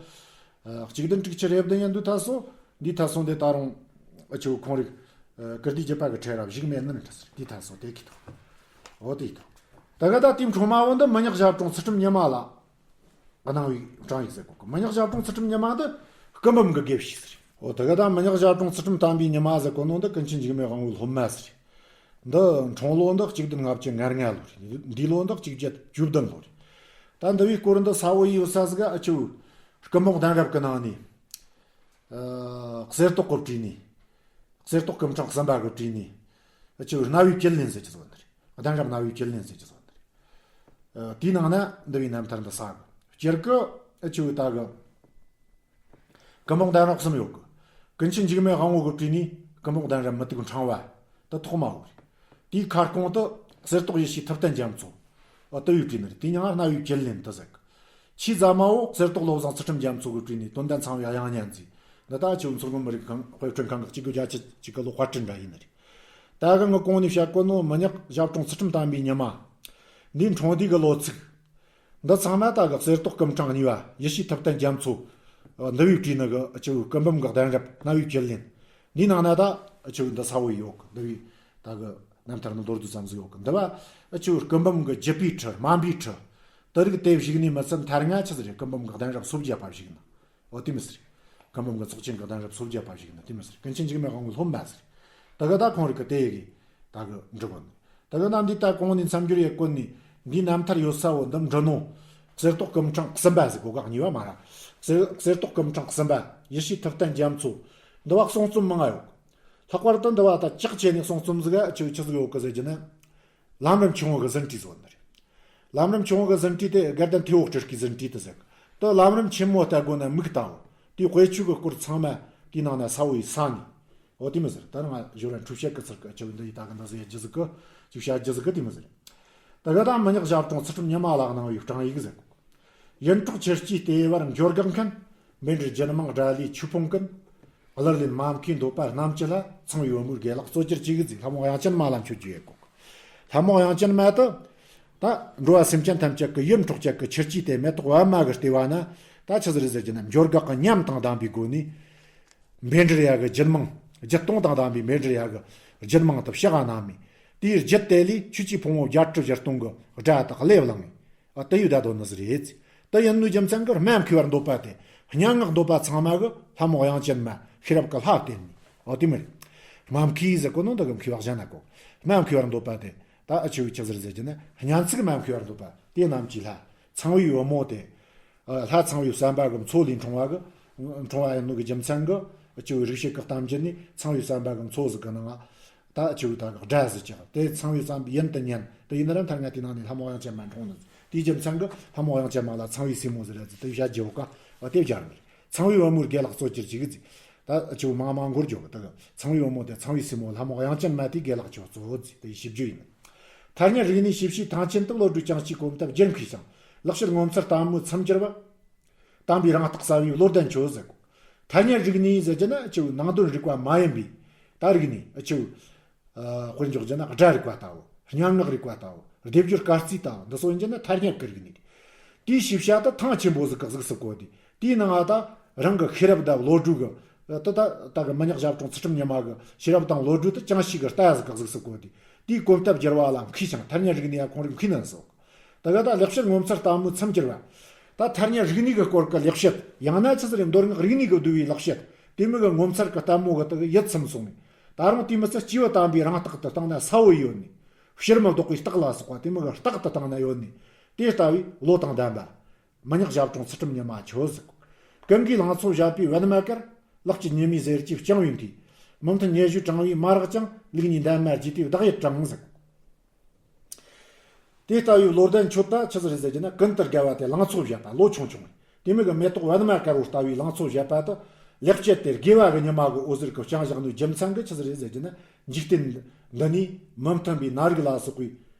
ཨ་གཅིག་བདུན་དྲུག་ཅུ་རེ་བདུན་ཡིན་འདུག་ད་སོ། འདི་ད་སོ་འདི་ད་རུང་ཨ་ཆུ་ཁོང་རིག་ཨ་ཀིརྟི་བརྒྱུད་པ་གི་ཁྲལ་རབ་ཞིག་མེད་ནི་འདྲ་ཟེར་འདི་ད་སོ་དེ་གི་ཐོག་འོ་དེ་ཐོག་ད་ག་ད་དེའི་འཕྲོ་མ་བོ་འདི་མི་ཉག་ཞབས་དྲུང་ཚུལ་ཁྲིམས་ཉི་མ་ལ། གནང་བའི་བྲང་ཡིག་ཟེར་གོ་གི། མི་ཉག་ཞབས་དྲུང་ཚུལ་ཁྲིམས་ཉི་མ་འདི་སྐུ་འབུམ་གྱི་དགེ་བཤེས་ཟེར། འོ་དེ་ག་ད་མི་ཉག་ཞབས་དྲུང་ཚུལ་ཁྲིམས་དམ་པའི་ཉི་མ་ཟེར་གོ་ནོ་འདི་ཀུན་མཁྱེན་འཇིགས་མེད་དབང་པོའི་སློབ་མ་ཟེར། འདི་འཁྲུངས་ལོ་འདི་གཅིག་བདུན་ལྔ་བཅུ་ང་ལྔ་ལོ་རེད། འདས་ལོ་འདི་གཅིག་བརྒྱད་བཅུ་བདུན་ལོ་རེད། ད་འདི་བའི་སྐོར་འདི་ས་བོ་ཡི་ཡོད་ས་ཟིག་ག་ཨ་ཆུ་སྐུ་འབུམ་གདན་རབས་ཀྱི་ནང་ནས། ཨ་གསེར་ཏོག་གི་བྲིས་ནས། གསེར་ཏོག་སྐུ་ཕྲེང་གསུམ་པ་གི་བྲིས་ནས། ཨ་ཆུ་རྣ་བའི་བཅུད་ལེན་ཟེར་གྱི་ཟོ་འདི་རེད། གདན་རབས་རྣ་བའི་བཅུད་ལེན་ཟེར་གྱི་ཟོ་འདི་རེད། ཨ་དེའི་ནང་ན་འདི་བའི་རྣམ་ཐར་འདི་གསལ་གི། སྤྱིར་གི་ཨ་ཆུ་ད་གི། སྐུ་འབུམ་གདན་རབས་གསུམ་ཡོད་གི། ཀུན་མཁྱེན་འཇིགས་མེད་དབང་པོ་གི་བྲིས་ནས་སྐུ་འབུམ་གདན་རབས་མུ་ཏིག་ཕྲེང་བ། དེ་ཐོག་མ་བོ་རེད། དེའི་ཁ་སྐོང་དུ་གསེར་ཏོག་ཡེ་ཤེས་ཐུབ་བསྟན་རྒྱ་མཚོ། ཨ་དེ་བའི་བྲིས་ནི་རེད། དེ་མྱིང་ང་རྣ་བའི་བཅུད་ལེན་དུ་ཟེར་གི། ཆེས་གཙང་མ་བོ་གསེར་ཏོག་བློ་བཟང་ཚུལ་ཁྲིམས་རྒྱ་མཚོ་གི་བྲིས་ནས་དོན་ལྡན་ཚངས་པའི་དབྱངས་སྙན་མཛེས། འདི་ད་ཨ་ཆུ་མཚོ་སྔོན་མི་རིགས་ཁང་དཔེ་སྐྲུན་ཁང་གི་གཅིག་དགུ་བརྒྱད་ཅུ་གཅིག་གི་ལོ་དཔར་སྐྲུན་འདྲ་ཡིན་ནི་རེད། ད་གི་ངི་གོང་ནས་བཤད་གོ་ནོ་མི་ཉག་ཞབས་དྲུང་ཚུལ་ཁྲིམས་དམ་པའི་ཉི་མ། འདིའི་འཁྲུངས་དུས་གི་ལོ་ཚིགས། འདི་ཚང་མ་ད་གི་གསེར་ཏོག་སྐུ་ཕྲེང་གཉིས་པ་ཡེ་ཤེས་ཐུབ་བསྟན་རྒྱ་མཚོ། འདི་བའི་བྲིས་ནི་གི་ཨ་ཆུ་སྐུ་འབུམ་གི་གདན་རབས་རྣ་བའི་བཅུད་ལེན། འདིའི་ནང་ན་ད་ཨ་ཆུ་འདི་ས་བོ་ཡོད་གི། འདི་བའི་ད་གི་ རྣམ་ཐར་ནི་མདོར་བསྡུས་ཙམ་ཟིག་ཡོད་གི། འདི་བ་ཨ་ཆུ་སྐུ་འབུམ་གི་བརྒྱུད་པའི་ཁྲི་རྨ་འབུའི་ཁྲི་དེ་རིགས་དེ་བཞུགས་ནས་མི་ཚད་མཐར་ང་ཆི་ཟིག་རེད། སྐུ་འབུམ་གི་གདན་རབས་སོ་བརྒྱད་པ་བཞུགས་ནི། འོ་དེ་མི་ཟེར། སྐུ་འབུམ་གི་ཚོགས་ཆེན་གི་གདན་རབས་སོ་བརྒྱད་པ་ཞིག་ཡིན་ན་དེ་མི་ཟེར། ཀུན་མཁྱེན་འཇིགས་མེད་དབང་པོའི་སློབ་མ་ཟེར། ད་གི་ད་ཁོང་རིགས་གི་དེ་ཡི་གི་ད་གི་འགྲུབ་བོ་ནི། ད་གི་ན་འདི་ད་གོང་ནས་མཚམས་སྦྱོར་ཡེ་བཀོད་ནི། འདིའི་རྣམ་ཐར་ཡོད་ས་བོ་འདི་འབྲི་ནོ། གསེར་ཏོག་སྐུ་ཕྲེང་གསུམ་པ་ཟེར་གོ་ག་གཉིས་པ་མ་ར། གསེར་གསེར་ཏོག་སྐུ་ཕྲེང་གསུམ་པ་ཡེ་ཤེས་ཐུབ་བསྟན་རྒྱ་མཚོ། འདི་བ་གསུང་རྩོམ་མང་ང་ཡོད། ལྷག་པར་དུ་འདི་བ་ད་ལྕགས་ཆེ་ནས་གསུང་རྩོམ་ཟིག་ག་ཆི་ཆི་ཟིག་ཡོད་གི་ཟེར་གྱི་ན། ལམ་རིམ་ཆུང་ངུ་གི་ཟིན་བྲིས་སོ་ནི་རེད། ལམ་རིམ་ཆུང་ངུ་གི་ཟིན་བྲིས་དེ་དགའ་ལྡན་ཐེའུ་སྤྲུལ་སྐུའི་ཟིན་བྲིས་དུ་ཟེར། དེ་ལམ་རིམ་ཆེན་མོ་ལྟ་དགོས་ན་མིག་ལྟ་བུ། དེའི་དཔེ་ཆོས་ཀྱི་སྐོར་ཚང་མ་དེའི་ནང་ན་ས་བོ་ཡི་ས་ནི། འོ་དེ་མི་ཟེར། ད་ང་ཞོར་ར་འཁྲུལ་བཤད་ཀྱི་ཚུལ་གྱི་ཆུ་བོ་འདི་ཡི་ད་གི་འདི་ཟེར་རྒྱུ་ཟིག་གི་ཅིག་བཤད་རྒྱུ་ཟིག་གི་དེ་མི་ཟེར། ད་ག་ད་མི་ཉག་ཞབས་དྲུང་ཚུལ་ཁྲིམས་ཉི་མ་ལགས་གནང་བའི་བགྲང་ཡིག་ཟེར། ཡིད་འཕྲོག་ཆུ་སྐྱེས་ལྟེ་བར་འབྱོར་འགག་མཁན། འབེན་འདྲེན་རྒྱུད་མང་དགྲ་ལས་ཆོས་སྤོང་ཀུན། གླུ་ལེན་མ་མཁའི་འདོད་པ་རྣམས་ཀྱི་ལྷ། ཚངས་པའི་བུ་མོའི་དགེ་ལེགས་སྩོལ་གྱུར་ཅིག་ཟེར། ལྷ་མོ་དབྱངས་ཅན་མ་ལ་མཆོད་རྒྱུ་ཡེ་གོ། ལྷ་མོ་དབྱངས་ཅན་མ་དེ། ད་འགྲོ་བ་སེམས་ཅན་ཐམས་ཅད་ཀྱི་ཡིད་འཕྲོག་བྱེད་ཀྱི་ཆུ་སྐྱེས་ཏེ་མེ་ཏོག་པད་མ་གི་ལྟེ་བ་ན། ད་ཆི་ཟིག་རེད་ཟེར་གྱི་ན། འབྱོར་འགག་གི་ཉམས་དང་ལྡན་པའི་སྒོ་ནས། འབེན་འདྲེན་ཡག་གི་རྒྱུད་མང་། བརྒྱུད་སྟོང་དང་ལྡན་པའི་འབེན་འདྲེན་ཡག་གི་རྒྱུད་མང་དུ་ཕྱག་ག་གནང་མི། དེའི་རྒྱུད་དེ་ལས་ཆོས་ཀྱི་ཕུང་པོ་བརྒྱད་ཁྲི་བཞི་སྟོང་གི་སྒྲ་དག་ལེབ་ལངས། ཨ་དེ་ཡི་བརྡ་དོན་ནི་ཟིག་རེད། དེ་ཡིན་ནོའི་རྒྱུ་མཚན་གྱིས་རྨ་མཁས་པར་འདོད་པ་དེ། སྙན་ངག་འདོད་པ་ཚང་མ་གི་ལྷ་མོ་དབྱངས་ཅན་མ་ཤེས་རབ་ཀྱི་ལྷ་བསྟེན་ནས། ཨོ་དེ་མི་རེད། རྨ་མཁས་ཟེར་གོ་ནོ་འདི་གི་མཁས་པ་གཞན་ན་གོ། རྨ་མཁས་པར་འདོད་པ་དེ། ད་ཨ་ཆི་བོའི་ཆི་ཟིག་རེད་ཟེར་གྱི་ན། སྙན་ཚིག་རྨ་མཁས་པར་འདོད་པ་དེ་རྣམས་ཀྱི་ལྷ། ཚངས་པའི་བུ་མོ་དེ། ལྷ་ཚངས་པའི་བསམ་པ་གི་མཚོ་ལས་འཁྲུངས་པ་གི། འཁྲུངས་པ་ཡིན་ནོ་གི་རྒྱུ་མཚན་གི། ཨ་ཆི་བོའི་རིག་བྱེད་ཀྱི་གཏམ་རྒྱུད་ནས་ཚངས་པའི་བསམ་པ་གི་མཚོ་ཟིག་གི་ནང་ང་། ད་ཨ་ཆི་བོའི་ད་གི་སྒྲ་ཟིག་ཅིག་དེ་ཚངས་པའི་བསམ་པའི་ཡུན་དུ་ཉན། དེ་ཡིན་ན་ར་མཐར་ང་དེའི་ནང་ནས་ལྷ་མོ་དབྱངས་ཅན་མ་འཁྲུངས་ནི། དེའི་རྒྱུ་མཚན་གི་ལྷ་མོ་དབྱངས་ཅན་མ་ལ་ཚངས་པའི་སྲས་མོ་ཟེར་ར་ཟིག་དེ་བྱ་རྒྱུ་བོ་ཀ་བ་དེ་སྦྱར་ནི། ཚངས་པའི་བུ་མོའི་དགེ་ལེགས་སྩོལ་གྱུར་ཅིག་ཟིག་ད་ཨ་ཆི་བོ་མང་མང་འགོར་རྒྱུ་བོ་ད་གི་ཚངས་པའི་བུ་མོ་དེ་ཚངས་པའི་སྲས་མོ་ལྷ་མོ་དབྱངས་ཅན་མ་དེའི་དགེ་ལེགས་ཆོ་གཙོ་བོ་ཟིག་དེ་ཞིབ་རྒྱུ་ཡིན། ཐ་སྙད་རིག་གནས་ཞིབ་བཤེར་ཐང་ཆེན་དུ་བློ་གྲོས་ཀྱང་སྤྱིའི་གོམ་སྟབས་རྒྱུན་མཁས་ཤིང་། ལེགས་བཤད་ངོ་མཚར་ལྟ་བུའི་མཚམས་སྦྱོར་བ། དམ་པའི་རང་རྟགས་གསལ་བའི་བློ་ལྡན་ཁྱོད་ཟེར་གོ། ཐ་སྙད་རིག་གནས་ཟེར་གྱི་ན་ཨ་ཆི་བོའི་ནང་དོན་རིག་པ་མ་ཡིན་པའི་ད་རིག་གནས། ཨ་ཆི་བོའི་ཨ་དཔེར་འཇོག་རྒྱུ་ན་སྒྲ་རིག་པ་ལྟ་བུ། སྙན་ངག་རིག་པ་ལྟ་བུ། སྡེབ་སྦྱོར་སྐར་རྩིས་ལྟ་བུ། འདི་ཚོ་ཡིན་རྒྱུ་ན་ཐ་སྙད་ཀྱི་རིག་གནས་དེ། དེའི་ཤེས་བྱ་དེ་ཐང་ཆེན་པོ་ཟིག་གི་གཟུགས་སུ་བཀོད་དེ། དེའི་ནང་ང་ད་རང་གི་ཤེས་རབ་དང་བློ་གྲོས་ཀྱི། ད་ད་ད་གི་མི་ཉག་ཞབས་དྲུང་ཚུལ་ཁྲིམས་ཉི་མ་གི་ཤེས་རབ་དང་བློ་གྲོས་དེ་ཅང་ཤེས་ཀྱི་ལྟ་ཡ་ཟིག་གི་གཟུགས་སུ་བཀོད་དེ། དེའི་གོམ་སྟབས་བསྒྱུར་བ་ལ་མཁས་ཤིང་ཐ་སྙད་རིག་གནས་ཡ་ཁོང་རིག་མཁས་ནན་སོགས། ད་ག་ད་ལེགས་བཤད་ངོ་མཚར་ལྟ་བུའི་མཚམས་སྦྱོར་བ། ད་ཐ་སྙད་རིག་གནས་ཀྱི་སྐོར་གྱི་ལེགས་བཤད། ཡང་ན་ཆི་ཟིག་རེད། མདོ་སྔགས་རིག་གནས་ཀྱིས་བསྡུས་པའི་ལེགས་བཤད། དེ་མོ་གི་ངོ་མཚར་གྱི་ལྟད་མོ་གི་དག་ཡིད་ཚིམ་སོང་ནས། ད་རུང་དེ་མི་ཚད་སྐྱེས་བུ་དམ་པའི་རང་རྟགས་དེ་སྟེང་ན་གསལ་བོ་ཡོད་ནི། ཕྱིར་མི་ལྡོག་པའི་རྟགས་ལ་སོགས་པ་དེ་མོ་གི་རྟགས་དེ་སྟེང་ན་ཡོད་ནི། དེ་ལྟ་བུའི་བློ་དང་ལྡན་པ། མི་ཉག་ཞབས་དྲུང་ཚུལ་ཁྲིམས་ཉི་མ་ཁྱོད་ཟེར་གོ། ཀུན་གྱིས་ལང་ཚོ་བཞད་པའི་པད་མ་དཀར། ལེགས་བཅུད་ཉི་མའི་ཟེར་གྱིས་བསྐྱངས་པའི་མཐུས། མུ་མཐུད་སྙན་ཞུ་དྲངས་པའི་མ་རག་ཅིང་། ལུགས་གཉིས་འདབ་མ་བརྒྱུད་དེ་བདག་ཡིད་དྲངས་ཟེར་གོ། དེ་ལྟ་བུའི་བློ་ལྡན་ཁྱོད་ད་ཆི་ཟིག་རེད་ཟེར་གྱི་ན། ཀུན་ཏུ་དགའ་བ་དེ་ལང་ཚོ་བཞད་པ་ལོ་ཆུང་ཆུང་། དེ་མོ་གི་མེ་ཏོག་པད་མ་དཀར་པོ་ལྟ་བུའི་ལང་ཚོ་བཞད་པ་དེ། ལེགས་བཅད་དེ་དགེ་བ་གི་ཉི་མ་གི་འོད་ཟེར་གྱིས་བསྐྱངས་བཞག་ནོའི་རྒྱུ་མཚན་གྱིས་ཆི་ཟིག་རེད་ཟེར་གྱི་ན། འཇིག་རྟེན་འདི་ནས་མུ་མཐུད་པའི་ནད་རིགས་ལ་སོགས་པའི་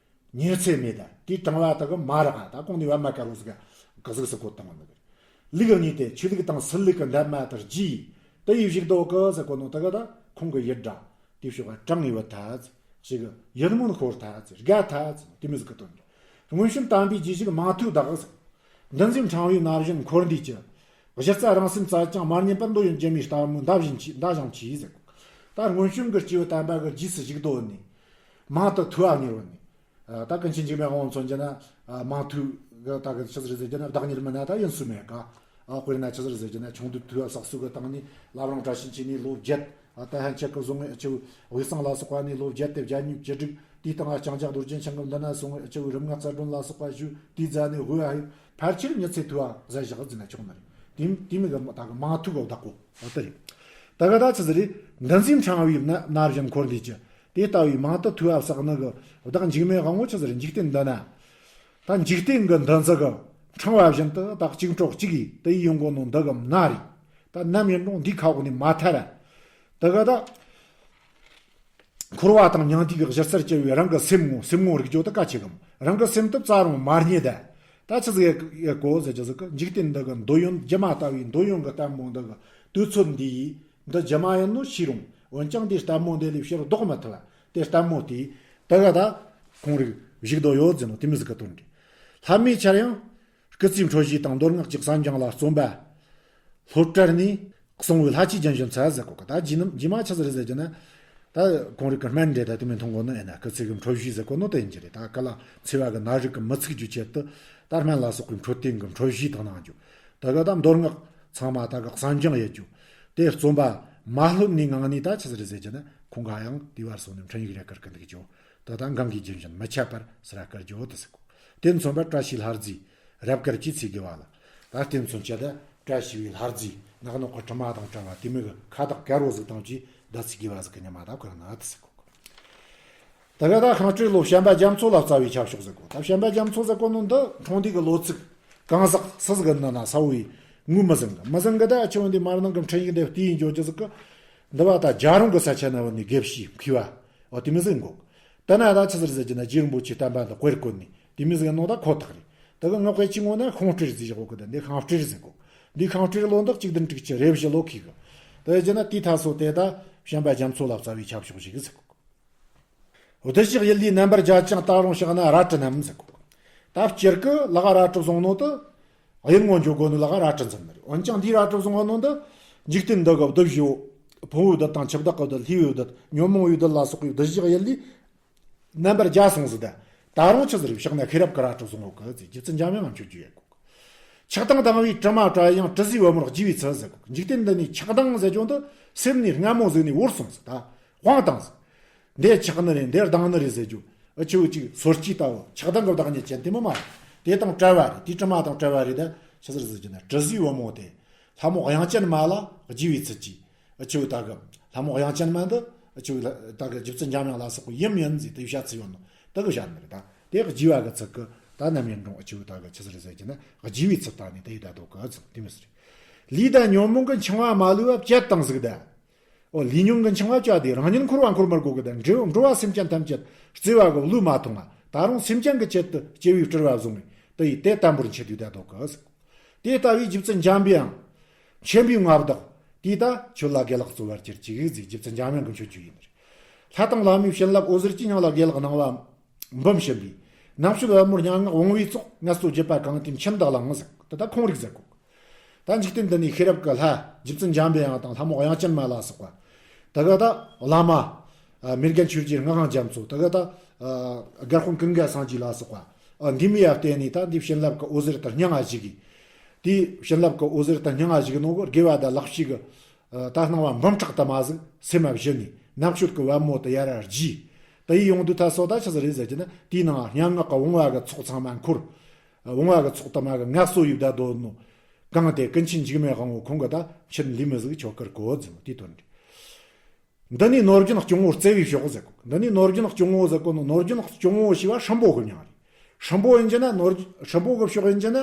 ཉེན་ཚད་མེད་ད། དེའི་གྲང་བ་དག་གི་མ་རག་ད་གོང་ནས་པད་མ་དཀར་པོ་ཟིག་ག་གཟུགས་སུ་བཀོད་བཏང་བ་འདུག། ལུགས་གཉིས་ཏེ་ཆོས་ལུགས་དང་སྲིད་ལུགས་ཀྱི་འདབ་མ་དེར་རྒྱས། དེ་ཡི་བཞུགས་སྡོད་གི་ཟེར་གོ་ནོ་དེ་ག་ད་ཁོང་གི་ཡིད་སྒྲ། དེའི་ཕྱོགས་ཀ་གྲང་ངེ་བ་ཐ་ཚིག་ཞིག་གི་ཡིད་སྨོན་ཤོར་ཐ་ཚིག་དགའ་ཐ་ཚིག་དེ་མོ་ཟིག་གི་དོན་རེད། མངོན་སུམ་དམ་པའི་རྗེས་ཤུལ་མང་ཐོས་བདག་ཟེར། འདུ་འཛིའི་ཕྲེང་བའི་ན་བཞིན་འཁོར་འདས་ཀྱི། གཞི་རྩ་རང་སེམས་རྩལ་ཀྱང་མ་རྙེད་པར། འདོད་ཡོན་སྒྱུ་མའི་ལྟད་མོ་འདའ་བཞིན་མཆིས། འདའ་ཞིང་མཆིས་ཟེར་གོ། ད་མངོན་སུམ་གྱི་སྐྱེས་བུ་དམ་པ་གི་རྗེས་སུ་བཞུགས་སྡོད་ནས། མང་དུ་ཐོས་པ་གཉེར་བ་ནས། ད་ཀུན་མཁྱེན་འཇིགས་མེད་དབང་པོ་མཚོན་གྱི་ན། མང་ཐོས་གི་ད་གི་ཆི་ཟིག་རེད་ཟེར་གྱི་ན། བདག་གཉེར་མིན་ན་ད་ཡིན་སྲོལ་མེད་ཀ། དཔེར་ན་ཆི་ཟིག་རེད་ཟེར་གྱི་ན། ཆུང་དུས་ཐོས་པ་བསགས་གསོ་གི་སྟེང་ནས་བླ་བྲང་བཀྲ་ཤིས་འཁྱིལ་ནས་ལོ་བརྒྱད། ད་ཧན་ཆད་ཀྱི་བཟུང་ངེ་ཆུ་དབུས་གཙང་ལ་སོགས་པ་ནས་ལོ་བརྒྱད་དེ་བརྒྱ་གཉིས་བཅུ་དྲུག་དེའི་སྟེང་ལ་ལྕང་སྐྱ་རྡོ་རྗེ་འཆང་གི་མདུན་ན་སོང་ངེ་ཆུ་དབུས་རིམ་ལྔ་རྩ་སྒྲོན་ལ་སོགས་པ་ཞུས། དེའི་རྗེས་ནས་དབུས་ཨ་ཡུ་ཕལ་ཆེར་ཉི་ཚེ་ཐོས་པ་ཟིག་བཞག་ཟེར་ན་ཆོག་ནི་རེད། དེ་དེ་མོ་གི་ད་གི་མང་ཐོས་གི་བདག་པོ་འོ་དེ་རེད། ད་ག་ད་ཆི་ཟིག་རེད། འདུ་འཛིའི་ཕྲེང་བའི་ན་ན་བཞིན་འཁོར་འདས་ཀྱི། དེ་ལྟ་བུའི་མང་དུ་ཐོས་པ་བསགས་ནི་གི་བདག་འཇིགས་མེད་དབང་པོ་ཆི་ཟིག་རེད། འཇིག་རྟེན་འདི་ན། ད་འཇིག་རྟེན་གྱི་འདུ་འཛི་གི་ཕྲེང་བ་བཞིན་དུ་ད་གཅིག་འཕྲོ་གཅིག་གིས་དེ་ཡི་ཡོང་གོ་ནོ་འདི་གི་ན་རེད། ད་ནམ་ཡིན་རུང་འདིའི་ཁ་འོག་ནས་མ་ཐར། ད་ག་ད་འཁོར་བ་དང་མྱང་འདས་ཀྱི་གཞི་རྩར་གྱུར་པའི་རང་གི་སེམས་ངོ་། སེམས་ངོ་རིག་རྒྱུ་དེ་གལ་ཆེ་གམ། རང་གི་སེམས་དེ་བཙལ་རུང་མ་རྙེད་ད། ད་ཆི་ཟིག་ཡེ་གོ་ཟེར་རྒྱུ་ཟིག་གི། འཇིག་རྟེན་འདི་གི་འདོད་ཡོན་སྒྱུ་མ་ལྟ་བུའི་འདོད་ཡོན་གྱི་ལྟད་མོ་འདི་གི་དུས་ཚོད་འདི་ཡིས་འདི་སྒྱུ་མ་ཡིན་ནོ་ཤེས་རུང་། འོན་ཀྱང་འདིའི་ལྟད་མོ་འདི་ལས་ཕྱིར་ལྡོག་མི་ཐུབ་པ། དེ་ལྟད་མོ་དེ་ད་ག་ད་ཁོང་རིགས་བཞུགས་སྡོད་ཡོད་ཟེར་ནོ་དེ་མོ་ཟིག་གི་དོན་རེད། ལྷ་མོས་ཆར་ཡང་སྐུ་ཚེའི་འཕྲོ་བཞེས་དང་མདོ་སྔགས་ཀྱི་གསན་སྦྱོང་ལ་བརྩོན་པ་སློབ་གྲྭ་ནས་གསུང་བའི་ལྷ་ཆོས་རྒྱུན་བཞིན་འཚལ་ཟེར་གོ་གི། ད་རྗེས་ནི་རྗེས་མ་ཆི་ཟིག་རེད་ཟེར་རྒྱུ་ན། ད་ ད་ཁོང་རིགས་ཀྱི་སྨན་འདྲེ་ད་དེ་མིན་མཐོང་གོ་ནི་ཨེ་ན་སྐུ་ཚེ་གི་འཕྲོད་བཞེས་ཟེར་གོ་ནོ་དེ་ཡིན་གྱི་རེད། ད་སྐུ་ལ་འཚེ་བ་གི་ནད་རིགས་ཀྱི་མི་ཚུགས་རྒྱུ་ཆེད་དུ་ད་སྨན་ལ་སོགས་པའི་འཕྲོད་བསྟེན་གྱི་འཕྲོད་བཞེས་དང་གནང་རྒྱུ། ད་ག་ད་མདོ་སྔགས་ཚང་མ་ད་ག་གསན་སྦྱང་ཡེད་རྒྱུ། དེ་རྩོམ་པ་མ་ལྷོད་ནི་ངང་ནས་ད་ཆི་ཟིག་རེད་ཟེར་གྱི་ན་ཁོང་ག་ཡང་དེ་བར་སོང་ནས་འཕྲིན་ཡིག་རེ་བསྐུར་གི་འདུག་ཅོ། ད་ད་གང་གི་རྒྱུན་བཞིན་མི་ཆད་པར་ཟེར་བསྐུར་རྒྱུ་དེ་ཟེར་གོ། དེ་མཚོན་པར་བཀྲ་ཤིས་ལྷ་རྫིའི་རབ་དཀར་གྱིས་ཚེ་དགེ་བ་ལ། ད་དེ་མཚོན་བྱེད་ད་བཀྲ་ཤིས་པའི་ལྷ་རྫིའི་ནག་ནོག་གི་དྲི་མ་དང་བྲལ་བ་དེ་མོ་གི་ཁ་དོག་དཀར་བོ་ཟིག་དང་བཅས་ད་ཚེ་དགེ་བ་ཟིག་གི་ཉི་མ་ད་བསྐུར་ན་དེ་ཟེར་གོ། ད་ག་ད་ཤིང་སྤྲེལ་ལོ་བྱམས་པ་རྒྱ་མཚོ་ལ་བརྩེ་བའི་ཆབ་ཤོག་ཟེར་གོ། ད་བྱམས་པ་རྒྱ་མཚོ་ཟེར་གོ་ནོ་འདི་འཁྲུངས་འདས་ཀྱི་ལོ་ཚིགས་གང་ཟག་སུ་ཟིག་གི་ནི་ན་ས་བོའི་ངོ་མི་ཟིན་གི་མི་ཟིན་གི། ད་ཆི་བོ་འདི་མར་ནང་གི་འཕྲིན་ཡིག་འདི་བལྟས་ཡིན་འཇོག་རྒྱུ་ཟིག་གི། འདི་བ་ད་རྒྱལ་རོང་གི་ས་ཆ་ན་བ་ནི་དགེ་བཤེས་མཁས་པ་འོ་དེ་མོ་ཟིག་གོ། ད་ན་ད་ཆི་ཟིག་ཟེར་གྱི་ན་རྗེ་རིན་པོ་ཆེ་བསྟན་པ་འདི་དཔེར་བཀོད་ནས་དེ་མོ་ཟིག་ནོ་ད་ཁོ་ཐག་རེད། ད་གི་ངག་དཔེ་ཆེན་མོ་ན་ཤིང་སྤྲེལ་ཟེར་བཞག་གི། ད་འདི་ཤིང་སྤྲེལ་ཟེར་གོ། འདི་ཤིང་སྤྲེལ་ལོ་འདི་གཅིག་བདུན་དྲུག་ཅུ་རེ་བཞི་ལོ་ཁེལ་གི། ད་ཡིན་གྱི་ན་དེའི་ཐ་སོ་དེ་ད་བྱམས་པ་རྒྱ་མཚོ་ལ་བརྩེ་བའི་ཆབ་ཤོག་ཞིག་ཟེར་གོ། བདུད་བཞི་གཡུལ་ལས་རྣམ་པར་རྒྱལ་ཅིང་། ད་རུང་ཕྱག་ན་རལ་གྲི་བསྣམས་ཟེར་གོ། ད་སྤྱིར་གི་ལག་རལ་གྲི་བཟུང་ནོ་དེ་གཡུལ་ངོ་འགྱོ་དགོ་ནི་ལག་རལ་གྲི་འཛིན་ནི་རེད། འོན་ཀྱང་འདིའི་རལ་གྲི་བཟུང་བ་ནོ་འདི་འཇིག་རྟེན་འདི་གི་བདུད་བཞི་བོ། ཕུང་པོའི་བདུད་དང་འཆི་བདག་གི་བདུད། ལྷའི་བདུད། ཉོན་མོངས་པའི་བདུད་ལ་སོགས་པའི་བདུད་བཞི་གཡུལ་ལས་རྣམ་པར་རྒྱལ་སོང་ཟིག། ད་ད་རུང་ཆི་ཟིག་རེད། ཕྱག་ན་ཤེས་རབ་ཀྱི་རལ་གྲི་བཟུང་ཡོད་གི་ཟེར། རྗེ་བཙུན་འཇམ་དབྱངས་ང་མཆོད་རྒྱུ་ཡོད་གོ། ཆགས་སྡང་དང་བའི་དྲི་མ་བྲལ་ཡང་། དྲི་ཟའི་བུ་མོར་རྒྱུས་པའི་ཚུལ་ཟེར་གོ། འཇིག་རྟེན་འདི་ནས་ཆགས་སྡང་ཟེར་རྒྱུ་འདི་སེམས་ནས་སྔ་མོ་ཟིག་ནས་བོར་སོང་ཟིག། ད་དབང་བཏང་ཟིག། འདི་ཆགས་ནི་རེད། འདི་སྡང་ནི་རེད་ཟེར་རྒྱུ། ཨ་ཆུ་ཅིག་སོར་སྐྱི་ལྟ་བུ་ཆགས་སྡང་གི་བདག་ཉིད་ཅན་དེ་མོ་མ་རེད། དེ་དང་བྲལ་བ་རེད། དེ་དྲི་མ་དང་བྲལ་བ་རེད། ད་ཆི་ཟིག་ཟེར་རྒྱུ་ན་དྲི་ཟའི་བུ་མོ་དེ་ལྷ་མོ་དབྱངས་ཅན་མ་ལ་རྒྱུས་པའི་ཚུལ་གྱིས། ཨ་ཆུ་ད་གི་ལྷ་མོ་དབྱངས་ཅན་མ་འདི་ཨ་ཆུ་ད་གི་རྗེ་བཙུན་འཇམ་དབྱངས་ལ་སོགས་པའི་ཡུམ་ཡིན་ཟེར་དེ་བཤད་ཚུལ་ཡོད་ནོ་ད་གི་བཤད་ནི་རེད། ད་དེ་རྒྱུས་པ་གི་ཚུལ་གི་ད་རྣམ་གཡེང་འགྲོ། ཨ་ཆུ་ད་གི་ཆི་ཟིག་རེད་ཟེར་རྒྱུ་ན་རྒྱུས་པའི་ཚུལ་ད་ནི་དེ་ཡི་ད་དོ་གི་ཚུལ་དེ་མི་ཟེར། ལུས་དང་ཉོན་མོངས་ཀྱི་འཆིང་བ་མ་ལུས་པ་བཅད་བཏང་ཟིག། ད་འོ་ལུས་ཉོན་གྱི་འཆིང་བ་བཅད་དེ་རང་ཉིད་འཁོར་བ་འཁོར་མི་དགོས་གི། ད་འགྲོ་འགྲོ་བ་སེམས་ཅན་ཐམས་ཅད་བརྩེ་བ་གི་བློས་མ་ཐོངས་ང་། ད་རུང་སེམས་ཅན་གྱི་ཆེད་དུ་སྐྱེ་བའི་སྤྲུལ་པ་བཟུང་བས་དེ་ཡི་དེ་དམ་པོར་འཆི་དུས་ད་དོ་གི་ཟེར། དེ་ལྟ་བུའི་རྗེ་བཙུན་འཇམ་དབྱངས་མཁྱེན་པའི་མངའ་བདག་དེས་ད་ཁྱོད་ལ་དགེ་ལེགས་སྩོལ་བར་གྱུར་ཅིག་ཟེར། རྗེ་བཙུན་འཇམ་དབྱངས་ཀྱི་མཆོད་བརྗོད་ཡིན་ནི་རེད། ལྷ་དང་ལྷ་མོའི་བྱིན་རླབས་འོད་ཟེར་གྱིས་སྙིང་ལ་དགེ་ལེགས་གནང་བ་འབུམ་བྱིན་པས། ནང་མཆོད་པ་མོར་སྙན་ངག་བུང་བའི་ཚོགས། ངལ་གསོ་བརྒྱུད་པ་གང་དེའི་ཁྱིམ་བདག་ལའང་ཟེར། དེ་ད་ཁོང་རིག་ཟེར་གོ། ད་འཇིག་རྟེན་འདི་ནས་ཤེས་རབ་ཀྱི་ལྷ་རྗེ་བཙུན་འཇམ་པའི་དབྱངས་དང་ལྷ་མོ་དབྱངས་ཅན་མ་ལ་སོགས་པ། ད་ག་ད་བླ་མ་མེས་རྒྱལ་ཆོས་རྗེ་སྔགས་དབང་རྒྱ་མཚོ། ད་ག་ད་དགའ་དཔུང་ཀུན་དགའ་སངས་རྒྱས་ལ་སོགས་པ། འདི་མོ་ཡ་བརྟེན་ནས་ད་འདི་བྱིན་རླབས་ཀྱི་འོད་ཟེར་དེ་སྙིང་ང་ཞུགས་གི། དེའི་བྱིན་རླབས་ཀྱི་འོད་ཟེར་དེ་སྙིང་ང་ཞུགས་གི་ནོ་གི་དགེ་བ་དང་ལེགས་བཤད་ཀྱི་ད་སྣང་བ་འབུམ་ཕྲག་དུ་མ་ཟིག་སེམས་མ་བཞི་ནས་ནང་མཆོད་ཀྱི་པད་མོ་དེ་ཡར་རྒྱས། དེ་ཡི་ཡོང་དུས་ད་སོ་ད་ཆི་ཟིག་རེད་ཟེར་གྱི་ན་དེའི་ནང་སྙན་ངག་གི་བུང་བ་གི་ཚོགས་ཚང་མ་འཁོར། བུང་བ་གི་ཚོགས་དུ་མ་གི་ངལ་གསོ་ཡི་བདག་དོན་ནོ། གང་དེ་ཀུན་མཁྱེན་འཇིགས་མེད་དབང་པོ་ཁོང་གི་ད་ཕྱིར་འདི་མོ་ཟིག་ཆོ་གར་གོ་ཟེར་ནོ་དེའི་དོན་རེད། འདི་ནི་ནོར་རྒྱུན་སྐྱོང་བོ་བརྩེ་བའི་ཕྱོགས་ཟེར་གོ། འདི་ནི་ནོར་རྒྱུན་སྐྱོང་བོ་ཟེར་གོ་ནོ། ནོར་རྒྱུན་སྐྱོང་བོ་ཞེས་པ་སྲིན་པོ་གི་མྱིང་རེད། སྲིན་པོ་ཡིན་གྱི་ན་ནོར་སྲིན་པོ་གི་ཕྱོགས་ཡིན་གྱི་ན།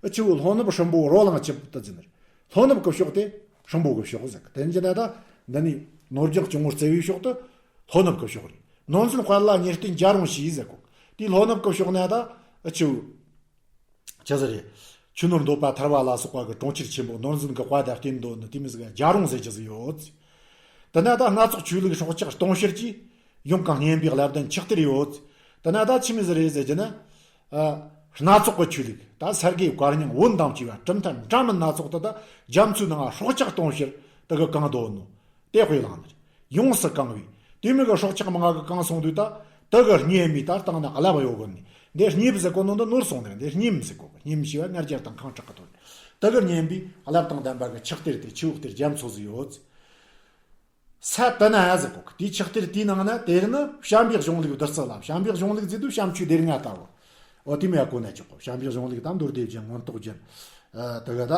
ཨ་ཆུ་ལྷོ་ནུབ་སྲིན་པོ་རོ་ལངས་ཆུ་བུ་ད་ཟེར་ནི་རེད། ལྷོ་ནུབ་གི་ཕྱོགས་དེ་སྲིན་པོ་གི་ཕྱོགས་ཟེར་གི། དེ་ཡིན་གྱི་ན་ད་འདི་ནི་ནོར་རྒྱུན་སྐྱོང་བོ་བརྩེ་བའི་ཕྱོགས་དེ་ལྷོ་ནུབ་གི་ཕྱོགས་རེད། ནོར་འཛིན་དཔལ་ལ་ཉེར་བསྟན་རྒྱལ་རོང་ཞེས་ཟེར་གོ། དེའི་ལྷོ་ནུབ་གི་ཕྱོགས་ན་ད་ཨ་ཆུ་ཆི་ཟིག་རེད། ཆུ་ནོར་འདོད་པ་ཐར་བ་ལ་སོགས་པ་གི་གྲོང་ཁྱེར་ཆེན་པོ་ནོར་འཛིན་གྱི་དཔལ་དང་བསྟན་འདོད་ནི་དེ་མོ་ཟིག་རྒྱལ་རོང་ཟེར་རྒྱུ་ཟིག་ཡོད། དེ་ན་ད་སྣ་ཚོགས་ཆོས་ལུགས་སྲོག་ཆགས་སྟོང་ཕྱུར་གྱིས་ཡོངས་གང་སྙེམས་པའི་བླ་ལྡན་ཆགས་གཏེར་ཡོད། དེ་ན་ད་ཆི་མོ་ཟིག་རེད་ཟེར་གྱི་ན། ཨ། སྣ་ཚོགས་ཀྱི་ཆོས་ལུགས་ད་ས་དགེ་བཀའ་རྙིང་བོན་དང་བཅས་པ་གྲུབ་མཐའ་འདྲ་མིན་སྣ་ཚོགས་དེ་ད་རྒྱ་མཚོའི་ནང་སྲོག་ཆགས་སྟོང་ཕྱུར་དེ་གིས་གང་འདོད་ནོ། དེ་དཔེ་བླངས་ནི་རེད། ཡོངས་སུ་གང་བའི་དེ་མོ་གི་སྲོག་ཆགས་མང་གིས་གང་སོང་དུས་ད་དེ་གི་སྙེམས་མི་ད་བཏང་ན་ཀླད་པ་ཡོད་གི་ནི། འདི་སྙེམས་ཟེར་གོ་ནོ་འདི་ནོར་སོང་ནི་རེད། འདི་སྙེམས་ཟེར་གོ་གི། སྙེམས་ཞེས་པ་ང་རྒྱལ་དང་ཁེངས་དྲེགས་ཀྱི་དོན་རེད། དེ་གི་སྙེམས་པའི་བླ་དང་ལྡན་པ་གི་ཆགས་གཏེར་དེ་ཆུ་བོ་གཏེར་རྒྱ་མཚོ་ཟིག་ཡོད། ས་དེ་ན་ཟེར་གོ་གི། དེའི་ཆགས་གཏེར་དེའི་ནང་ན་དེ་ནི་བྱམས་པའི་གཞུང་ལུགས་བདུད་རྩི་ལ། བྱམས་པའི་གཞུང་ལུགས་ཟེར་དུས་བྱམས་ཆོས་སྡེ་ལྔ་ལྟ་བུ། འོ་དེ་མོ་ཡ་གོ་ན་ཆོག་གོ། བྱམས་པའི་གཞུང་ལུགས་དང་མདོ་སྡེ་རྒྱན་མངོན་རྟོགས་རྒྱན། ཨ། དེ་གི་ད་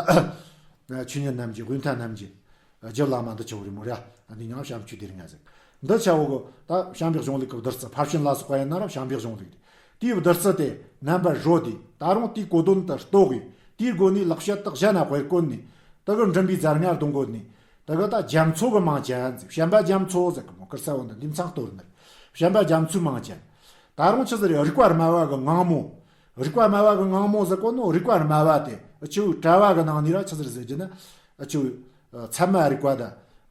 ཆོས་ཉིད་རྣམ་འབྱེད། དབུས་མཐའ་རྣམ་འབྱེད། རྒྱུད་བླ་མ་འདི་ཆོ་རེད་མོ་ར། འདི་ཉང་བྱམས་ཆོས་སྡེ་ལྔ་ཟེར། འདི་ཆ་བོ་གི་ད་བྱམས་པའི་གཞུང་ལུགས་ཀྱི་བདུད་རྩི། ཕར་ཕྱིན་ལ་སོགས་པ་ཡིན་ན་ར་བྱམས་པའི་གཞུང་ལུགས་རེད། དེའི་བདུད་རྩི་དེ་རྣམ་པར་བཞོ་སྟེ་ད་རུང་དེའི་གོ་དོན་དེ་རྟོགས་གི། དེའི་སྒོ་ནས་ལེགས་བཤད་དག་གཞན་ན་དཔེར་བཀོད་ནས་དེ་གི་མགྲིན་པའི་རྫ་རྔ་རྡུང་གོ་ནས། དེ་གི་ད་རྒྱ་མཚོ་གི་མིང་ཅན་ཟེར། བྱམས་པ་རྒྱ་མཚོ་ཟེར་གི་མོ། ཀིར་ས་བོ་འདི་འདི་མཚང་གཏོར་ནི་རེད། བྱམས་པ་རྒྱ་མཚོའི་མིང་ཅན། ད་རུང་ཆི་ཟེར་རེད། རིག་པ་དམའ་བ་གི་ངང་མོ། རིག་པ་དམའ་བ་གི་ངང་མོ་ཟེར་གོ་ནོ། རིག་པ་དམའ་བ་དེ་ཆུ་བོའི་གྲྭ་བ་གི་ནང་ནས་ར་ཆི་ཟེར་ཟེར་རྒྱུ་ན། ཆུ་བོའི་ཚད་མ་རིག་པ་ད་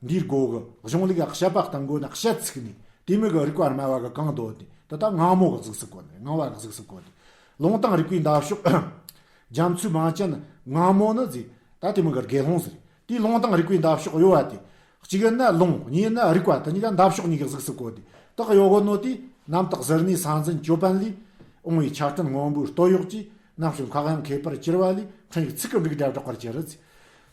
འདིའི་སྒོ་གི་གཞུང་ལུགས་ལ་དཔྱད་པ་གཏང་དགོས་ན་དཔྱད་ཚུགས་ནས་དེ་མོ་གི་རིག་པ་དམའ་བ་གི་གང་འདོད་དེ་ད་ལྟ་ངང་མོ་གི་གཟུགས་སུ་བཀོད་ནས། ངང་བ་གི་གཟུགས་སུ་བཀོད་ནས། ལུང་དང་རིགས་པའི་འདབ་གཤོག་རྒྱ་མཚོའི་མིང་ཅན་ངང་མོ་ནི་ཟེར། ད་དེ་མོ་གི་དགེ་སློང་ཟེར། དེའི་ལུང་དང་རིགས་པའི་འདབ་གཤོག་གཡོ་བ་དེ། གཅིག་ཡིན་ན་ལུང་། གཉིས་ཡིན་ན་རིག་པ། དེ་གཉིས་ཀ་འདབ་གཤོག་གཉིས་ཀྱི་གཟུགས་སུ་བཀོད་དེ། དག་ཡོད་གོ་ནོ་དེ་རྣམ་དག་གཟུར་གནས་ས་འཛིན་ཅོད་པན་ལས། འོང་བའི་ཆར་སྤྲིན་སྔོན་པོའི་སྟོད་གཡོགས་ཀྱིས། ནམ་ཞོད་མཁའ་དབྱིངས་ཁེབས་པར་གྱུར་པ་ལས། འཕྲིན་ཡིག་ཚིག་གི་འབྲུག་སྒྲ་སྒྲོག་པར་གྱུར་ཟེར།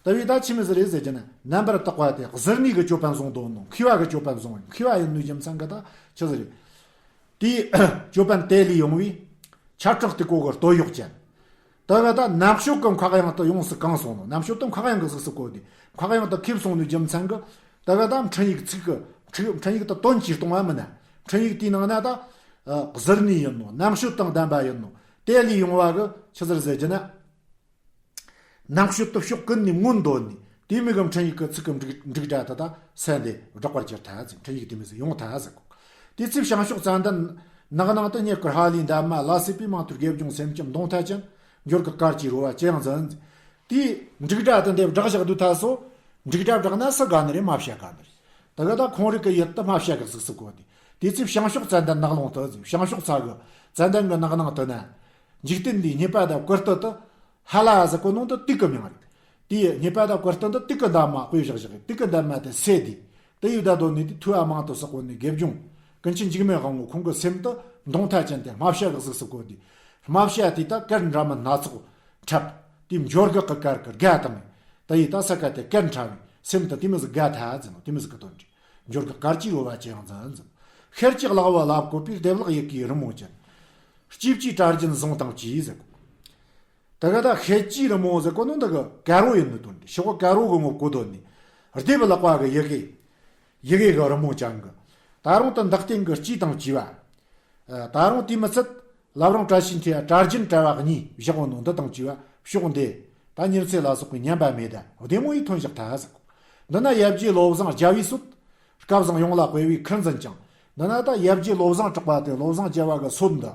དེ་བས་ད་ཆི་མོ་ཟིག་རེད་ཟེར་གྱི་ན། རྣམ་པར་དག་པ་དེ་གཟུར་གནས་ཀྱི་ཅོད་པན་བཟུང་འདོད་ནོ། མཁས་པ་གི་ཅོད་པན་བཟུང་། མཁས་པ་ཡིན་ནོའི་རྒྱུ་མཚན་གྱིས་ད་ཆི་ཟིག་རེད། དེའི་ཅོད་པན་དེ་ལས་ཡོང་བའི་ཆར་སྤྲིན་སྟུག་པོ་གི་སྟོད་གཡོགས་ཅན། དེ་ག་ད་ནམ་ཞོད་ཀྱི་མཁའ་དབྱིངས་དུ་ཡོངས་སུ་གང་སོང་ནོ། ནམ་ཞོད་དུ་མཁའ་དབྱིངས་ཀྱི་གཟུགས་སུ་བཀོད་དེ། མཁའ་དབྱིངས་དུ་ཁེབས་སོང་ནོའི་རྒྱུ་མཚན་གྱིས། དེ་ག་ད་འཕྲིན་ཡིག་ཚིག་གི་འཕྲིན་འཕྲིན་ཡིག་དུ་དོན་གྱིས་གཏོང་བ་མིན་ན། འཕྲིན་ཡིག་དེའི་ནང་ན་ད་ཨ་གཟུར་གནས་ཡིན་ནོ། ནམ་ཞོད་དང་ལྡན་པ་ཡིན་ནོ། དེ་ལས་ཡོང་བ་གི་ཆི་ཟིག་རེད་ཟེར་གྱི་ན། ནམ་ཞོད་དུ་ཕྱོགས་ཀུན་ནས་མངོན་འདོད་ནས། དེ་མོ་གི་འཕྲིན་ཡིག་གི་ཚིག་གི་འབྲུག་འབྲུག་སྒྲ་དེ་དག་སེམས་དེ་སྒྲོག་པར་གྱུར་ཐལ་ཟེར། འཕྲིན་ཡིག་དེ་མོ་ཟིག་ཡོང་ཐལ་ཟེར་གོ། དེ་ཚེ་བྱང་ཕྱོགས་ཙན་དན་ནགས་ནང་དུ། ཉེ་དཀར་ཧ་ལས་འདབ་མ་ལ་སྲིད་པའི། མང་ཐོས་དགེ་སྦྱོང་སེམས་ཅན་མདུང་ཐད་ཅན། འབྱོར་གྱི་གར་གྱིས་རོལ་བ་ཅི་ཡང་འཛིན་ཟེར། དེའི་འབྲུག་སྒྲ་དེ་འདི་བསྒྲགས་བཞག་དུས་ཐལ་སོ། འབྲུག་སྒྲ་བསྒྲགས་ན་སུ་དགའ་ནི་རེད། སྨྲ་བྱ་དགའ་ནི་རེད། དེ་ག་ད་ཁོང་རིགས་ཀྱི་ཡུལ་དུ་སྨྲ་བྱ་གི་གཟུགས་སུ་བཀོད་དེ། དེ་ཚེ་བྱང་ཕྱོགས་ཙན་དན་ནགས་ཀླུང་དུ་ཟེར། བྱང་ཕྱོགས་ས་གི་ཙན་དན་གྱི་ནགས་ནང་དུ་ན། འཇིག་རྟེན་འདིའི་རྙེད་པ་དང་བཀུར་སྟི་དེ་ཧ་ལ་ཟེར་གོ་ནོ་འདི་དུག་གི་མིང་རེད། དེའི་རྙེད་པ་དང་བཀུར་སྟི་འདི་དུག་གི་འདབ་མ་དཔེ་བཞག་བཞག་གི། དུག་གི་འདབ་མ་དེ་སེལ་དེ། དེ་ཡི་བརྡ་དོན་ནི་དེ་ཐོས་པ་མང་དུ་བསགས་པོ་ནི་དགེ་སྦྱོང་ཀུན་མཁྱེན་འཇིགས་མེད་དབང་པོ་ཁོང་གི་སེམས་དེ་མདུང་ཐད་ཅན་དེ་སྨྲ་བྱ་གི་གཟུགས་སུ་བཀོད་དེ། སྨྲ་བྱ་དེ་ད་གར་འདྲ་མིན་སྣ་ཚོགས་འཁྲབ། དེའི་འབྱོར་གི་གི་གར་གི་དགའ་དང་། དེ་ཡི་ད་ས་ཀ་དེ་གར་འཁྲབ་པའི་སེམས་དེ་དེ་མོ་ཟིག་དགའ་ཐལ་ཟེར་ནོ། དེ་མོ་ཟིག་གི་དོན་རེད། འབྱོར་གི་གར་གྱིས་རོལ་བ་ཅི་ཡང་འཛིན་ཟེར། ཤེལ་གྱི་གླང་བོ་ལ་བཀོད་པའི། བདེ་བླག་ཡི་གེའི་རི་མོ་ཅན། སྐྱེས་ཀྱི་གྲྭ་རྒྱུན་བཟུང་དང་བཅས་ཟེར། དེ་ག་ད་ཤེལ་གྱི་རི་མོ་ཟེར་གོ་ནོ་འདི་གི་དཀར་པོ་ཡིན་ནི་དོན་རེད། ཤོག་དཀར་པོ་གི་ངོ་བོ་གོ་དོན་ནི། བདེ་བླག་པ་གི་ཡི་གེ། ཡི་གེ་གི་རི་མོ་ཅན་གི། ད་རུང་དེ་འདག་སྟེང་གི་སྐྱེས་དང་བཅས་པ། ད་རུང་དེ་མི་ཚད། བླ་བྲང་བཀྲ་ཤིས་འཁྱིལ་གྲྭ་རྒྱུན་གྲྭ་བ་གཉིས་བཞག་ཡོད་ནོ་འདི་དང་བཅས་པ་ཕྱོགས་འདི། ད་ཉེར་འཚེ་ལ་སོགས་པའི་ཉམས་པ་མེད་དེ་བདེ་མོ་ཡིས་ཐོན་བཞག་ཐལ་ཟེར་གོ། འདི་ན་ཡབ་རྗེ་བློ་བཟང་རྒྱལ་བའི་སྲོལ། སྐལ་བཟང་ཡོངས་ལ་སྤེལ་བའི་ཁུར་འཛིན་ཅིང་། འདི་ན་ད་ཡབ་རྗེ་བློ་བཟང་གྲགས་པ་དེ་བློ་བཟང་རྒྱལ་བ་གི་སྲོལ་འདི།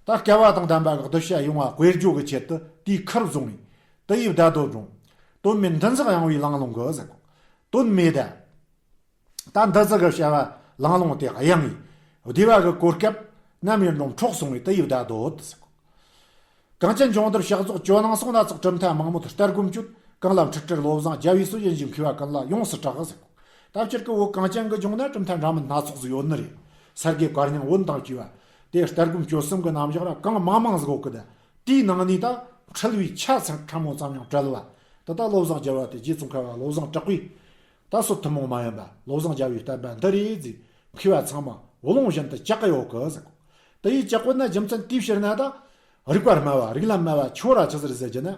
ད་སྐལ་བ་དང་ལྡན་པ་གི་གདུལ་བྱ་ཡོངས་ལ་སྤེལ་རྒྱུ་གི་ཆེད་དུ་དེའི་ཁུར་བཟུང་བའི། དེ་ཡི་བརྡ་དོན་དྲུང་། དོན་མེད་འདུ་འཛི་གཡེང་བའི་ལང་ལོང་གི་ཟེར་གོ། དོན་མེད་དེ། ད་འདུ་འཛི་གི་བྱ་བ་ལང་ལོང་དེ་གཡེང་ངེ་བསྡད་པ་གི་གོ་སྐབས་ནམ་ཡིན་རུང་འཕྲོག་སོང་བས་དེ་ཡི་བརྡ་དོན་ཟེར་གོ། གངས་ཅན་ལྗོངས་འདིར་ཕྱག་རྫོགས་ཇོ་ནང་སོགས་སྣ་ཚོགས་གྲུབ་མཐའ་མང་མོད་ལྟར་སྒོམ་སྤྱོད། གང་ལ་འཁྲིལ་འཁྲིལ་བློ་བཟང་རྒྱལ་བའི་སྲོལ། ཡིད་བཞིན་མཁས་པ་ཀུན་ལ་ཡོངས་སུ་གྲགས་ཟེར་གོ། ད་སྤྱིར་གི་བོད་གངས་ཅན་གི་ལྗོངས་ན་གྲུབ་མཐའ་འདྲ་མིན་སྣ་ཚོགས་ཟིག་ཡོད་ནི་རེད། གསེར་དགེ་བཀའ་རྙིང་བོན་དང་བཅས་པ། དེ་ལྟར་སྒོམ་སྤྱོད་གསུམ་གི་རྣམ་གཞག་ར་གང་མང་མང་ཟིག་ཡོད་གི། ད་དེའི་ནང་ནས་ད་འཁྲིལ་བའི་ཆ་ཚང་ཕྲ་མོ་ཙམ་ཡང་བྲལ་བ། ད་ལྟ་བློ་བཟང་རྒྱལ་བ་དེ་རྗེ་ཙོང་ཁ་པ་བློ་བཟང་གྲགས་པས། ད་སྲོལ་ཐུན་མོང་མ་ཡིན་པ་བློ་བཟང་རྒྱལ་བའི་བསྟན་པ་འདི་རེད་ཟེར། མཁས་པ་ཚང་མ་བུ་ལོན་བཞིན་དུ་བཅག་གི་ཡོད་གི་ཟེར་གོ། དེ་ཡི་བཅག་གོ་ན་རྒྱུ་མཚན་དེའི་ཕྱིར་ན་ད། རིག་པ་སྨྲ་བ་རིགས་ལམ་སྨྲ་བ་ཁྱོད་ར་ཆི་ཟེར་ཟེར་གྱི་ན།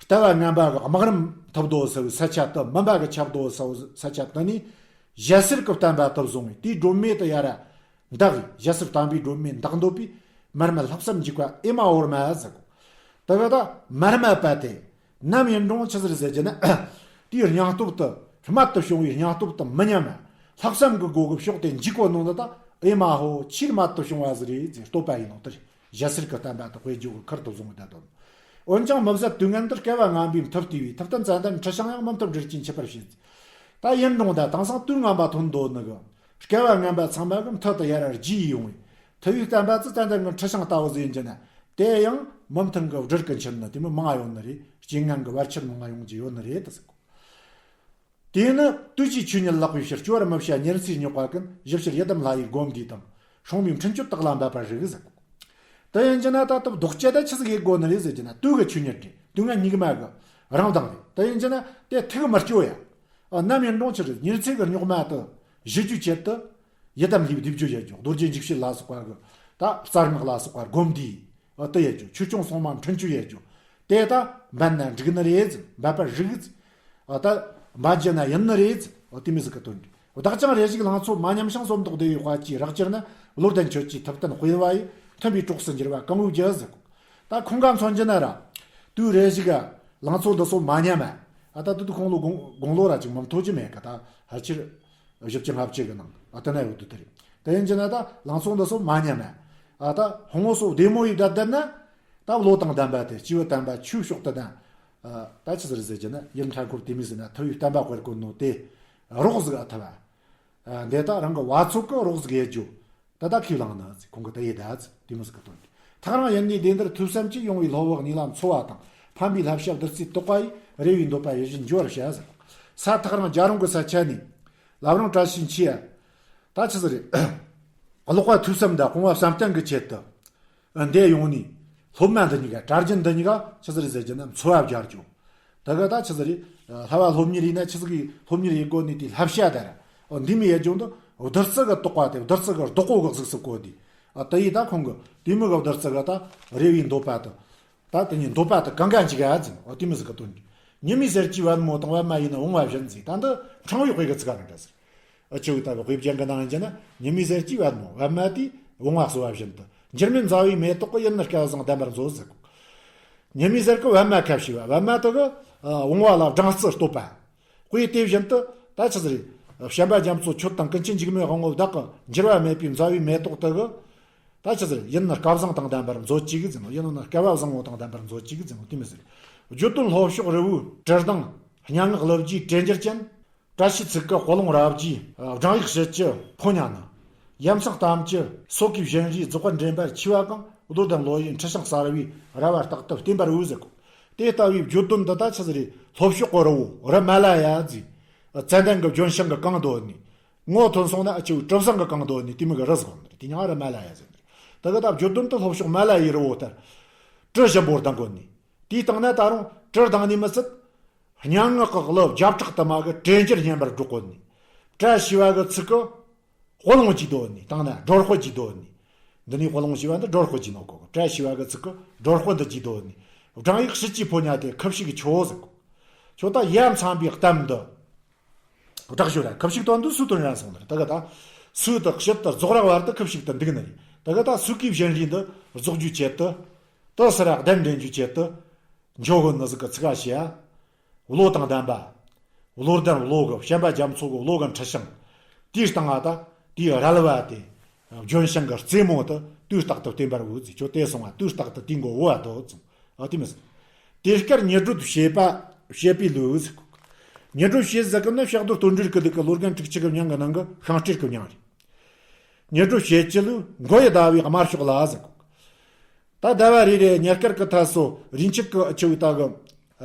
ལྟ་བ་ངན་པ་གི་སྨག་རུམ་ཐུབ་དོ་ཟེར་བའི་ས་ཆ་དུ། མུན་པ་གི་ཆབ་དོ་ཟེར་བའི་ས་ཆ་དུ་ནས། ཞལ་ཟས་ཀྱི་བསྟན་པ་དུ་བཟུང་བའི་དེའི་སྒྲོན་མེ་དུ་ཡར་འདག་གི། ཞལ་ཟས་བསྟན་པའི་སྒྲོན་མེ་འདག་འདོད་པའི། མར་མེ་ལྷག་བསམ་འཇིགས་པ་ཨེ་མ་ཧོར་མ་ཟེར་གོ། དེ་ག་ད་མར་མེ་པ་དེ། ནམ་ཡིན་རུང་ཆི་ཟེར་ཟེར་གྱི་ན། དེའི་སྙིང་སྟོབས་དེ། རྨད་དུ་བྱུང་བའི་སྙིང་སྟོབས་དེ་མི་ཉམས། ལྷག་བསམ་གྱི་སྒོ་གི་ཕྱོགས་དེ་འཇིག་གོ་ནོ་འདི་ད་ཨེ་མ་ཧོ་ཆེས་རྨད་དུ་བྱུང་བ་ཟིག་རེད་ཟེར་བསྟོད་པ་ཡིན་ནོ་དེ་རེད། ཞལ་ཟས་ཀྱི་བསྟན་པ་དེ་སྤེལ་རྒྱུ་གི་ཁུར་དུ་བཟུང་བའི་བརྡ་དོན། འོན་ཀྱང་མི་བཟད་དུས་ངན་འདིར་བསྐལ་པ་ངན་པའི་མཐུ་བལྟས་པས། ཐུབ་བསྟན་ཙན་དན་འཁྲི་ཤིང་ཡང་མུ་མཐུད་འབྲེལ་གྱིས་འཆི་བར་བྱེད། ད་ཡིན་རུང་ད་དེང་སང་དུས་ངན་པ་ཐོན་འདོད་ནི་གི། བསྐལ་པ་ངན་པ་ཚང་མ་གི་མཐུ་དེ་ཡར་རྒྱས་ཡོང་བས། མཐུ་ཡི་བསྟན་པ་ཙི་ཙན་དན་གྱི་འཁྲི་ཤིང་ལྟ་བུ་ཟིག་ཡིན་གྱི་ན། དེ་ཡང་མུ་མཐུད་གི་སྦྲུལ་གྱི་འཁྱིལ་ནི་དེ་མོ་མང་ཡོད་ནི་རེད། རྐྱེན་ངན་གྱི་བར་ཆད་མང་ང་ཡོང་རྒྱུ་ཡོད་ནི་རེད་དུ་ཟེར་གོ། དེས་ནི་དུས་ཀྱི་ཆོས་ཉིད་ལེགས་པའི་ཕྱིར། སྐྱོ་བར་མི་བྱ་ཉེར་འཚེ་རྙོག་པ་ཀུན། ཞིབ་ཕྱིར་ཡི་དམ་ལྷ་ཡི་སྒོམ་བཟླས་དང་། སྲུང་མའི་འཕྲིན་བཅོལ་དག་ལ་འབད་པར་རིགས་ཟེར་གོ། དེ་ཡིན་གྱི་ན་ད་ལྟ་ལྡོག་ཅེས་ད་ཆི་ཟིག་ཡེད་དགོས་ནི་རེད་ཟེར་གྱི་ན། དུས་ཀྱི་ཆོས་ཉིད་རེད། དུས་ངན་སྙིགས་མ་གི་རང་མདངས་རེད། དེ་ཡིན་གྱི་ན་དེ་ཐུགས་མི་སྐྱོ་ཡ། ཨ། ནམ་ཡིན་རུང་ཆི་རེད། ཉེར་འཚེ་གི་རྙོག་མ་དེ་ཞི་རྒྱུའི་ཆེད་དུ་ཡི་དམ་ལྷའི་སྡེབ་སྦྱོར་ཡེད་རྒྱུ། རྡོ་རྗེ་འཇིགས་བྱེད་ལ་སོགས་པ་གི་ད་རྩ་སྔགས་ལ་སོགས་པ་སྒོམ་བཟླས། ཨ། དེ་ཡེད་རྒྱུ། ཆོས་སྐྱོང་སྲུང་མ་འཕྲིན་བཅོལ་ཡེད་རྒྱུ། དེ་ད་འབད་ན་འགྲིག་ནི་རེད། འབད་པར་རིགས། ཨ། ད་འབད་རྒྱུ་ན་ཡིན་ནི་རེད། ཨ། དེ་མོ་ཟིག་གི་དོན་རེད། བདག་ཀྱང་རེ་ཞིག་ལང་ཚོ་མ་ཉམས་ཤིང་། ཟོམ་ཏོག་བདེ་བའི་དཔལ་གྱིས་རེག་གྱུར་ན། བློ་ལྡན་ཁྱོད་ཀྱི་ཐུབ་བསྟན་དཔལ་བ་ཡི། མཐུན་པའི་གྲོགས་སུ་འགྱུར་བ་གང་བོའི་རྒྱུ་ཟེར་གོ། ད་ཁོང་ག་མཚོན་གྱི་ན་ར། དུས་རེ་ཞིག་ག་ལང་ཚོ་འདི་ཚོ་མ་ཉམས་མ། ཨ། ད་དུས་དུས་ཁོང་ལོ་དགུང་དགུང་ལོ་ར་ཅིག་མི་མཐོ་རྒྱུ་མེད་གི། ད་ཕལ་ཆེར་བཞི་བཅུ་ལྔ་བཅུ་གི་ནང་། ཨ། དེ་ན་ཡོད་དུས་དེ་རེད། དེ་ཡིན་གྱི་ན་ད་ལང་ཚོ་འདི་ཚོ་མ་ཉམས་མ། ཨ། ད་ཧོང་བོ་སོ་བདེ་མོ་ཡི་བསྡད་བསྡད་ན། ད་བློ་དང་ལྡན་པ་དེ། སྐྱེས་བུ་དམ་པ་ཆོས་ཕྱོགས་དེ་ན། ཨ། ད་ཆི་ཟེར་ཟེར་གྱི་ན། ཡུལ་མཐའ་འཁོར་དེ་མོ་ཟིག་ན་མཐུ་ཡི་བསྟན་པ་སྤེལ་གོ་ནོ་དེ་རོགས་ཟིག་ཨ་ཐུབ་བ། ཨ། འདི་ད་རང་གི་བ་ཚོད་གི་རོགས་ཟིག་ཡེད་རྒྱུ། ད་ལྟ་ཁས་བླངས་ན་ཟེར། ཁོང་གིས་ད་ཡེད་ད་ཟེར། དེ་མོ་ཟིག་གི་དོན་རེད། ཐག་རིང་ཡུལ་ནས་སྡེ་འདིར་ཐོས་བསམ་གྱིས། ཡོང་བའི་ལྷོ་བག་ནི་ལ་འཚོ་བ་དང་། ཕན་པའི་བསླབ་བྱ་བདུད་རྩིས་དོགས་པ་ཡིས། རེ་བའི་འདོད་པ་ཡིད་བཞིན་འཇོ་བར་བྱ་ཟེར། ས་ཐག་རིང་རྒྱལ་རོང་གི་ས་ཆ་ནས་ལམ་རིམ་བཀྲ་ཤིས་འཁྱིལ་ཡ། ད་ཆི་ཟིག་རེད། ཀློག་པ་ཐོས་བསམ་དང་སྤོང་བ་བསམ་གཏན་གྱི་ཆེད་དུ། འདི་ཡོང་ནས་སློབ་མ་འདི་གཉིས་ཀ་གྲྭ་རྒྱུན་འདི་གཉིས་ཀ་ཆི་ཟིག་རེད་ཟེར་རྒྱུ་ན་འཚོ་བ་སྦྱར་རྒྱུ། ད་ག་ད་ཆི་ཟིག་རེད། བསླབ་པ་སློབ་གཉེར་ཡིན་ན་ཆི་ཟིག་གི་སློབ་གཉེར་ཡེད་དགོས་ནི་དེ་བསླབ་བྱ་དར། འདི་མི་ཡེད་རྒྱུ་འདི་བདུད་རྩི་གི་དོགས་པ་དེ་བདུད་རྩི་གི་བདག་པོ་གི་གཟུགས་སུ་བཀོད་དེ། དེ་ཡིས་ད་ཁོང་གི་དེ་མི་གི་བདུད་རྩི་གི་ད་རེ་བའི་འདོད་པ་དང་། ད་དེ་ཉིད་འདོད་པ་དང་གང་ག་འཇིག་ག་ཟིན། འོ་དེ་མི་ཟིག་གི་དོན་གྱི། ཉི་མའི་ཟེར་གྱི་པད་མོ་དང་པད་མ་ཡིས་ནི་བུང་བ་བཞིན་ཟིན། ད་འདི་ཕྲེང་བའི་དཔེ་གི་ཚིག་ག་རེ་འདྲ་ཟེར། ཨ་ཆོས་ལྟ་བུ་དཔེ་རྒྱན་གྱི་ནང་ཡིན་གྱི་ན། ཉི་མའི་ཟེར་གྱི་པད་མོ། པད་མ་དེས་བུང་བ་གསོ་བ་བཞིན་དུ། འགྱུར་མེད་མཛའ་བོའི་མེ་ཏོག་གིས། ཡིད་ནི་སྐལ་བཟང་ལྡན་པར་མཛོད་ཟེར། ཉི་མའི་ཟེར་གྱི་པད་མ་ཁ་བྱེ་བ། པད་མ་དེ་གིས་ཨ་བུང་བ་ལ་སྦྲང་རྩི་གཏོད་པ། དཔེ་དེ་བཞིན་དུ་ད་ཆི་ཟིག་རེད། བྱམས་པ་རྒྱ་མཚོ་ཁྱོད་དང་། ཀུན་མཁྱེན་འཇིགས་མེད་དབང་པོ་བདག་གི། འགྱུར་བ་མེད་པའི་མཛའ་བོའི་མེ་ཏོག་དེ་གིས། ད་ཆི་ཟེར། ཡིད་ནི་སྐལ་བཟང་དང་ལྡན་པར་མཛོད་ཅིག་ཟེར་ནོ། ཡིད་ནི་སྐལ་བ་བཟང་བོ་དང་ལྡན་པར་མཛོད་ཅིག་ཟེར་ནོ། དེ་མི་ཟེར། བརྗོད་དོན་ལྷོ་ཕྱོགས་རི་བོའི་གྲི་མདངས། སྙན་ངག་གླུ་བརྒྱའི་གྲེ་འགྱུར་ཅན། བཀྲ་ཤིས་ཚིག་གི་དཔུང་ལོང་རབ་རྒྱས། སྦྲང་ཡག་བྱད་ཀྱི་ཕོ་ཉ་ནི། ཡ་མཚན་གཏམ་གྱི་སོ་གོས་བཞིན་རས། རྫོགས་པ་འདྲེན་པར་མཆིས་པ་གང་། བློ་ལྡན་བློ་ཡི་འཁྲི་ཤིང་གསར་བའི་ར་བ་རྟག་ཏུ་བརྟན་པར་འོས་ཟེར་གོ། དེ་ལྟ་བུའི་བརྗོད་དོན་འདི་ད་ཆི་ཟིག་རེད། ལྷོ་ཕྱོགས་ཀྱི་རི་བོ་རི་མ་ལ་ཡ་ཟེར། ཙན་དན་གྱི་ལྗོན་ཤིང་གིས་གང་བསྡད་ནི། ངོ་ཐོན་སོང་ན་ཨ་ཆུ་གྲིབ་བཟང་གིས་གང་བསྡད་ནི་དེ་མོ་གི་རི་ཟིག་ནི་རེད། དེ་མྱིང་རི་མ་ལ་ཡ་ཟེར་ནི་རེད། ད་གི་ད་བརྗོད་དོན་དེ་ལྷོ་ཕྱོགས་མ་ལ་ཡའི་རི་བོ་ལྟར་གྲི་ཞིམ་པོ་ལྡང་གོ་ནི། དེའི་སྟེང་ན་ད་རུང་གྲི་ལྡང་ནི་མི་ཚད། སྙན་ངག་གི་གླུ་བརྒྱ་ཕྲག་དུ་མ་གི་གྲེ་འགྱུར་སྙན་པར་སྒྲོག་གོ་ནི། བཀྲ་ཤིས་པ་གི་ཚིག་གི་དཔུང་ལོང་གྱིས་བསྡད་ནི། སྟེང་ན་སྒྲོ་དཔུང་གྱིས་བསྡད་ནི། འདི་ནི་དཔུང་ལོང་ཞེས་པ་འདི་སྒྲོ་དཔུང་གྱིས་ནོ་གོ། བཀྲ་ཤིས་པ་གི་ཚིག་གི་སྒྲོ་དཔུང་འདི་གྱིས་བསྡད་ནི། སྦྲང་ཡག་བྱད་ཀྱི་ཕོ་ཉ་དེ་ཁུ་བྱུག་ཁྱོད་ཟེར་གོ། ཁྱོད་ད་ཡ་མཚན་པའི་གཏམ་འདི། བསྒྲགས་ཞོར་ར་ཁུ་བྱུག་དོན་དུ་སུ་དོན་རན་སོང་ནི་རེད། ད་གི་ད་སུ་དག་ཕྱིར་དུ་རྫོགས་ར་བར་དུ་ཁུ་བྱུག་ཏུ་འདུག་ནི་རེད། ད་གི་ད་སུ་གི་བཞིན་རས་འདི་རྫོགས་རྒྱུའི་ཆེད་དུ། དུ་སི་ར་གདན་འདྲེན་རྒྱུའི་ཆེད་དུ། འཇོག་གི་ནི་ཟིག་གི་ཚིག་ག་བྱས་ཡ། བློ་དང་ལྡན་པ། བློ་ལྡན་བློ་གི་བྱམས་པ་རྒྱ་མཚོ་གི་བློ་གི་འཁྲི་ཤིང་། དེའི་སྟེང་ང་ད་དེའི་རལ་བ་དེ། ལྗོན་ཤིང་གི་རྩེ་མོ་དེ་དུས་རྟག་ཏུ་བརྟན་པར་འོས་ཟེར། ཁྱོད་དེ་སོང་བ་དུས་རྟག་ཏུ་དེའི་མགོ་བོ་བ་དོ་ཙང་། ཨ་དེ་མི་ཟེར། དེ་སྐད་ཉི་སྒྲོན་བྱེད་པ་བྱེད་པའི་ལུགས་ཟེར་གོ། ཉི་སྒྲོན་བྱེད་ཟེར་གི་ནི་ཕྱག་རྡོར་དོན་འགྲེལ་གྱི་ལུགས་ཀྱི་ལོ་རྒན་དྲུག་ཅུ་གི་མྱིང་གི་ནང་གི་ཤིང་སྤྲེལ་གྱི་མྱིང་རེད། ཉི་སྒྲོན་བྱེད་ཀྱི་ལུགས་མགོ་ཡི་ཟླ་བའི་དམར་ཕྱོགས་ལ་ཟེར་གོ། ད་ཟླ་བ་རེ་རེ་ཉིན་དཀར་གྱི་ཐད་སོ་རིན་ཆེན་གྱི་ཆུ་བོའི་ད་གི།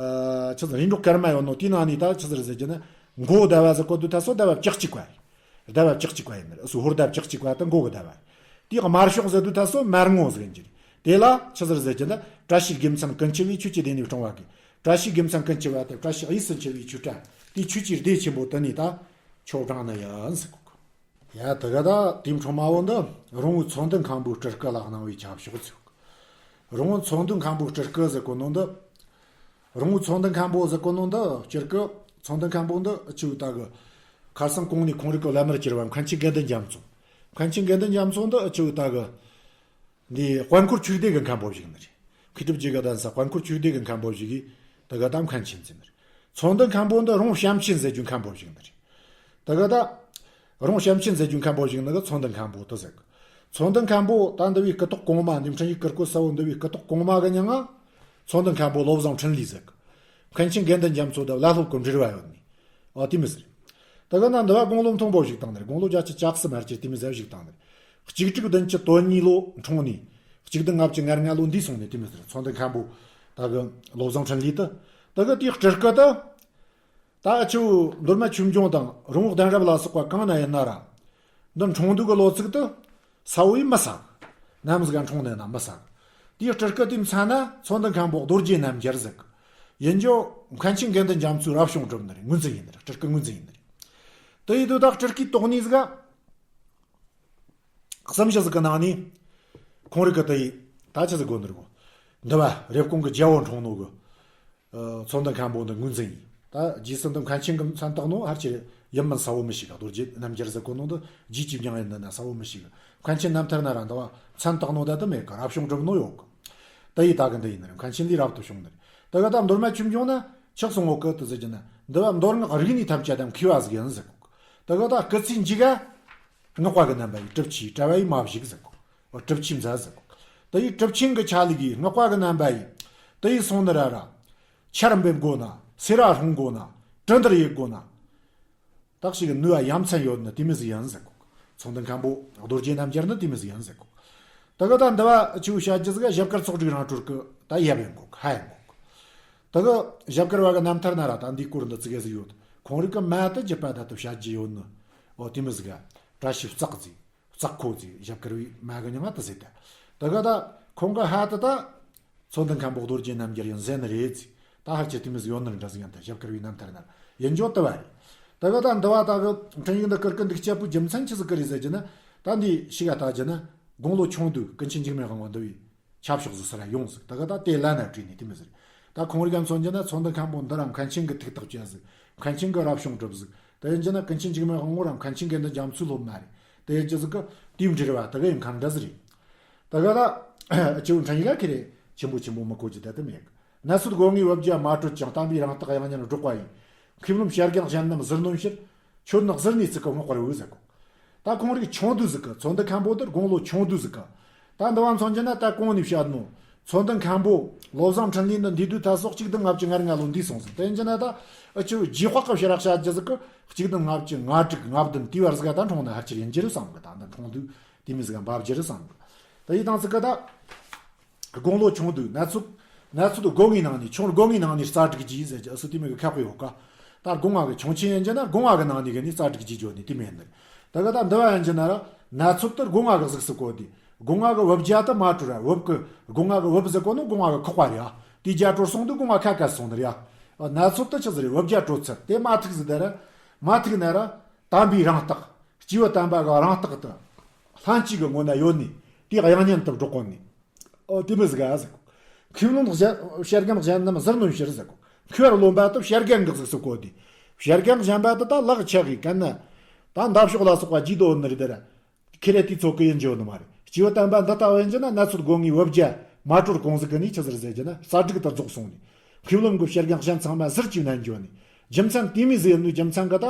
ཆི་ཟེར། རིན་འབྲོག་སྐར་མ་ཡོད་ནོ་དེའི་ནང་ནས་ད་ཆི་ཟེར་ཟེར་གྱི་ན། མགོ་ཟླ་བ་ཟེར་གོ་དུས་ཐད་སོ་ཟླ་བ་བཅུ་གཅིག་པ་རེད། ཟླ་བ་བཅུ་གཅིག་པ་ཡིན་ནི་རེད། སུ་ཧོར་ཟླ་བཅུ་གཅིག་པ་དེ་མགོ་གི་ཟླ་བ་རེད། དེའི་དམར་ཕྱོགས་ཟེར་དུས་ཐད་སོ་མར་ངོ་ཟེར་གྱི་རེད། དེ་ལ་ཆི་ཟེར་ཟེར་གྱི་ན། བཀྲ་ཤིས་དགེ་མཚན་ཀུན་འཁྱིལ་བའི་ཆོས་ཀྱི་སྡེ་ནས་སྤྲིངས་པ་གི། བཀྲ་ཤིས་དགེ་མཚན་ཀུན་འཁྱིལ་བ་དེ་བཀྲ་ཤིས་དབྱིངས་སུ་འཁྱིལ་བའི་ཆོས་སྒྲ། དེའི་ཆོས་ཀྱི་སྡེ་ཆེན་པོ་དེ་ནས་ད་ཆོས་སྦྲང་ནི་ཡིན་ཟེར་གོ། ཡ་ད་ག་ད་དེའི་འཕྲོ་མ་བོ་འདི་རོང་བོ་ཚོང་འདུས་མཁན་པོའི་སྤྲུལ་སྐུ་ལ་གནང་བའི་ཆབ་ཤོག་ཚིག་རོང་བོ་ཚོང་འདུས་མཁན་པོའི་སྤྲུལ་སྐུ་ཟེར་གོ་ནོ་འདི། རོང་བོ་ཚོང་འདུས་མཁན་པོ་ཟེར་གོ་ནོ་འདི་སྤྱིར་གི་ཚོང་འདུས་མཁན་པོ་འདི་ཨ་ཆུ་བོའི་ད་གི། ཁར་སང་གོང་ནས་ཁོང་རིགས་ཀྱི་བླ་མར་གྱུར་པ་མཁན་ཆེན་དགེ་འདུན་རྒྱ་མཚོ། མཁན་ཆེན་དགེ་འདུན་རྒྱ་མཚོ་འདི་ཨ་ཆུ་བོའི་ད་གི། འདི་དཔལ་འཁོར་ཆོས་སྡེ་གི་མཁན་པོ་ཞིག་ནི་རེད། མཁས་གྲུབ་རྗེ་གི་གདན་ས་དཔལ་འཁོར་ཆོས་སྡེ་གི་མཁན་པོ་ཞིག་གིས་ད་ག་ད་མཁན་ཆེན་ཟེར་ནི་རེད། ཚོང་འདུས་མཁན་པོ་འདི་རོང་བྱམས་ཆེན་ཟེར་རྒྱུ་མཁན་པོ་ཞིག་ནི་རེད། ད་ག་ད་རོང་བྱམས་ཆེན་ཟེར་རྒྱུ་མཁན་པོ་ཞིག་ནི་གི་ཚོང་འདུས་མཁན་པོ་དེ་ཟེར་གི། ཚོང་འདུས་མཁན་པོ་ད་འདི་བའི་སྐུ་ཐོག་གོང་མ་འདི་འཕྲིན་ཡིག་གི་སྐོར་ས་བོ་འདི་བའི་སྐུ་ཐོག་གོང་མ་གི་མྱིང་ང་། ཚོང་འདུས་མཁན་པོ་བློ་བཟང་འཕྲིན་ལས་ཟེར་གི། མཁན་ཆེན་དགེ་འདུན་རྒྱ་མཚོ་དང་བླ་སློབ་ཀྱི་འབྲེལ་བ་ཡོད་ནི། ཨ་དེ་མི་ཟེར། ད་ག་ན་འདི་བ་དགུང་ལོ་མཐོན་པོ་ཞིག་བཏང་ནི་རེད། དགུང་ལོ་བརྒྱད་ཅུ་གྱ་གསུམ་མར་གྱི་དེ་མི་ཟེར་ཞིག་བཏང་ནི་རེད། གཅིག་དྲུག་བདུན་ཅུ་དོན་གཉིས་ལོ་འཁྲུངས་ནས། གཅིག་བདུན་ལྔ་བཅུ་ང་ལྔ་ལོ་འདས་སོང་ནི་དེ་མི་ཟེར། ཚོང་འདུས་མཁན་པོ་ད་གི་བློ་བཟང་འཕྲིན་ལས་དེ། ད་གི་དེའི་སྤྲུལ་སྐུ་དེ། ད་ཨ་ཆུ་མདོ་སྨད་ཆོས་འབྱུང་དང་རོང་བོ་གདན་རབས་ལ་སོགས་པ་གང་ན་ཡིན་ན་ར། འདི་འཁྲུངས་འདུག་གི་ལོ་ཚིགས་དེ་གསལ་བོ་ཡིན་མི་གསལ། ནམ་ཟིག་ག་འཁྲུངས་ནས་ན་མི་གསལ། དེའི་སྤྲུལ་སྐུ་དེའི་མཚན་ན་ཚོང་འདུས་མཁན་པོ་རྡོ་རྗེ་རྣམ་རྒྱལ་ཟེར་གི། ཡིན་རྒྱུ་མཁན་ཆེན་དགེ་འདུན་རྒྱ་མཚོས་རབ་བྱུང་བསྒྲུབས་ནི་རེད། ངོས་འཛིན་ཡིན་ནི་རེད། སྤྲུལ་སྐུ་ངོས་འཛིན་ཡིན་ནི་རེད། དེ་ཡི་དུས་ད་སྤྲུལ་སྐུའི་དོགས་གནས་ཟིག་ག་གསུམ་བཞི་ཟིག་གི་ནང་ནས། ཁོང་རིགས་ཀྱི་དེ་ཡི་ད་ཆི་ཟིག་དགོས་ནི་རེད་གོ། འདི་བ་རེབ་གོང་གི་རྒྱལ་པོ་འཁྲུངས་ནོ་གི། ཚོང་འདུས་མཁན་པོ་འདི་ངོས་འཛིན་ཡིན། ད་རྗེས་སུ་འདི་མཁན་ཆེན་གྱི་མཚན་བཏགས་ནོ་ཧར་ཆེ་ཡིན་མིན་གསལ་བོ་མི་ཤེས་ག་རྡོ་རྗེ་རྣམ་རྒྱལ་ཟེར་གོ་ནོ་འདི་རྗེས་ཀྱི་མྱིང་ཡིན་ནི་ན་གསལ་བོ་མི་ཤེས་ག་མཁན་ཆེན་རྣམ་ཐར་ན་ར་འདི་བ་མཚན་བཏགས་ནོ་ད་དུ་མེད་ག་རབ་བྱུང་གྲུབ་ནོ་ཡོད་ག་དེ་ཡི་ད་གི་འདི་ཡིན་ནི་རེད། མཁན་ཆེན་ལས་རབ་ཏུ་བྱུང་ནི་རེད། དེ་ག་ད་མདོ་སྨད་ཆོས་འབྱུང་ན་ཆགས་སོང་ངོ་གི་དུ་ཟེར་གྱི་ན་འདི་བ་མདོ་སྔགས་རིག་གནས་ཐམས་ཅད་དང་མཁས་པ་ཟིག་ཡིན་ཟེར་གོ་དེ་ག་ད་སྐུ་ཚེའི་མཇུག་ག་སྔགས་པ་གི་རྣམ་པ་ཡི་གྲུབ་ཆེན་གྲྭ་པ་ཡི་མ་བཞུགས་ཟེར་གོ་གྲུབ་ཆེན་མཛད་ཟེར་གོ་དེ་ཡི་གྲུབ་ཆེན་གྱི་ཆ་ལུགས་ཡི་སྔགས་པ་གི་རྣམ་པ་ཡི། དེ་ཡི་སོང་ནི་ར་ར། ཆར་འབེབས་དགོས་ན། སེར་བ་སྲུང་དགོས་ན། གྲི་འདིར་ཡེད་དགོས་ན། དག་ཞིག་གི་ནུས་པ་ཡ་མཚན་ཡོད་ནི་དེ་མི་ཟིག་ཡིན་ཟེར་གོ་ཚོང་འདུས་མཁན་པོ་རྡོ་རྗེ་རྣམ་རྒྱལ་ནི་དེ་མི་ཟིག་ཡིན་ཟེར་གོ་དེ་གི་ད་འདི་བ་ཆུ་བཤད་རྒྱུ་ཟིག་ག་ཞབས་དཀར་ཚོགས་དྲུག་རང་གྲོལ་གི་ད་ཡབ་ཡིན་གོ་ཧ་ཡིན་གོ་དེ་གི་ཞབས་དཀར་བ་གི་རྣམ་ཐར་ན་ར་ད་འདིའི་སྐོར་འདི་ཙི་གེ་ཟིག་ཡོད། ཁོང་རིག་གི་མ་དེ་རྒྱུད་པ་ད་དུ་བཤད་རྒྱུ་ཡོད་ནི། འོ་དེ་མི་ཟིག་ག་བཀྲ་ཤིས་བརྩེགས་ཟིག་བརྩེགས་ཁོ་ཟིག་ཞབས་དཀར་བའི་མ་གི་མྱིང་ང་དེ་ཟེར་ད། ད་ག་ད་ཁོང་གི་ཕ་དེ་ད་མཚོ་འདི་མཁན་པོ་རྡོ་རྗེ་རྣམ་རྒྱལ་ཡང་ཟེར་ནི་རེད་ཟིག་ད་ཧར་ཆེ་དེ་མི་ཟིག་ཡོད་ནི་འདྲ་ཟིག་ཡང་ད་ཞབས་དཀར་བའི་རྣམ་ཐར་ན་ཡིན་འཇོག་དུ་བ་རེད། ད་ག་ད་འདི་བ་ད་གི་འཕྲིན་ཡིག་འདི་བསྐུར་གི་འདུག་སྐྱབས་པོའི་རྒྱུ་མཚན་ཆི་ཟིག་གི་རེད་ཟེར་རྒྱུ་ན། ད་འདི་ཤི་ག་ད་རྒྱུ་ན་དགུང་ལོ་ཆུང་དུས་ཀུན་མཁྱེན་འཇིགས་མེད་དབང་པོ་འདི་བའི་ཆབ་ཤོག་ཟིག་སར་ཡོང་ཟིག་ད་ག་ད་དེ་ལ་ན་བྲིས་ནས་དེ་མི་ཟིག་ད་ཁོང་རིག་ག་མཚོན་རྒྱུ་ན་མཚོ་འདི་མཁན་པོ་འདི་ར་མཁན་ཆེན་གི་ཐུགས་ཐག་བཅད་ཟིག་མཁན་ཆེན་གི་རབ་བྱུང་གྲུབ་ཟིག་དེ་ཡིན་རྒྱུ་ན་ཀུན་མཁྱེན་འཇིགས་མེད་དབང་པོ་ར་མཁན་ཆེན་དགེ་འདུན་རྒྱ་མཚོའི་སློབ་མ་རེད། དེ་ཡིན་རྒྱུ་ཟིག་གི་དེའི་འབྲེལ་བ་ད་ག་ཡིན་མཁན་འདྲ་ཟིག་རེད། ད་ག་ད་སྐྱེ་བོ་འཕྲིན་ཡིག་ག་ཁེ་རེ་ཆེན་པོ་ཆེན་པོ་མི་གོ་རྒྱུ་ད་དུ་མེད་གི་གནས་ཚུལ་སྒོ་ངའི་བབ་རྒྱ་མ་གྲོལ་ཀྱང་། དམ་པའི་རང་རྟགས་དབྱངས་སྙན་སྒྲོག་པ་ཡིས། མཁས་རློམ་བྱ་རྒན་གཞན་རྣམས་ཟུར་གནོན་ཕྱིར། ཁྱོད་ནི་གཟིར་གནས་ཚིག་གི་བསྔགས་པར་འོས་ཟེར་གོ་ད་ཁོང་རིག་ཆུང་དུས་ཟིག་གི་མཚོ་འདི་མཁན་པོ་དེར་དགུང་ལོ་ཆུང་དུས་ཟིག་གི་ད་འདི་བ་མཚོན་རྒྱུ་ན་ད་གོང་ནས་བཤད་ནོ། མཚོ་འདི་མཁན་པོ་བློ་བཟང་འཕྲིན་ལས་འདི་འདས་དུས་ད་སོགས་གཅིག་བདུན་ལྔ་བཅུ་ང་ལྔ་ལོ་འདས་སོང་ཟིག་དེ་ཡིན་རྒྱུ་ན་ད་ཨ་ཆུ་རྗེས་དཔག་གི་ཕྱིར་བཤད་རྒྱུ་ཟིག་གི་གཅིག་བདུན་ལྔ་བཅུ་ང་དྲུག་ང་བདུན་དེའི་བར་ཟིག་ག་ད་འཁྲུངས་ནི་ཧར་ཆེར་ཡིན་རྒྱུ་རེད་བསམ་གི་ད་འདི་འཁྲུངས་དུས་དེ་མི་ཟིག་ག་འབབ་རྒྱུ་རེད་བསམ་གི་ད་ཡིན་དང་ཟིག་གི་ད། དགུང་ལོ་ཆུང་དུས་གནས་ཚུལ་གནས་ཚུལ་དུ་སྒོ་ངའི་ནང་ནས་ཆུང་སྒོ་ངའི་ནང་ནས་རྩ་སྒྲིག་གྱིས་ཟེར་གྱི་ཨ་སུ་དེ་མོ་གི་ཁ་དཔེ་ཡོད་ཀ་ད་སྒོ་ང་གི་ཆུང་ཆེན་ཡིན་གྱི་ན་སྒོ་ང་གི་ནང་ནས་གི་ནས་རྩ་སྒྲིག་གྱིས་བརྗོད་ནས་དེ་མེད་ནི་ད་ག་ད་འདི་བ་ཡིན་གྱི་ན་ར་གནས་ཚུལ་དུ་སྒོ་ང་གི་གཟུགས་སུ་བཀོད་དེ་སྒོ་ང་གི་བུབ་རྒྱ་དུ་མ་གྲོལ་ར་བུབ་གི་སྒོ་ང་གི་བུབ་ཟེར་གོ་ནི་སྒོ་ང་གི་ཁོག་པ་རེད་ཨ་དེ་རྒྱ་གྲོལ་སོང་དུས་སྒོ་ང་ཁ་བཀལ་སོང་ནི་རེད་ཨ་གནས་ཚུལ་དུ་ཆི་ཟིག་རེད་བུབ་རྒྱ་གྲོལ་ཚར་དེ་མ་ཐུག་ཟིག་ད་ར་མ་ཐུག་ན་ར་དམ་པའི་རང་རྟགས་སྐྱེས་བུ་དམ་པ་གི་རང་རྟགས་དུ་ལྷན་སྐྱེས་གི་ངོ་ན་ཡོད་ནི་དེ་དབྱངས་སྙན་དུ་སྒྲོག་གོ་ནི། ཨོ་དེ་མི་ཟིག་ག་ཟིག་མཁས་རློམ་བྱ་རྒན་གཞན་རྣམས་ཟུར་གནོན་ཕྱིར་ཟེར་གོ་མཁས་པར་རློམ་པ་དུ་བྱ་རྒན་གི་གཟུགས་སུ་བཀོད་དེ། བྱ་རྒན་གཞན་པ་དུ་ད་ལག་ཆགས་གི་གན་ན། ད་འདབ་གཤོག་ལ་སོགས་པ་རྒྱས་འདོད་ནི་རེད་དེ་ར། ཁེ་རེ་དུས་ཚོད་གི་ཡིན་འཇོག་ནི་མ་རེད། སྐྱེས་བུ་དམ་པ་འདི་ལྟ་བུ་ཡིན་རྒྱུ་ན་གནས་ཚུལ་སྒོ་ངའི་བུ་བརྒྱ་མ་གྲོལ་གོང་ཟིག་གི་ནས་ཆི་ཟིག་ཟེར་རྒྱུ་ན་རྩ་དྲུག་ཏུ་རྫོགས་སོང་ནས། མཁས་རློམ་གི་བྱ་རྒན་གཞན་ཚང་མ་ཟུར་གྱིས་མནན་འཇོག་ནས། རྒྱུ་མཚན་དེ་མི་ཟིག་ཡིན་ནོ་རྒྱུ་མཚན་གི་ད།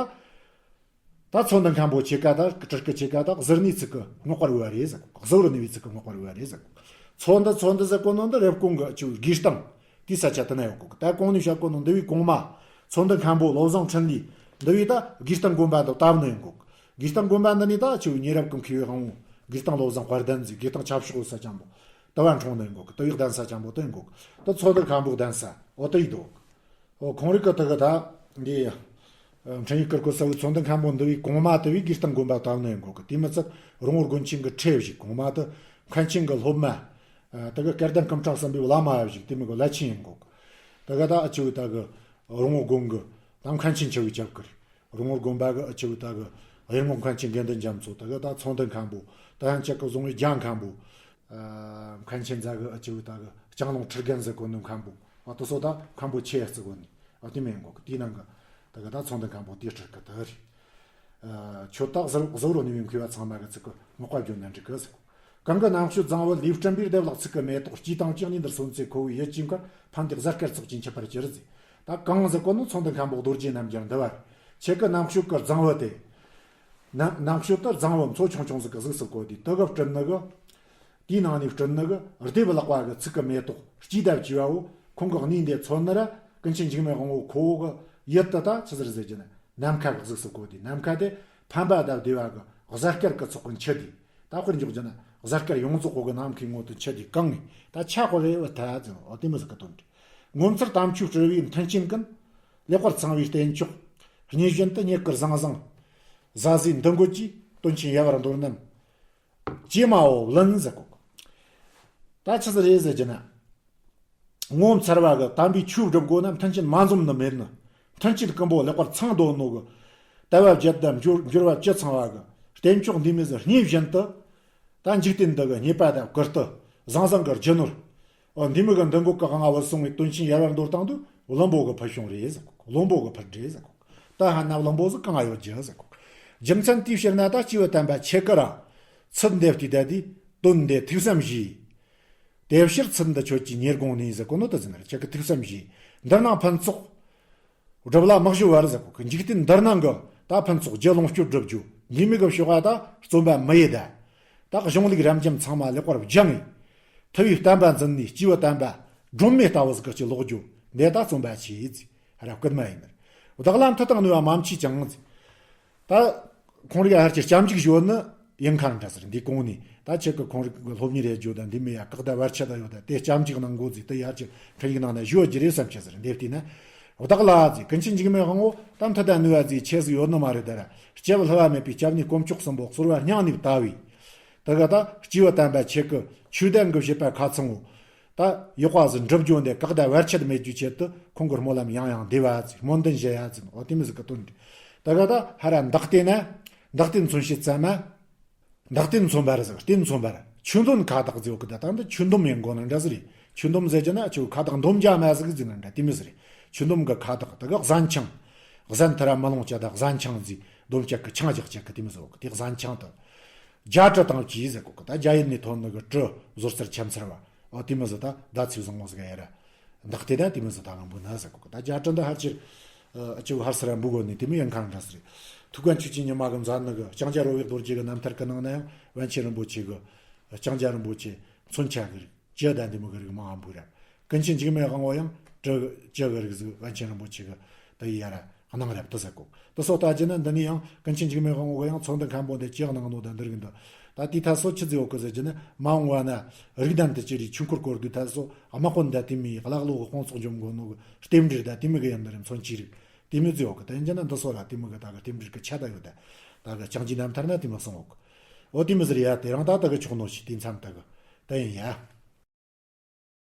ད་མཚོ་འདི་མཁན་པོ་ཆེ་ཀ་ད་སྤྲུལ་སྐུ་ཆེ་ཀ་ད་གཟིར་གནས་ཚིག་གི་བསྔགས་པར་འོས་པ་རེད་ཟེར་གོ་གཟིར་གནས་པའི་ཚིག་གི་བསྔགས་པར་འོས་པ་རེད་ཟེར་གོ་མཚོ་འདི་མཚོ་འདི་ཟེར་གོ་ནོ་འདི་རེབ་གོང་གི་ཆུ་བོའི་དགེ་སྟེང་དེའི་ས་ཆ་དེ་ན་ཡོད་གོ་ད་གོང་ནས་བཤད་གོ་ནོ་འདི་བའི་གོང་མ་མཚོ་འདི་མཁན་པོ་བློ་བཟང་འཕྲིན་ལས་འདི་བའི་ད་དགེ་སྟེང་དགོན་པ་འདི་བཏབ་ནི་ཡོད་གོ་དགེ་སྟེང་དགོན་པ་འདི་ནས་ད་ཆུ་བོའི་ཉེ་རབས་ཀྱི་མཁས་པའི་དབང་པོ་དགེ་སྟེང་བློ་བཟང་དཔལ་ལྡན་ཟེར་དགེ་སྟེང་ཆབ་ཤོག་ས་ཆེན་པོ་དུ་བ་འཁྲུངས་ནི་ཡོད་གོ་དུ་བའི་གདན་ས་ཆེན་པོ་དུ་ཡོད་གོ་ད་མཚོ་འདི་མཁན་པོ་གདན་ས་འོ་དུ་ཡི་འདུག་ཨོ་ཁོང་རིག་གི་དེ་གི་ད་འདི་འཕྲིན་ཡིག་བསྐུར་གོ་ས་བོའི་མཚོ་འདི་མཁན་པོ་འདི་བའི་གོང་མ་དེ་བའི་དགེ་སྟེང་དགོན་པ་དང་ནས་འགོ་གི་དེ་མི་ཚད་རོང་བོ་དགོན་ཆེན་གི་ཁྲི་བཞུགས། གོང་མ་དེ་མཁན་ཆེན་གི་སློབ་མ་དེ་གི་སྐལ་ལྡན་སྐུ་ཕྲེང་གསུམ་པའི་བླ་མ་བཞུགས། དེ་མི་གི་བླ་ཆེན་ཡིན་འགོ་གི་དེ་གི་ད་ཨ་ཆུ་བའི་ད་གི་རོང་བོ་དགོན་གི་ད་མཁན་ཆེན་ཆེ་བའི་ཆབ་ཀིར་རོང་བོ་དགོན་པ་གི་ཨ་ཆུ་བའི་ད་གི་གཡུལ་ངོ་མཁན་ཆེན་དགེ་འདུན་རྒྱ་མཚོ་དེ་གི་ད་མཚོ་འདི་མཁན་པོ་ད་ཡང་ཆེ་གི་བཟུང་བའི་རྒྱ་མཁན་པོ། མཁན་ཆེན་རྫ་གི་ཨ་ཆུ་བའི་ད་གི་ལྕང་ལུང་ཁྲི་རྒན་ཟེར་གོ་ནི་མཁན་པོ། ཨ་དེ་སོ་ད་མཁན་པོ་ཆེ་ཡ་བརྩི་གོ་ནི། ཨ་དེ་མེད་འགོ་གི་དེའི་ནང་གི་ད་གི་ད་མཚོ་འདི་མཁན་པོ་དེ་སྤྲུལ་སྐུ་དེ་རེད། ཨ་ཁྱོད་ད་གཟིར་གཟིར་རོ་ནི་བའི་མཁས་པ་ཚང་མ་གི་ཚིག་གི་བསྔགས་པ་བརྗོད་ན་འགྲིག་གི་ཟེར་གོ་གང་གི་ནང་ཤོད་རྫིང་བུ་ལས་སྤྲིན་པའི་རྡེབ་ལག་ཚིག་གི་མེ་ཏོག་སྐྱེས་དང་བཅུ་གཉིས་འདིར་སོན་ཚེ་ཁོ་བོའི་ཡིད་ཀྱི་མཁར་ཕན་བདེ་གཟའ་སྐར་ཚོགས་ཀྱིས་འཁྱུད་པར་གྱུར་ཟེར། ད་གང་ཟེར་གོ་ནི་མཚོ་འདི་མཁན་པོ་རྡོ་རྗེ་རྣམ་རྒྱལ་འདི་བ་རེད། ཁྱེད་ཀྱི་ནང་ཤོད་གི་རྫིང་བུ་དེ། ནང་ནང་ཤོད་དུ་རྫིང་བུ་མཚོ་ཆུང་ཆུང་ཟིག་གི་གཟུགས་སུ་བཀོད་དེ་དུ་གི་སྤྲིན་ནི་གི། དེའི་ནང་ནས་སྤྲིན་ནི་གི་རྡེབ་ལག་པ་གི་ཚིག་གི་མེ་ཏོག་སྐྱེས་དང་བཅས་པ་བོ་ཁོང་གི་གནས་འདི་མཚོན་ནི་ར་ཀུན་མཁྱེན་འཇིགས་མེད་དབང་པོ་ཁོ་བོ་གི་ཡིད་དུ་ད་ཆི་ཟེར་ཟེར་གྱི་ནི་ནམ་མཁའ་གི་གཟུགས་སུ་བཀོད་དེ་ནམ་མཁའ་དེ་ཕན་པ་དང་བདེ་བ་གི་གཟའ་སྐར་གི་ཚོགས་ཀྱིས་འཁྱུད་དེ་ད་དཔེར་འཇོག་རྒྱུ་ན་གཟའ་སྐར་ཡོངས་རྫོགས་ཁོ་གི་ནམ་མཁའི་ངོ་དུ་འཁྱུད་དེ་གང་ངེ་ད་ཆ་ཁོ་རེ་བུ་ཐ་ཙམ་འོ་དེ་མི་ཟིག་གི་དོན་རེད། ངོ་མཚར་དམ་ཆོས་སྤྲུལ་བའི་མཐུན་རྐྱེན་ཀུན། ལེགས་པར་ཚང་བའི་རྟེན་མཆོག་རྙེད་བཞིན་དུ་རྙེད་དཀར་ཟང་ཟིང་། ཟ་ཟིའི་འདུ་འགོད་ཀྱིས་དོན་ཆེན་ཡལ་བར་འདོར་རྣམས། ཀྱེ་མའོ་ལན་ཟེར་གོ་ད་ཆི་ཟིག་རེད་ཟེར་གྱི་ན། ངོ་མཚར་བ་གི་དམ་པའི་ཆོས་སྒྲུབ་དགོས་ན་མཐུན་རྐྱེན་མ་འཛོམས་ནི་མེད་ནི། མཐུན་རྐྱེན་ཀུན་པོ་ལེགས་པར་ཚང་དོན་ནོ་གི། ལྟ་བ་བརྒྱད་དང་འབྱོར་འབྱོར་བ་བཅུ་ཚང་བ་གི། རྟེན་མཆོག་འདི་མི་ཟིག་རྙེད་བཞིན་དུ། ད་འཇིག་རྟེན་འདི་གི་རྙེད་པ་དང་བཀུར་སྟི། ཟང་ཟིང་གི་རྒྱུ་ནོར། འོ་འདི་མི་གི་འདུ་འགོད་གི་ང་བུད་སོང་བའི་དོན་ཆེན་ཡལ་བར་འདོར་སྟངས་དུ་བླུན་པོ་གི་ཕུལ་བྱུང་རེད་ཟེར་གོ་བླུན་པོ་གི་ཕུལ་འབྲས་ཟེར་གོ་ད་ཧ་ན་བླུན་པོ་ཟིག་གང་ང་ཡོད་རྒྱུ་ཟེར་གོ་རྒྱུ་མཚན་དེའི་ཕྱིར་ན་ད་སྐྱེས་བུ་དམ་པ་ཁྱེད་ཀྱི་ར། ཚུལ་འདེབས་ཏེ་ད་དེ་དོན་འདི་ཐུགས་བསམ་བཞེས། དེ་ཕྱིར་ཚུལ་འདི་ཁྱོད་ཀྱིས་ཉེར་དགོངས་ནས་ཟེར་གོ་ནོ་ད་ཟིན་ར་ཁྱེད་ཀྱི་ཐུགས་བསམ་བཞེས། འདི་ནང་ཕུན་ཚོགས། སྒྲུབ་ལ་མི་གཞོལ་བར་ཟེར་གོ་གི་འཇིག་རྟེན་འདིར་སྣང་གི་ད་ཕུན་ཚོགས་རྒྱུ་ལོངས་སྤྱོད་སྒྲུབ་རྒྱུ་འདི་མི་གི་ཕྱོགས་ད་རྩོམ་པ་མི་ཡི་ད། ད་གཞུང་ལུགས་རབ་འབྱམས་ཚང་མ་ལེགས་པར་སྦྱངས་ངེ། ཐུ་བའི་བསྟན་པ་འཛིན་ནས་སྐྱེས་བུ་དམ་པ་སྒྲོན་མེ་ལྟ་བུ་ཟིག་གི་ལོག་རྒྱུ་འདི་ད་རྩོམ་པ་ཆེ་ཟེར་ར་སྐུལ་མ་ཡིན་ནི། བདག་ལ་མཐུ་དང་ནུས་པ་མ་མཆིས་ཀྱང་ཟེར། ད། ཁོང་རིག་ཧར་གྱི་སྐྱབས་འཇུག་ཞུ་ནི་ཡིན་ཁ་འདྲ་ཟེར་འདི་གོང་ནས་ད་ཁྱེད་ཀྱི་ཁོང་རིག་གི་སློབ་གཉེར་རེ་བརྗོད་དང་འདི་མི་ཡ་བཀག་ད་བར་ཆད་ད་ཡོད་ད་དེ་སྐྱབས་འཇུག་གནང་དགོས་ཟིག་དེ་ཡར་གྱི་འཕྲིན་ཡིག་ནང་ན་ཞུ་རྒྱུ་རེད་བསམ་ཁྱེད་ཟེར་འདི་བལྟས་ན། བདག་ལ་ཟེར། ཀུན་མཁྱེན་འཇིགས་མེད་དབང་པོ་ད་མཐུ་དང་ནུས་པ་ཟིག་ཆེ་ཟིག་ཡོད་ནི་མ་རེད་ད་ར། སྐྱེ་བ་བསླུ་བ་མེད་པའི་སྐྱབས་གནས་དཀོན་མཆོག་གསུམ་པོ་གསོལ་བ་སྙིང་ནས་བཏབ་བས། ད་ག་ད་སྐྱེས་བུ་དམ་པ་ཁྱེད་ཀྱི་ཆོས་ལྡན་གྱི་བཞེད་པ་ཁ་ཚང་བོ། ད་ཡག་པ་ཟིག་འགྲུབ་རྒྱུ་འདི་བཀག་ད་བར་ཆད་མེད་རྒྱུའི་ཆེད་དུ་ཁོང་གི་སྨོན་ལམ་ཡང་ཡང་འདེབས་པ་ཟིག་སྨོན་འདུན་བཞེས་ཡ་ཟིག་འོ་དེ་མོ་ཟིག་གི་དོན་རེད། ད་ག་ད་ཧ་ར་བདག་བསྟེན་ན། བདག་བསྟེན་མཚོན་བྱེད་ཙམ་མ། བདག་བསྟེན་མཚོན་པར་ཟེར། བསྟེན་མཚོན་པར། ཆོས་འདོན་ཁ་བཏགས་ཟེར་བ་གི་ད་ད་འདི་ཆོས་འདོན་ཡིན་དགོས་ནི་འདྲ་ཟིག་རེད། ཆོས་འདོན་ཟེར་གྱི་ན་ཆོས་ཁ་བཏགས་འདོན་རྒྱུ་མ་ཟིག་ཟེར་ནི་འདྲ་དེ་མོ་ཟིག་རེད། ཆོས་འདོན་གི་ཁ་བཏགས་ད་གི་གཟན་ཆང་། གཟན་ཐ་ར་མི་ལོང་བྱ་ད་གཟན་ཆང་ཟེར་འདོན་བྱ་གི་ཆང་རྒྱག་བྱ་གི་དེ་མོ་ཟིག་གི་དེ་གཟན་ཆང་དུ། བརྒྱ་དྲི་དང་བཅས་ཟེར་གོ་གི་ད་རྒྱ་ཡིག་ནས་ཐོན་ནི་གི་དྲི་ཟོར་ཚར་ཆམ་ཚར་བ། འོ་དེ་མོ་ཟིག་ད་ད་ཚིག་བཟང་བོ་ཟིག་ཡ་ར། བདག་བསྟེན་ད་དེ་མོ་ཟིག་ད་ང་འབུལ་ན་ཟེར་གོ་གི་ད་རྒྱ་དྲི་འདི་ཧར་ཅིར། ཨ་ཅིག་ཧར་སི་ར་འབུལ་དགོས་ནི་དེ་མོ་ཡིན་ཁ་འདྲ་ཟིག་རེད། ཐུའུ་བཀྭན་ཆོས་ཀྱི་ཉི་མ་གི་མཛད་ནི་གི་ལྕང་སྐྱ་རོ་བོའི་རྡོ་རྗེ་གི་རྣམ་ཐར་གི་ནང་ན་ཡང་པཎ་ཆེན་རིན་པོ་ཆེ་གི། ལྕང་སྐྱ་རིན་པོ་ཆེ་མཚོན་ཆ་གི་རིགས་བཅུ་དང་དེ་མོ་གི་རིགས་མང་བ་འབུལ་ར། ཀུན་མཁྱེན་འཇིགས་མེད་དབང་པོ་ཡང་དྲི་བཅུ་གི་རིགས་ཟིག་པཎ་ཆེན་རིན་པོ་ཆེ་གི་ད་ཡི་ཡ་ར་གནང་རབ་ཏུ་ཟེར་གོ། དེ་སོགས་ལྟ་རྒྱུ་ན་འདི་ནི་ཡང་ཀུན་མཁྱེན་འཇིགས་མེད་དབང་པོ་གི་ཡང་ཚོགས་འདུ་མཁན་པོ་འདི་ཅི་གནང་ནོ་དང་འདི་རིགས་འདི། ད་དེའི་ཐད་སོ་ཆི་ཟིག་ཡོད་གི་ཟེར་རྒྱུ་ན་མ་འོངས་པ་ན་རིགས་ལྡན་དུ་ཅི་རིགས་ཆོས་འཁོར་བསྐོར་དུས་ཐད་སོ་དམག་དཔོན་ད་དེ་མོའི་གླག་ལོ་གི་དཔུང་ཚོགས་འཇོམས་དགོས་ནོ་གི་རྟེན་འབྲེལ་ད་དེ་མོ་གི་ཡང་འདི་རིགས་མཚོན་ཆའི་རིགས་དེ་མོ་ཟིག་ཡོད་གི། ད་ཡིན་རྒྱུ་ན་འདི་སོགས་ལ་དེ་མོ་གི་ད་གི་རྟེན་འབྲེལ་གི་ཆ་ད་ཡོད་ད། ད་གི་ལྕང་སྐྱའི་རྣམ་ཐར་ན་དེ་མོ་གསུངས་ཡོད་གི། འོ་དེ་མོ་ཟིག་རེད་ཡ། དེ་རིང་ད་ད་གི་ཆོག་ནོ་ཞིག་དེ་མཚམས་ད་གི་ད་ཡིན་ཡ།